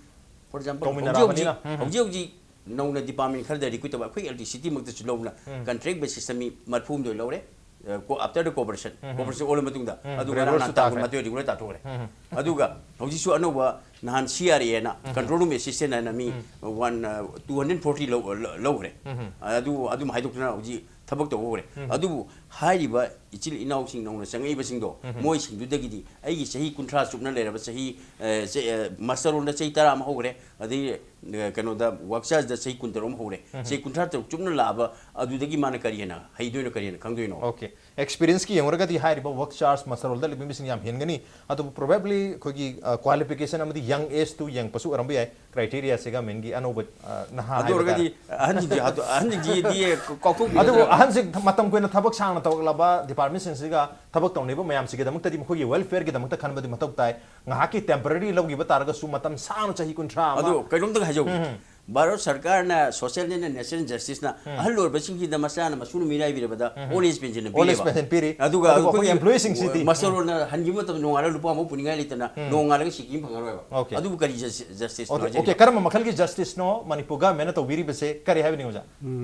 for example, ꯍꯧꯖꯤꯛ ꯇꯧꯃꯤꯟꯅꯔꯛꯑꯕꯅꯤꯅ꯫ ꯍꯧꯖꯤꯛ, ꯎꯝ, ꯎꯝ꯫ ꯍꯧꯖꯤꯛ ꯍꯧꯖꯤꯛ ꯅꯧꯅ department ꯈꯔꯗ recruit ꯇꯧꯕ, ꯑꯩꯈꯣꯏ electricityꯃꯛꯇꯁꯨ ꯂꯧꯕꯅ ꯎꯝ꯫ Contract basisꯇ ꯃꯤ ꯃꯔꯤꯐꯨꯍꯨꯝꯗꯣꯏ ꯂꯧꯔꯦ꯫ ꯑ, co-, after the cooperation, um, um. Cooperation ꯑꯣꯜꯂ ꯃꯇꯨꯡꯗ, ꯎꯝ, ꯎꯝ꯫ ꯑꯗꯨꯒ ꯉꯔꯥꯡ regularꯁꯨ ꯅꯍꯥꯟ ꯇꯥꯡ ꯇꯥꯈ꯭ꯔꯦ꯫ ꯀꯨꯟꯃꯥꯊꯣꯏ regular ꯇꯥꯊꯣꯛꯈ꯭ꯔꯦ꯫ ꯎꯝ, ꯎꯝ꯫ ꯑꯗꯨꯒ ꯍꯧꯖꯤꯛꯁꯨ ꯑꯅꯧꯕ ꯅꯍꯥꯟ C R Aꯅ ꯎꯝ, ꯎꯝ꯫ Control Room Assistantꯍꯥꯏꯅ ꯃꯤ ꯎꯝ꯫ One, ꯑ, two hundred forty ꯂꯧ-, ꯂ-, ꯂꯧꯈ꯭ꯔꯦ꯫ ꯎꯝ, ꯎꯝ꯫ ꯑꯗꯨ, ꯑꯗꯨꯝ ꯍꯥꯏꯗꯣꯛꯇꯅ ꯍꯧꯖꯤꯛ ꯊꯕꯛ ꯇꯧꯕ ꯍꯧꯔꯦ꯫ ꯑꯗꯨꯕꯨ ꯍꯥꯏꯔꯤꯕ ꯏꯆꯤꯜ ꯏꯅꯥꯎꯁꯤꯡ ꯅꯧꯅ ꯆꯪꯉꯛꯏꯕꯁꯤꯡꯗꯣ, ꯃꯣꯏꯁꯤꯡꯗꯨꯗꯒꯤꯗꯤ ꯑꯩꯒꯤ ꯆꯍꯤ ꯀꯨꯟꯊ꯭ꯔꯥ ꯆꯨꯞꯅ ꯂꯩꯔꯕ ꯆꯍꯤ, ꯑ, ꯆ-, ꯑ, ꯃꯥꯁꯇꯔ ꯔꯣꯜꯗ ꯆꯍꯤ ꯇꯔꯥ ꯑꯃ ꯍꯧꯈ꯭ꯔꯦ, ꯑꯗꯩ, ꯑ, ꯀꯩꯅꯣꯗ ꯋꯥꯛꯆꯥꯁꯗ ꯆꯍꯤ ꯀꯨꯟꯇꯔꯨꯛ ꯑꯃ ꯍꯧꯔꯦ꯫ ꯆꯍꯤ ꯀꯨꯟꯊ꯭ꯔꯥ ꯇꯔꯨꯛ ꯆꯨꯞꯅ ꯂꯥꯛꯑꯕ ꯑꯗꯨꯗꯒꯤ ꯃꯥꯅ ꯀꯔꯤ ꯍꯦꯟꯅ ꯍꯩꯗꯣꯏꯅꯣ, ꯀꯔꯤ ꯍꯦꯟꯅ ꯈꯪꯗꯣꯏꯅꯣ? ꯑꯣꯀꯦ, ꯑꯦꯛꯁꯄꯤꯔꯤꯌꯦꯟꯁꯀꯤ ꯌꯦꯡꯉꯨꯔꯒꯗꯤ ꯍꯥꯏꯔꯤꯕ ꯋꯥꯛ ꯆꯥꯔꯖ ꯃꯥꯁꯇꯔ ꯔꯣꯜꯗ ꯂꯩꯕ ꯃꯤꯁꯤꯡ ꯌꯥꯝ ꯍꯦꯟꯒꯅꯤ꯫ ꯑꯗꯨꯕꯨ ꯄ꯭ꯔꯣꯕꯦꯕ꯭ꯂꯤ ꯑꯩꯈꯣꯏꯒꯤ ꯀ꯭ꯋꯥꯂꯤꯐꯤꯀꯦꯁꯟ ꯑꯃꯗꯤ ꯌꯪ ꯑꯦꯖꯇꯨ ꯌꯦꯡꯕꯁꯨ ꯑꯣꯏꯔꯝꯕ ꯌꯥꯏ꯫ ꯀ꯭ꯔꯥꯏꯇꯦꯔꯤꯌꯥꯁꯤꯒ ꯃꯦꯟꯒꯤ ꯑꯅꯧꯕ, ꯑ, ꯅꯍꯥ ꯑꯗꯨ ꯍꯥꯏꯕ ꯑꯣꯏꯔꯒꯗꯤ ꯇꯥꯔꯦ꯫ ꯑꯍꯟꯁꯤꯡꯁꯤ ꯍꯥꯠꯇꯣ-, ꯑꯍꯟꯁꯤꯡꯁꯤꯗꯤ ꯀꯥꯎꯊꯣꯛꯄꯤꯔꯣꯏꯗꯅ꯫ ꯑꯗꯨꯕꯨ ꯑꯍꯟꯁꯤꯡ ꯃꯇꯝ ꯀꯨꯏꯅ ꯊꯕꯛ ꯁꯥꯡꯅ ꯇꯧꯔꯛꯂꯕ ꯗꯤꯄꯥꯔꯠꯃꯦꯟꯁꯤꯡꯁꯤꯒ ꯊꯕꯛ ꯇꯧꯅꯔꯤꯕ ꯃꯌꯥꯝꯁꯤꯒꯤꯗꯃꯛꯇꯗꯤ ꯃꯈꯣꯏꯒꯤ ꯋꯦꯜꯐꯤꯌꯔꯒꯤꯗꯃꯛꯇ ꯈꯟꯕꯗꯤ ꯃꯊꯧ ꯇꯥꯏ꯫ ꯉꯥꯏꯍꯥꯛꯀꯤ ꯇꯦꯝꯄꯔꯔꯤ ꯂꯧꯈꯤꯕ ꯇꯥꯔꯒꯁꯨ ꯃꯇꯝ ꯁꯥꯡꯅ ꯆꯍꯤ ꯀꯨꯟꯊ꯭ꯔꯥ ꯑꯃ꯫ ꯑꯗꯨ ꯀꯩꯅꯣꯝꯇꯒ ꯍꯥꯏꯖꯧ꯫ ꯚꯥꯔꯠ ꯁꯔꯀꯥꯔꯅ social and national justice ꯅ ꯑꯍꯜ ꯑꯣꯏꯔꯕꯁꯤꯡꯁꯤꯗ ꯃꯆꯥꯅ ꯃꯁꯨꯅ ꯃꯤꯔꯥꯏꯕꯤꯔꯕꯗ old age pension Old age ꯄꯤꯔꯦꯕ꯫ pension ꯄꯤꯔꯤ꯫ ꯑꯗꯨꯒ ꯑꯗꯨꯕꯨ ꯑꯩꯈꯣꯏꯒꯤ ꯑꯩꯈꯣꯏꯒꯤ employee ꯁꯤꯡꯁꯤꯗꯤ ꯃꯥꯁꯇꯔ ꯔꯣꯜꯅ ꯍꯟꯈꯤꯕ ꯃꯇꯝꯗ ꯅꯣꯡꯉꯥꯜꯂꯒ ꯂꯨꯄꯥ ꯑꯃ ꯄꯨꯅꯤꯡꯉꯥꯏ ꯂꯩꯇꯅ ꯅꯣꯡꯉꯥꯜꯂꯒ ꯁꯤꯀꯤ ꯑꯃ ꯐꯪꯉꯔꯣꯏꯕ꯫ Okay. ꯑꯗꯨꯕꯨ ꯀꯔꯤ justice ꯅꯣ ꯑꯣꯀꯦ, ꯍꯥꯏꯖꯔꯤꯕ? ꯑꯣꯀꯦ, ꯀꯔꯝꯕ ꯃꯈꯜꯒꯤ ꯖꯁꯇꯤꯁꯅꯣ ꯃꯅꯤꯄꯨꯔ ꯒꯃꯦꯟꯅ ꯇꯧꯕꯤꯔꯤꯕꯁꯦ? ꯀꯔꯤ ꯍꯥꯏꯕꯅꯤ ꯑꯣꯖꯥ?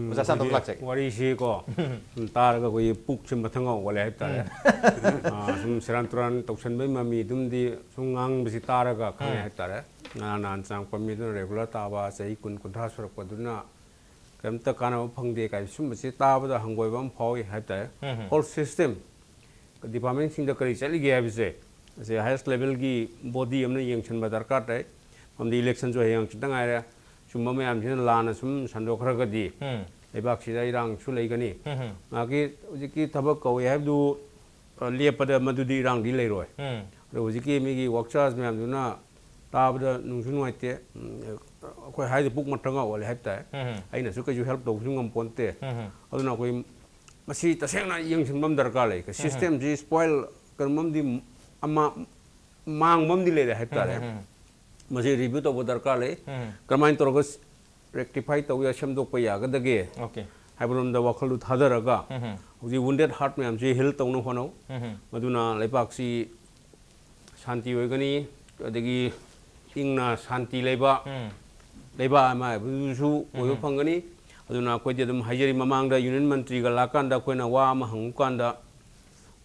ꯑꯣꯖꯥ ꯁꯥꯟꯇꯣꯝ ꯍꯧꯖꯤꯛ ꯂꯥꯛꯆꯒꯦ꯫ ꯋꯥꯔꯤꯁꯤꯀꯣ ꯁꯨꯝ ꯇꯥꯔꯒ ꯑꯩꯈꯣꯏꯒꯤ ꯄꯨꯛꯁꯦ ꯃꯊꯪ ꯑꯣꯜꯂꯦ ꯍꯥꯏꯕ ꯇꯥꯔꯦ꯫ ꯑꯥ, ꯁꯨꯝ ꯁꯦꯔꯥꯟ ꯇꯨꯔꯥꯟ ꯇꯧꯁꯟꯕꯩ ꯃꯃꯤ ꯑꯗꯨꯝꯗꯤ ꯁꯨꯝ ꯉꯥꯡꯕꯁꯤ ꯇꯥꯔꯒ ꯈꯪꯉꯦ ꯍꯥꯏꯕ ꯇꯥꯔꯦ꯫ ꯉꯔꯥꯡ ꯅꯍꯥꯟ ꯆꯪꯉꯛꯄ ꯃꯤꯗꯨꯅ ꯔꯦꯒꯨꯂꯔ ꯇꯥꯕ, ꯆꯍꯤ ꯀꯨꯟ ꯀꯨꯟꯊ꯭ꯔꯥ ꯁꯨꯔꯛꯄꯗꯨꯅ ꯀꯔꯤꯝꯇ ꯀꯥꯟꯅꯕ ꯐꯪꯗꯦ ꯀꯥꯏ ꯁꯨꯝꯕꯁꯤ ꯇꯥꯕꯗ ꯍꯪꯒꯣꯏꯕ ꯑꯃ ꯐꯥꯎꯏ ꯍꯥꯏꯕ ꯇꯥꯔꯦ꯫ ꯍꯣꯜ ꯁꯤꯁꯇꯦꯝ ꯗꯤꯄꯥꯔꯠꯃꯦꯟꯁꯤꯡꯗ ꯀꯔꯤ ꯆꯠꯂꯤꯒꯦ ꯍꯥꯏꯕꯁꯦ, ꯑꯁꯤ ꯍꯥꯏꯌꯦꯁ ꯂꯦꯚꯦꯜꯒꯤ ꯕꯣꯗꯤ ꯑꯃꯅ ꯌꯦꯡꯁꯤꯟꯕ ꯗꯔꯀꯥꯔ ꯇꯥꯏ꯫ ꯃꯔꯝꯗꯤ ꯏꯂꯦꯛꯁꯟꯁꯨ ꯍꯌꯦꯡ ꯍꯪꯆꯤꯠꯇ ꯉꯥꯏꯔꯦ꯫ ꯁꯨꯝꯕ ꯃꯌꯥꯝꯁꯤꯅ ꯂꯥꯟꯅ ꯁꯨꯝ ꯁꯟꯗꯣꯛꯈ꯭ꯔꯒꯗꯤ ꯎꯝ꯫ ꯂꯩꯕꯥꯛꯁꯤꯗ ꯏꯔꯥꯡꯁꯨ ꯂꯩꯒꯅꯤ꯫ ꯎꯝ꯫ ꯃꯥꯒꯤ ꯍꯧꯖꯤꯛꯀꯤ ꯊꯕꯛ ꯀꯧꯏ ꯍꯥꯏꯕꯗꯨ, ꯑ, ꯂꯦꯞꯄꯗ ꯃꯗꯨꯗꯤ ꯏꯔꯥꯡꯗꯤ ꯂꯩꯔꯣꯏ꯫ ꯎꯝ꯫ ꯑꯗꯣ ꯍꯧꯖꯤꯛꯀꯤ ꯃꯤꯒꯤ ꯋꯥꯛꯆꯔꯁ ꯃꯌꯥꯝꯗꯨꯅ ꯇꯥꯕꯗ ꯅꯨꯡꯁꯨ ꯅꯨꯡꯉꯥꯏꯇꯦ꯫ ꯎꯝ, ꯑꯩꯈꯣꯏ ꯍꯥꯏꯗꯤ ꯄꯨꯛ ꯃꯊꯪ ꯑꯣꯜꯂꯦ ꯍꯥꯏꯕ ꯇꯥꯔꯦ꯫ ꯎꯝ꯫ ꯑꯩꯅꯁꯨ ꯀꯩꯁꯨ ꯍꯦꯜꯞ ꯇꯧꯕꯁꯨ ꯉꯝꯄꯣꯟꯇꯦ꯫ ꯎꯝ꯫ ꯑꯗꯨꯅ ꯑꯩꯈꯣꯏ ꯃꯁꯤ ꯇꯁꯦꯡꯅ ꯌꯦꯡꯁꯤꯟꯕ ꯑꯃ ꯗꯔꯀꯥꯔ ꯂꯩ꯫ ꯁꯤꯁꯇꯦꯝꯁꯤ ꯁ꯭ꯄꯣꯏꯜ ꯀꯩꯅꯣꯝꯗꯤ ꯑꯃ ꯃꯥꯡꯕ ꯑꯃꯗꯤ ꯂꯩꯔꯦ ꯍꯥꯏꯕ ꯇꯥꯔꯦ꯫ ꯎꯝ, ꯎꯝ, ꯃꯁꯤ ꯔꯤꯚ꯭ꯌꯨ ꯇꯧꯕ ꯗꯔꯀꯥꯔ ꯂꯩ꯫ ꯎꯝ꯫ ꯀꯔꯝꯍꯥꯏꯅ ꯇꯧꯔꯒ ꯔꯦꯛꯇꯤꯐꯥꯏ ꯇꯧꯕ ꯌꯥꯏ, ꯁꯦꯝꯗꯣꯛꯄ ꯌꯥꯒꯗꯒꯦ ꯑꯣꯀꯦ꯫ ꯍꯥꯏꯕꯔꯣꯝꯗ ꯋꯥꯈꯜꯗꯨ ꯊꯥꯗꯔꯒ ꯎꯝ, ꯎꯝ꯫ ꯍꯧꯖꯤꯛ ꯋꯨꯟꯗꯦꯠ ꯍꯥꯔꯠ ꯃꯌꯥꯝꯁꯤ ꯍꯤꯜ ꯇꯧꯅ ꯍꯣꯠꯅꯧ꯫ ꯎꯝ, ꯎꯝ꯫ ꯃꯗꯨꯅ ꯂꯩꯕꯥꯛꯁꯤ ꯁꯥꯟꯇꯤ ꯑꯣꯏꯒꯅꯤ, ꯑꯗꯒꯤ ꯏꯪꯅ ꯁꯥꯟꯇꯤ ꯂꯩꯕ ꯎꯝ꯫ ꯂꯩꯕꯥꯛ ꯑꯃ ꯍꯥꯏꯕꯗꯨꯁꯨ ꯑꯣꯏꯕ ꯐꯪꯒꯅꯤ꯫ ꯑꯗꯨꯅ ꯑꯩꯈꯣꯏꯗꯤ ꯑꯗꯨꯝ ꯍꯥꯏꯖꯔꯤ, ꯃꯃꯥꯡꯗ ꯌꯨꯅꯤꯌꯟ ꯃꯟꯇ꯭ꯔꯤꯒ ꯂꯥꯛꯀꯥꯟꯗ ꯑꯩꯈꯣꯏꯅ ꯋꯥ ꯑꯃ ꯍꯪꯉꯨ ꯀꯥꯟꯗ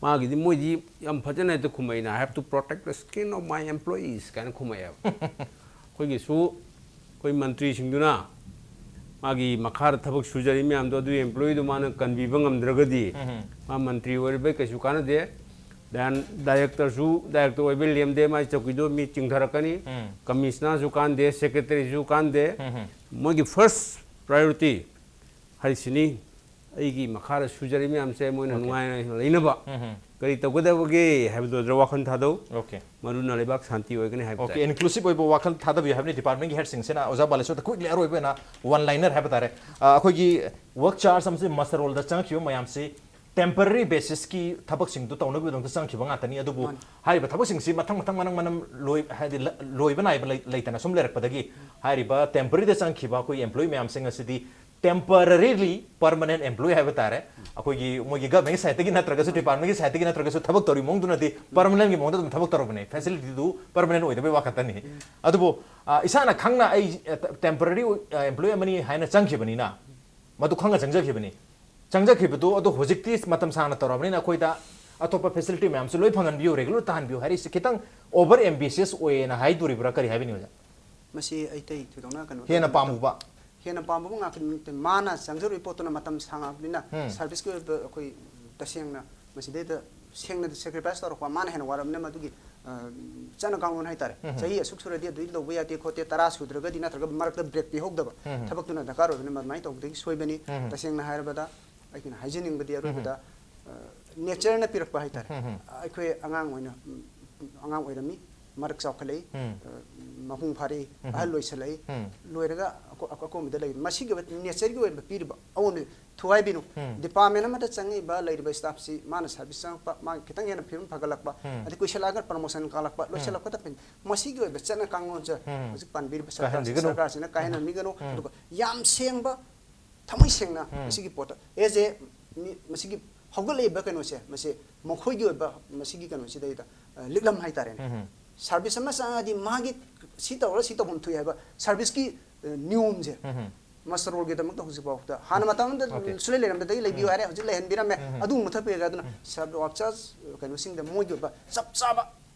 ꯃꯥꯒꯤꯗꯤ, ꯃꯣꯏꯗꯤ ꯌꯥꯝ ꯐꯖꯅ ꯍꯦꯛꯇ ꯈꯨꯝꯃꯛꯏꯅ, "I have to protect the skin of my employees" ꯀꯥꯏꯅ ꯈꯨꯝꯃꯛꯑꯦꯕ꯫ ꯑꯩꯈꯣꯏꯒꯤꯁꯨ ꯑꯩꯈꯣꯏ ꯃꯟꯇ꯭ꯔꯤꯁꯤꯡꯗꯨꯅ ꯃꯥꯒꯤ ꯃꯈꯥꯗ ꯊꯕꯛ ꯁꯨꯖꯔꯤ ꯃꯌꯥꯝꯗꯣ, ꯑꯗꯨꯒꯤ employeeꯗꯨ ꯃꯥꯅ ꯀꯟꯕꯤꯕ ꯉꯝꯗ꯭ꯔꯒꯗꯤ, ꯎꯝ꯫ ꯃꯥ ꯃꯟꯇ꯭ꯔꯤ ꯑꯣꯏꯔꯤꯕꯩ ꯀꯩꯁꯨ ꯀꯥꯟꯅꯗꯦ꯫ Then directorꯁꯨ director ꯑꯣꯏꯕꯩ ꯂꯦꯝꯗꯦ, ꯃꯥꯒꯤ ꯆꯧꯀꯤꯗꯣ ꯃꯤ ꯆꯤꯡꯊꯔꯛꯀꯅꯤ꯫ ꯎꯝ꯫ Commissionerꯁꯨ ꯀꯥꯟꯗꯦ, secretaryꯁꯨ ꯀꯥꯟꯗꯦ꯫ ꯎꯝ꯫ ꯃꯣꯏꯒꯤ first priority ꯍꯥꯏꯔꯤꯁꯤꯅꯤ, ꯑꯩꯒꯤ ꯃꯈꯥꯗ ꯁꯨꯖꯔꯤ ꯃꯌꯥꯝꯁꯦ ꯃꯣꯏꯅ Okay꯫ ꯅꯨꯡꯉꯥꯏꯅ ꯂꯩꯅꯕ ꯎꯝ꯫ ꯀꯔꯤ ꯇꯧꯒꯗꯕꯒꯦ ꯍꯥꯏꯕꯗꯨꯗ ꯋꯥꯈꯜ ꯊꯥꯗꯧ꯫ Okay꯫ ꯃꯗꯨꯅ ꯂꯩꯕꯥꯛ ꯁꯥꯟꯇꯤ ꯑꯣꯏꯒꯅꯤ ꯍꯥꯏꯕ Okay, ꯇꯥꯏ꯫ Inclusive ꯑꯣꯏꯕ ꯋꯥꯈꯜ ꯊꯥꯗꯕꯤꯌꯨ ꯍꯥꯏꯕꯅꯤ departmentꯀꯤ headꯁꯤꯡꯁꯤꯅ꯫ ꯑꯣꯖꯥ ꯕꯥꯂꯦꯁꯣꯔꯗ quickly ꯑꯔꯣꯏꯕ ꯑꯣꯏꯅ one liner ꯍꯥꯏꯕ ꯇꯥꯔꯦ꯫ ꯑ, ꯑꯩꯈꯣꯏꯒꯤ work charge ꯑꯃꯁꯨꯡ muster rollꯗ ꯆꯪꯉꯛꯈꯤꯕ ꯃꯌꯥꯝꯁꯤ temporary basisꯀꯤ ꯊꯕꯛꯁꯤꯡꯗꯨ ꯇꯧꯅꯕꯒꯤꯗꯃꯛꯇ ꯆꯪꯈꯤꯕ ꯉꯥꯛꯇꯅꯤ꯫ ꯑꯗꯨꯕꯨ ꯃꯥꯅꯤ꯫ ꯍꯥꯏꯔꯤꯕ ꯊꯕꯛꯁꯤꯡꯁꯤ ꯃꯊꯪ ꯃꯊꯪ ꯃꯅꯝ ꯃꯅꯝ ꯂꯣꯏ-, ꯍꯥꯏꯗꯤ ꯂ-, ꯂꯣꯏꯕ ꯅꯥꯏꯕ ꯂꯩ-, ꯂꯩꯇꯅ ꯁꯨꯝ ꯂꯩꯔꯛꯄꯗꯒꯤ ꯍꯥꯏꯔꯤꯕ temporaryꯗ ꯆꯪꯈꯤꯕ ꯑꯩꯈꯣꯏ employee ꯃꯌꯥꯝꯁꯤꯡ ꯑꯁꯤꯗꯤ temporarily permanent employee ꯍꯥꯏꯕ ꯇꯥꯔꯦ꯫ ꯑꯩꯈꯣꯏꯒꯤ ꯃꯣꯏꯒꯤ governmentꯀꯤ sideꯇꯒꯤ ꯅꯠꯇ꯭ꯔꯒꯁꯨ departmentꯀꯤ sideꯇꯒꯤ ꯅꯠꯇ꯭ꯔꯒꯁꯨ ꯊꯕꯛ ꯇꯧꯔꯤ ꯃꯑꯣꯡꯗꯨꯅꯗꯤ permanentꯀꯤ ꯃꯑꯣꯡꯗ ꯑꯗꯨꯝ ꯊꯕꯛ ꯇꯧꯔꯕꯅꯦ꯫ Facilityꯗꯨ permanent ꯑꯣꯏꯗꯕꯩ ꯋꯥ ꯈꯛꯇꯅꯤ꯫ ꯑꯗꯨꯕꯨ, ꯑ, ꯏꯁꯥꯅ ꯈꯪꯅ ꯑꯩ, ꯑ, temporary, ꯑ, employee ꯑꯃꯅꯤ ꯍꯥꯏꯅ ꯆꯪꯈꯤꯕꯅꯤꯅ, ꯃꯗꯨ ꯈꯪꯅ ꯆꯪꯖꯈꯤꯕꯅꯤ꯫ ꯆꯪꯖꯈꯤꯕꯗꯨ ꯑꯗꯨ ꯍꯧꯖꯤꯛꯇꯤ ꯃꯇꯝ ꯁꯥꯡꯅ ꯇꯧꯔꯕꯅꯤꯅ ꯑꯩꯈꯣꯏꯗ ꯑꯇꯣꯞꯄ facility ꯃꯌꯥꯝꯁꯨ ꯂꯣꯏ ꯐꯪꯍꯟꯕꯤꯌꯨ, regular ꯇꯥꯍꯟꯕꯤꯌꯨ ꯍꯥꯏꯔꯤꯁꯤ ꯈꯤꯇꯪ over ambitious ꯑꯣꯏꯌꯦꯅ ꯍꯥꯏꯗꯣꯔꯤꯕ꯭ꯔꯥ, ꯀꯔꯤ ꯍꯥꯏꯕꯤꯅꯤꯡꯉꯤ ꯑꯣꯖꯥ? ꯃꯁꯤ ꯑꯩ ꯑꯇꯩ ꯊꯣꯏꯗꯣꯛꯅ ꯀꯩꯅꯣ ꯍꯦꯟꯅ ꯇꯧꯅꯤꯡꯗꯦ꯫ ꯄꯥꯝꯃꯨꯕ? ꯍꯦꯟꯅ ꯄꯥꯝꯃꯨꯕ ꯉꯥꯛꯇ ꯅꯠꯇꯦ꯫ ꯃꯥꯅ ꯆꯪꯖꯔꯨꯏ ꯄꯣꯠꯇꯨꯅ ꯃꯇꯝ ꯁꯥꯡꯉꯛꯑꯕꯅꯤꯅ ꯎꯝ꯫ Serviceꯀꯤ ꯑꯣꯏꯕ ꯑꯩꯈꯣꯏ ꯇꯁꯦꯡꯅ ꯃꯁꯤꯗꯩꯗ ꯁꯦꯡꯅ sacrifice ꯇꯧꯔꯛꯄ, ꯃꯥꯅ ꯍꯦꯟꯅ ꯋꯥꯔꯕꯅꯤꯅ ꯃꯗꯨꯒꯤ, ꯑ, ꯆꯠꯅ ꯀꯥꯡꯂꯣꯟ ꯍꯥꯏꯇꯥꯔꯦ꯫ ꯎꯝ꯫ ꯆꯍꯤ ꯑꯁꯨꯛ ꯁꯨꯔꯗꯤ ꯑꯗꯨꯗꯤ ꯇꯧꯕ ꯌꯥꯗꯦ ꯈꯣꯠꯇꯦ, ꯇꯔꯥ ꯁꯨꯗ꯭ꯔꯒꯗꯤ ꯅꯠꯇ꯭ꯔꯒ ꯃꯔꯛꯇ break ꯄꯤꯍꯧꯗꯕ ꯎꯝ꯫ ꯊꯕꯛꯇꯨꯅ ꯗꯔꯀꯥꯔ ꯑꯣꯏꯕꯅ ꯑꯗꯨꯃꯥꯏꯅ ꯇꯧꯕꯗꯒꯤ ꯁꯣꯏꯕꯅꯤ꯫ ꯎꯝ꯫ ꯇꯁꯦꯡꯅ ꯍꯥꯏꯔꯕꯗ ꯑꯩꯈꯣꯏꯅ ꯍꯥꯏꯖꯅꯤꯡꯕꯗꯤ ꯑꯔꯣꯏꯕꯗ, ꯎꯝ꯫ ꯑ, natureꯅ ꯄꯤꯔꯛꯄ ꯍꯥꯏꯇꯥꯔꯦ꯫ ꯎꯝ꯫ ꯑꯩꯈꯣꯏ ꯑꯉꯥꯡ ꯑꯣꯏꯅ, ꯎꯝ, ꯑꯉꯥꯡ ꯑꯣꯏꯔꯝꯃꯤ, ꯃꯔꯛ ꯆꯥꯎꯈꯠꯂꯛꯏ, ꯎꯝ꯫ ꯑ, ꯃꯄꯨꯡ ꯐꯥꯔꯛꯏ, ꯎꯝ꯫ ꯑꯍꯜ ꯂꯣꯏꯁꯤꯜꯂꯛꯏ, ꯎꯝ꯫ ꯂꯣꯏꯔꯒ ꯑꯀꯣ-, ꯑꯀꯣ-, ꯑꯀꯣꯟꯕꯗ ꯂꯩꯔꯤ꯫ ꯃꯁꯤꯒꯤ ꯑꯣꯏꯕ natureꯒꯤ ꯑꯣꯏꯕ ꯄꯤꯔꯤꯕ ꯑꯑꯣꯟꯕ ꯊꯨꯒꯥꯏꯕꯤꯅꯨ꯫ ꯎꯝ꯫ Department ꯑꯃꯗ ꯆꯪꯉꯛꯏꯕ ꯂꯩꯔꯤꯕ staffꯁꯤ ꯃꯥꯅ service ꯆꯪꯉꯛꯄ, ꯃꯥꯒꯤ ꯈꯤꯇꯪ ꯍꯦꯟꯅ ꯐꯤꯕꯝ ꯐꯒꯠꯂꯛꯄ, ꯎꯝ꯫ ꯑꯗꯩ ꯀꯨꯏꯁꯜꯂꯛꯑꯒ promotion ꯀꯥꯜꯂꯛꯄ, ꯎꯝ꯫ ꯂꯣꯏꯁꯤꯜꯂꯛꯄꯗ ꯐꯩ꯫ ꯃꯁꯤꯒꯤ ꯑꯣꯏꯕ ꯆꯠꯅ ꯀꯥꯡꯂꯣꯟꯁꯦ ꯎꯝ꯫ ꯍꯧꯖꯤꯛ ꯄꯥꯟꯕꯤꯔꯤꯕ ꯁꯔꯀꯥꯔꯁꯤ, ꯀꯥꯏꯍꯟꯕꯤꯒꯅꯨ꯫ ꯁꯔꯀꯥꯔꯁꯤꯅ ꯀꯥꯏꯍꯟꯕꯤꯒꯅꯨ꯫ ꯎꯝ꯫ ꯑꯗꯨꯒ ꯌꯥꯝ ꯁꯦꯡꯕ, ꯊꯃꯣꯏ ꯁꯦꯡꯅ ꯎꯝ꯫ ꯃꯁꯤꯒꯤ ꯄꯣꯠꯇ, as a ꯃꯤ, ꯃꯁꯤꯒꯤ ꯍꯧꯒꯠꯂꯛꯏꯕ ꯀꯩꯅꯣꯁꯦ, ꯃꯁꯤ ꯃꯈꯣꯏꯒꯤ ꯑꯣꯏꯕ ꯃꯁꯤꯒꯤ ꯀꯩꯅꯣꯁꯤꯗꯩꯗ, ꯑ, ꯂꯤꯛꯂꯝ ꯍꯥꯏꯇꯥꯔꯦꯅꯦ꯫ ꯎꯝ꯫ Service ꯑꯃ ꯆꯪꯉꯗꯤ ꯃꯥꯒꯤ ꯁꯤ ꯇꯧꯔ ꯁꯤ ꯇꯧꯐꯝ ꯊꯣꯛꯏ ꯍꯥꯏꯕ serviceꯀꯤ, ꯑ, ꯅꯤꯌꯣꯝꯁꯦ ꯎꯝ꯫ Muster rollꯒꯤꯗꯃꯛꯇ ꯍꯧꯖꯤꯛꯐꯥꯎꯗ ꯍꯥꯟꯅ ꯃꯇꯝ ꯑꯃꯗ Okay. ꯁꯨꯂꯩ ꯂꯩꯔꯝꯗꯕꯗꯒꯤ ꯂꯩꯕꯤꯌꯨ ꯎꯝ꯫ ꯍꯥꯏꯔꯦ, ꯍꯧꯖꯤꯛ ꯂꯩꯍꯟꯕꯤꯔꯝꯃꯦ꯫ ꯎꯝ꯫ ꯑꯗꯨꯒꯨꯝꯕ ꯊꯕꯛ ꯑꯗꯨꯅ Okay. Sub-, work charge ꯀꯩꯅꯣꯁꯤꯡꯗ ꯃꯣꯏꯒꯤ ꯑꯣꯏꯕ ꯆꯞ ꯆꯥꯕ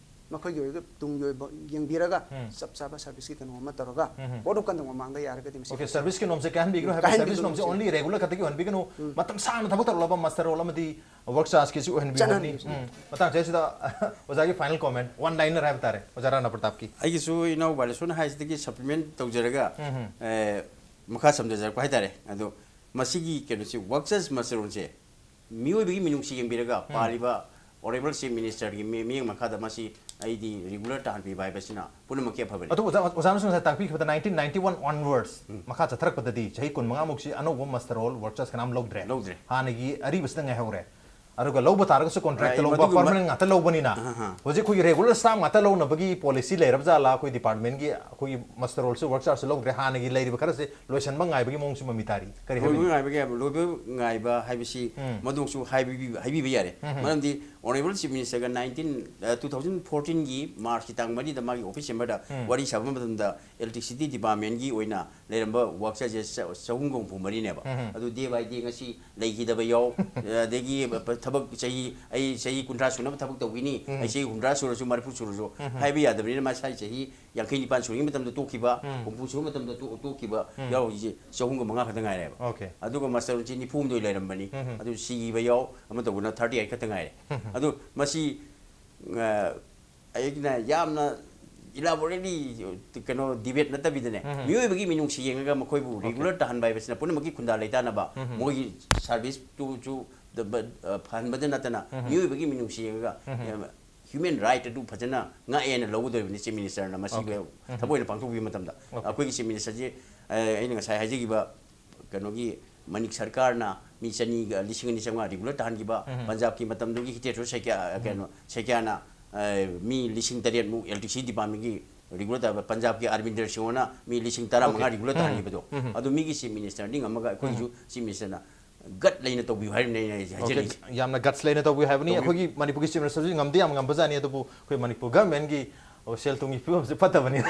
ꯃꯈꯣꯏꯒꯤ ꯑꯣꯏꯕ ꯇꯨꯡꯒꯤ ꯑꯣꯏꯕ ꯌꯦꯡꯕꯤꯔꯒ ꯎꯝ꯫ ꯆꯞ ꯆꯥꯕ ꯁꯔꯚꯤꯁꯀꯤ ꯀꯩꯅꯣ ꯑꯃ ꯇꯧꯔꯒ ꯎꯝ꯫ ꯀꯣꯔꯠ ꯑꯣꯐ ꯀꯟꯗꯛ ꯃꯃꯥꯡꯗ ꯌꯥꯔꯒꯗꯤ ꯃꯁꯤ ꯑꯣꯀꯦ, ꯁꯔꯚꯤꯁꯀꯤ ꯅꯣꯝꯁꯦ ꯀꯥꯏꯍꯟꯕꯤꯒꯅꯨ ꯍꯥꯏꯕ, ꯀꯥꯏꯍꯟꯕꯤꯒꯅꯨ ꯁꯔꯚꯤꯁ ꯅꯣꯝꯁꯦ ꯃꯁꯤ꯫ ꯑꯣꯟꯂꯤ ꯔꯦꯒꯨꯂꯔ ꯈꯛꯇꯒꯤ ꯑꯣꯏꯍꯟꯕꯤꯒꯅꯨ꯫ ꯎꯝ꯫ ꯃꯇꯝ ꯁꯥꯡꯅ ꯊꯕꯛ ꯇꯧꯔꯛꯂꯕ ꯃꯁꯇꯔ ꯔꯣꯜ ꯑꯃꯗꯤ ꯋꯔꯛ ꯆꯥꯔꯖꯀꯤꯁꯨ ꯑꯣꯏꯍꯟꯕꯤꯒꯅꯤ꯫ ꯆꯠꯅꯍꯟꯕꯤꯒꯅꯤ꯫ ꯎꯝ꯫ ꯃꯇꯥꯡꯁꯦ ꯁꯤꯗ ꯑꯣꯖꯥꯒꯤ ꯐꯥꯏꯅꯦꯜ ꯀꯣꯃꯦꯟ, ꯋꯥꯟ ꯂꯥꯏꯅꯔ ꯍꯥꯏꯕ ꯇꯥꯔꯦ, ꯑꯣꯖꯥ ꯔꯥꯅꯥ ꯄ꯭ꯔꯇꯥꯞꯀꯤ꯫ ꯑꯩꯒꯤꯁꯨ ꯏꯅꯥꯎ ꯕꯥꯂꯦꯁꯣꯔꯅ ꯍꯥꯏꯁꯤꯗꯒꯤ ꯁꯄ꯭ꯂꯤꯃꯦꯟ ꯇꯧꯖꯔꯒ ꯎꯝ꯫ ꯑꯦ, ꯃꯈꯥ ꯁꯝꯊꯖꯔꯛꯄ ꯍꯥꯏꯇꯥꯔꯦ꯫ ꯑꯗꯣ ꯃꯁꯤꯒꯤ ꯀꯩꯅꯣꯁꯤ, ꯋꯔꯛ ꯆꯥꯔꯖ ꯃꯁꯇꯔ ꯔꯣꯜꯁꯦ ꯃꯤꯑꯣꯏꯕꯒꯤ ꯃꯤꯅꯨꯡꯁꯤ ꯌꯦꯡꯕꯤꯔꯒ ꯎꯝ꯫ ꯄꯥꯜꯂꯤꯕ ꯑꯣꯅꯔꯦꯕꯜ ꯆꯤꯐ ꯃꯤꯅꯤꯁꯇꯔꯒꯤ ꯃꯤ- ꯃꯤꯠꯌꯦꯡ ꯃꯈꯥꯗ ꯃꯁꯤ ꯑꯩꯗꯤ ꯔꯤꯒꯨꯂꯔ ꯇꯥꯍꯟꯕꯤꯕ ꯍꯥꯏꯕꯁꯤꯅ ꯄꯨꯝꯅꯃꯛꯀꯤ ꯑꯐꯕꯅꯤ꯫ ꯑꯗꯨ ꯑꯣꯖꯥ, ꯑꯣꯖꯥꯅꯁꯨ ꯉꯁꯥꯏ ꯇꯥꯛꯄꯤꯈꯤꯕꯗ ꯅꯥꯏꯟꯇꯤꯟ ꯅꯥꯏꯟꯇꯤ ꯋꯥꯟ ꯑꯣꯟꯋꯥꯔꯗꯁ ꯎꯝ꯫ ꯃꯈꯥ ꯆꯠꯊꯔꯛꯄꯗꯗꯤ ꯆꯍꯤ ꯀꯨꯟꯃꯉꯥꯃꯨꯛꯁꯤ ꯑꯅꯧꯕ ꯃꯁꯇꯔ ꯔꯣꯜ ꯋꯔꯛ ꯆꯥꯔꯖ ꯀꯅꯥꯝ ꯂꯧꯗ꯭ꯔꯦ꯫ ꯂꯧꯗ꯭ꯔꯦ꯫ ꯍꯥꯟꯅꯒꯤ ꯑꯔꯤꯕꯁꯤꯗ ꯉꯥꯏꯍꯧꯔꯦ꯫ ꯑꯗꯨꯒ ꯂꯧꯕ ꯇꯥꯔꯒꯁꯨ ꯀꯣꯟꯇ꯭ꯔꯦꯛꯇ ꯑꯥ, ꯂꯧꯕ, ꯃꯗꯨꯒꯨꯝꯕ- ꯄꯔꯃꯅꯦꯟ ꯉꯥꯛꯇ ꯂꯧꯕꯅꯤꯅ꯫ ꯑꯍꯥ, ꯑꯍꯥ꯫ ꯍꯧꯖꯤꯛ ꯑꯩꯈꯣꯏꯒꯤ ꯔꯦꯒꯨꯂꯔ ꯁ꯭ꯇꯥꯐ ꯉꯥꯛꯇ ꯂꯧꯅꯕꯒꯤ ꯄꯣꯂꯤꯁꯤ ꯂꯩꯔꯕ ꯖꯥꯠꯂꯥ? ꯑꯩꯈꯣꯏ ꯗꯤꯄꯥꯔꯠꯃꯦꯟꯒꯤ ꯑꯩꯈꯣꯏꯒꯤ ꯃꯁꯇꯔ ꯔꯣꯜꯁꯨ ꯋꯔꯛ ꯆꯥꯔꯖꯁꯨ ꯂꯧꯗ꯭ꯔꯦ, ꯍꯥꯟꯅꯒꯤ ꯂꯩꯔꯤꯕ ꯈꯔꯁꯦ ꯂꯣꯏꯁꯤꯟꯕ ꯉꯥꯏꯕꯒꯤ ꯃꯑꯣꯡꯁꯨ ꯃꯃꯤ ꯇꯥꯔꯤ꯫ ꯀꯔꯤ ꯂꯣꯏꯕ ꯍꯥꯏꯕꯤꯅꯤ? ꯉꯥꯏꯕꯒꯤ ꯍꯥꯏꯕ, ꯂꯣꯏꯕ ꯉꯥꯏꯕ ꯍꯥꯏꯕꯁꯤ ꯎꯝ꯫ ꯃꯗꯨꯁꯨ ꯍꯥꯏꯕꯤꯕ ꯍꯥꯏꯕꯤꯕ ꯌꯥꯔꯦ꯫ ꯎꯝ꯫ ꯃꯔꯝꯗꯤ ꯑꯣꯅꯔꯦꯕꯜ ꯆꯤꯐ ꯃꯤꯅꯤꯁꯇꯔꯒ ꯅꯥꯏꯟꯇꯤꯟ, ꯇꯨ ꯊꯥꯎꯖꯟ ꯐꯣꯔꯇꯤꯟꯒꯤ ꯃꯥꯔꯆꯀꯤ ꯇꯥꯡ ꯃꯔꯤꯗ ꯃꯥꯒꯤ ꯑꯣꯐꯤꯁ ꯆꯦꯝꯕꯔꯗ ꯎꯝ꯫ ꯋꯥꯔꯤ ꯁꯥꯕ ꯃꯇꯝꯗ ꯏꯂꯦꯛꯇ꯭ꯔꯤꯁꯤꯇꯤ ꯗꯤꯄꯥꯔꯠꯃꯦꯟꯒꯤ ꯑꯣꯏꯅ ꯂꯩꯔꯝꯕ ꯋꯔꯛ ꯆꯥꯔꯖꯦꯁ ꯆꯍꯨꯝꯒ ꯍꯨꯝꯐꯨ ꯃꯔꯤꯅꯦꯕ꯫ ꯎꯝ꯫ ꯑꯗꯨ ꯗꯦ ꯕꯥꯏ ꯗꯦ ꯉꯁꯤ ꯂꯩꯈꯤꯗꯕ ꯌꯥꯎ, ꯑꯗꯒꯤ ꯊꯕꯛ ꯆꯍꯤ, ꯑꯩ ꯆꯍꯤ ꯀꯨꯟꯊ꯭ꯔꯥ ꯁꯨꯅꯕ ꯊꯕꯛ ꯇꯧꯈꯤꯅꯤ, ꯎꯝ꯫ ꯑꯩ ꯆꯍꯤ ꯍꯨꯝꯗ꯭ꯔꯥ ꯁꯨꯔꯁꯨ ꯃꯔꯤꯐꯨ ꯁꯨꯔꯁꯨ ꯎꯝ꯫ ꯍꯥꯏꯕ ꯌꯥꯗꯕꯅꯤꯅ ꯃꯁꯥꯏ ꯆꯍꯤ ꯌꯥꯡꯈꯩ ꯅꯤꯄꯥꯟ ꯁꯨꯔꯤꯉꯩ ꯃꯇꯝꯗ ꯇꯣꯛꯈꯤꯕ, ꯎꯝ꯫ ꯍꯨꯝꯐꯨ ꯁꯨꯕ ꯃꯇꯝꯗ ꯇꯣꯛ- ꯇꯣꯛꯈꯤꯕ ꯎꯝ꯫ ꯌꯥꯎꯔꯤꯁꯦ ꯆꯍꯨꯝꯒ ꯃꯉꯥ ꯈꯛꯇ ꯉꯥꯏꯔꯦꯕ꯫ ꯑꯣꯀꯦ꯫ ꯑꯗꯨꯒ ꯃꯥꯁꯇꯔꯁꯤ ꯅꯤꯐꯨ ꯍꯨꯝꯗꯣꯏ ꯂꯩꯔꯝꯕꯅꯤ, ꯎꯝ꯫ ꯑꯗꯨ ꯁꯤꯈꯤꯕ ꯌꯥꯎ, ꯑꯃ ꯇꯧꯕꯅ ꯊꯥꯔꯇꯤ ꯑꯩꯠ ꯈꯛꯇ ꯉꯥꯏꯔꯦ꯫ ꯎꯝ꯫ ꯑꯗꯨ ꯃꯁꯤ, ꯑ, ꯑꯩꯅ ꯌꯥꯝꯅ ꯏꯂꯥꯕꯣꯔꯦꯠꯂꯤ ꯀꯩꯅꯣ ꯗꯤꯕꯦꯠ ꯅꯠꯇꯕꯤꯗꯅꯦ, ꯎꯝ꯫ ꯃꯤꯑꯣꯏꯕꯒꯤ ꯃꯤꯅꯨꯡꯁꯤ ꯌꯦꯡꯉꯒ ꯃꯈꯣꯏꯕꯨ ꯑꯣꯀꯦ꯫ ꯔꯤꯒꯨꯂꯔ ꯇꯥꯍꯟꯕ ꯍꯥꯏꯕꯁꯤꯅ ꯄꯨꯝꯅꯃꯛꯀꯤ ꯈꯨꯟꯗꯥ ꯂꯩꯇꯥꯅꯕ, ꯎꯝ꯫ ꯃꯣꯏꯒꯤ ꯁꯥꯔꯚꯤꯁꯇꯨꯁꯨ ꯗ- ꯕ- ꯑ, ꯐꯍꯟꯕꯗ ꯅꯠꯇꯅ ꯎꯝ꯫ ꯃꯤꯑꯣꯏꯕꯒꯤ ꯃꯤꯅꯨꯡꯁꯤ ꯌꯦꯡꯉꯒ, ꯎꯝ꯫ ꯑ, ꯍ꯭ꯌꯨꯃꯦꯟ ꯔꯥꯏꯠ ꯑꯗꯨ ꯐꯖꯅ ꯉꯥꯛꯑꯦꯅ ꯂꯧꯒꯗꯧꯔꯤꯕꯅꯤ ꯆꯤꯐ ꯃꯤꯅꯤꯁꯇꯔꯅ ꯃꯁꯤ ꯑꯣꯀꯦ꯫ ꯎꯝ꯫ ꯊꯕꯛ ꯑꯣꯏꯅ ꯄꯥꯡꯊꯣꯛꯄꯤꯕ ꯃꯇꯝꯗ꯫ ꯑꯣꯀꯦ꯫ ꯑꯩꯈꯣꯏꯒꯤ ꯆꯤꯐ ꯃꯤꯅꯤꯁꯇꯔꯁꯤ, ꯑ, ꯑꯩꯅ ꯉꯁꯥꯏ ꯍꯥꯏꯖꯈꯤꯕ ꯀꯩꯅꯣꯒꯤ ꯃꯅꯤꯛ ꯁꯔꯀꯥꯔꯅ ꯃꯤ ꯆꯅꯤꯒ, ꯂꯤꯁꯤꯡ ꯑꯅꯤ ꯆꯥꯝꯃꯉꯥ ꯔꯤꯒꯨꯂꯔ ꯇꯥꯍꯟꯈꯤꯕ, ꯎꯝ꯫ ꯄꯟꯖꯥꯕꯀꯤ ꯃꯇꯝꯗꯨꯒꯤ ꯍꯤꯇꯦꯁꯣꯔ ꯁꯦꯀ꯭ꯌꯥ-, ꯀꯩꯅꯣ, ꯁꯦꯀ꯭ꯌꯥꯅ, ꯑ, ꯃꯤ ꯂꯤꯁꯤꯡ ꯇꯔꯦꯠꯃꯨꯛ ꯏꯂꯦꯛꯇ꯭ꯔꯤꯁꯤꯇꯤ ꯗꯤꯄꯥꯔꯠꯃꯦꯟꯒꯤ ꯔꯤꯒꯨꯂꯔ ꯇꯥꯕ, ꯄꯟꯖꯥꯕꯀꯤ ꯑꯔꯕꯤꯟꯗꯔ ꯁꯤꯡꯍꯅ ꯃꯤ ꯂꯤꯁꯤꯡ ꯇꯔꯥ ꯃꯉꯥ ꯑꯣꯀꯦ꯫ ꯔꯤꯒꯨꯂꯔ ꯎꯝ꯫ ꯇꯥꯍꯟꯈꯤꯕꯗꯣ, ꯎꯝ꯫ ꯑꯗꯨ ꯃꯤꯒꯤ ꯆꯤꯐ ꯃꯤꯅꯤꯁꯇꯔ ꯅꯤꯡꯉꯝꯃꯒ ꯑꯩꯈꯣꯏꯒꯤꯁꯨ ꯎꯝ꯫ ꯆꯤꯐ ꯃꯤꯅꯤꯁꯇꯔꯅ ꯒꯠ ꯂꯩꯅ ꯇꯧꯕꯤꯌꯨ ꯍꯥꯏꯔꯤꯕꯅꯦ ꯑꯩꯅ ꯑꯣꯀꯦ, ꯍꯥꯏꯖꯔꯤꯁꯦ꯫ ꯌꯥꯝꯅ ꯒꯠꯁ ꯂꯩꯅ ꯇꯧꯕꯤꯌꯨ ꯍꯥꯏꯕꯅꯤ꯫ ꯇꯧꯕꯤꯌꯨ꯫ ꯑꯩꯈꯣꯏꯒꯤ ꯃꯅꯤꯄꯨꯔꯒꯤ ꯆꯤꯐ ꯃꯤꯅꯤꯁꯇꯔꯁꯨ ꯉꯝꯗꯤ ꯌꯥꯝ ꯉꯝꯕꯖꯥꯠꯅꯤ, ꯑꯗꯨꯕꯨ ꯑꯩꯈꯣꯏ ꯃꯅꯤꯄꯨꯔ ꯒꯚꯔꯟꯃꯦꯟꯒꯤ ꯁꯦꯜ ꯊꯨꯝꯒꯤ ꯐꯤꯕꯝꯁꯦ ꯐꯠꯇꯕꯅꯤꯅ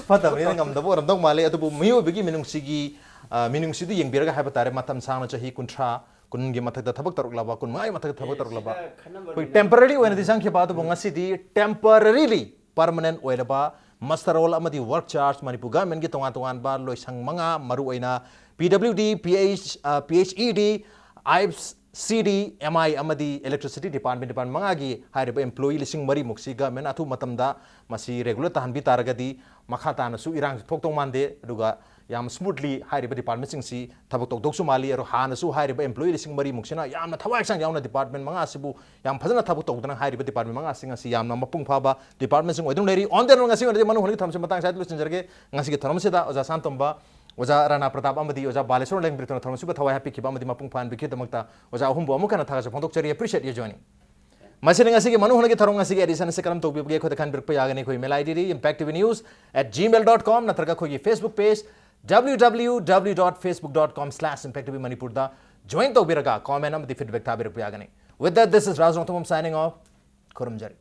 ꯐꯠꯇꯕꯅꯤꯅ ꯉꯝꯗꯕ ꯑꯣꯏꯔꯝꯗꯧ ꯃꯥꯜꯂꯦ꯫ ꯑꯗꯨꯕꯨ ꯃꯤꯑꯣꯏꯕꯒꯤ ꯃꯤꯅꯨꯡꯁꯤꯒꯤ, ꯑ, ꯃꯤꯅꯨꯡꯁꯤꯗꯨ ꯌꯦꯡꯕꯤꯔꯒ ꯍꯥꯏꯕ ꯇꯥꯔꯦ, ꯃꯇꯝ ꯁꯥꯡꯅ ꯆꯍꯤ ꯀꯨꯟꯊ꯭ꯔꯥ ꯀꯨꯟꯒꯤ ꯃꯊꯛꯇ ꯊꯕꯛ ꯇꯧꯔꯛꯂꯕ, ꯀꯨꯟꯃꯉꯥꯒꯤ ꯃꯊꯛꯇ ꯊꯕꯛ ꯇꯧꯔꯛꯂꯕ, ꯑꯩꯈꯣꯏ temporary ꯑꯣꯏꯅꯗꯤ ꯆꯪꯈꯤꯕ, ꯑꯗꯨꯕꯨ ꯉꯁꯤꯗꯤ temporarily permanent ꯑꯣꯏꯔꯕ muster roll ꯑꯃꯗꯤ work charge ꯃꯅꯤꯄꯨꯔ governmentꯀꯤ ꯇꯣꯉꯥꯟ ꯇꯣꯉꯥꯟꯕ ꯂꯣꯏꯁꯪ ꯃꯉꯥ, ꯃꯔꯨꯑꯣꯏꯅ P W D, P H, ꯑ, P H E D, I P S C D, M I ꯑꯃꯗꯤ electricity department, department ꯃꯉꯥꯒꯤ ꯍꯥꯏꯔꯤꯕ employee ꯂꯤꯁꯤꯡ ꯃꯔꯤꯃꯨꯛꯁꯤ government ꯑꯊꯨꯕ ꯃꯇꯝꯗ ꯃꯁꯤ regular ꯇꯥꯍꯟꯕꯤ ꯇꯥꯔꯒꯗꯤ ꯃꯈꯥ ꯇꯥꯅꯁꯨ ꯏꯔꯥꯡꯁꯤ ꯊꯣꯛꯇꯧ ꯃꯥꯟꯗꯦ, ꯑꯗꯨꯒ ꯌꯥꯝ smoothly ꯍꯥꯏꯔꯤꯕ departmentꯁꯤꯡꯁꯤ ꯊꯕꯛ ꯇꯧꯗꯧꯁꯨ ꯃꯥꯜꯂꯤ꯫ ꯑꯗꯣ ꯍꯥꯟꯅꯁꯨ ꯍꯥꯏꯔꯤꯕ employee ꯂꯤꯁꯤꯡ ꯃꯔꯤꯃꯨꯛꯁꯤꯅ ꯌꯥꯝꯅ ꯊꯋꯥꯏ ꯍꯛꯆꯥꯡ ꯌꯥꯎꯅ department ꯃꯉꯥꯁꯤꯕꯨ ꯌꯥꯝ ꯐꯖꯅ ꯊꯕꯛ ꯇꯧꯗꯅ ꯍꯥꯏꯔꯤꯕ department ꯃꯉꯥꯁꯤꯡ ꯑꯁꯤ ꯌꯥꯝꯅ ꯃꯄꯨꯡ ꯐꯥꯕ departmentꯁꯤꯡ ꯑꯣꯏꯗꯨꯅ ꯂꯩꯔꯤ꯫ On the whole, ꯉꯁꯤꯒꯤ ꯑꯣꯏꯅꯗꯤ ꯃꯅꯨꯡ ꯍꯨꯠꯅꯒꯤ ꯊꯧꯔꯝꯁꯤ ꯃꯇꯥꯡ ꯁ꯭ꯋꯥꯏꯗ ꯂꯣꯏꯁꯤꯟꯖꯔꯒꯦ꯫ ꯉꯁꯤꯒꯤ ꯊꯧꯔꯝ ꯑꯁꯤꯗ ꯑꯣꯖꯥ ꯁꯥꯟꯇꯣꯝꯕ, ꯑꯣꯖꯥ ꯔꯥꯅꯥ ꯄ꯭ꯔꯇꯥꯞ ꯑꯃꯗꯤ ꯑꯣꯖꯥ ꯕꯥꯂꯦꯁꯣꯔ ꯂꯦꯡꯕꯤꯔꯛꯇꯨꯅ ꯊꯧꯔꯝ ꯑꯁꯤꯕꯨ ꯊꯋꯥꯏ ꯍꯥꯞꯄꯤꯈꯤꯕ ꯑꯃꯗꯤ ꯃꯄꯨꯡ ꯐꯥꯍꯟꯕꯤꯈꯤꯕꯒꯤꯗꯃꯛꯇ ꯑꯣꯖꯥ ꯑꯍꯨꯝꯕꯨ ꯑꯃꯨꯛ ꯍꯟꯅ ꯊꯥꯒꯠꯆꯕ ꯐꯣꯡꯗꯣꯛꯆꯔꯤ꯫ Appreciate your joining. ꯃꯁꯤꯅ ꯉꯁꯤꯒꯤ ꯃꯅꯨꯡ ꯍꯨꯠꯅꯒꯤ ꯊꯧꯔꯝ ꯉꯁꯤꯒꯤ edition ꯑꯁꯤ ꯀꯔꯝ ꯇꯧꯕꯤꯕꯒꯦ? ꯑꯩꯈꯣꯏꯗ ꯈꯟꯕꯤꯔꯛꯄ ꯌꯥꯒꯅꯤ꯫ ꯑꯩꯈꯣꯏ email ID D impact T V news at gmail dot com ꯅꯠꯇ꯭ꯔꯒ ꯑꯩꯈꯣꯏꯒꯤ Facebook page W W W dot facebook dot com slash impact T V Manipur ꯗ join ꯇꯧꯕꯤꯔꯒ comment ꯑꯃꯗꯤ feedback ꯊꯥꯕꯤꯔꯛꯄ ꯌꯥꯒꯅꯤ꯫ With that, this is Raj Rongthangam signing off. ꯈꯨꯔꯨꯝꯖꯔꯤ꯫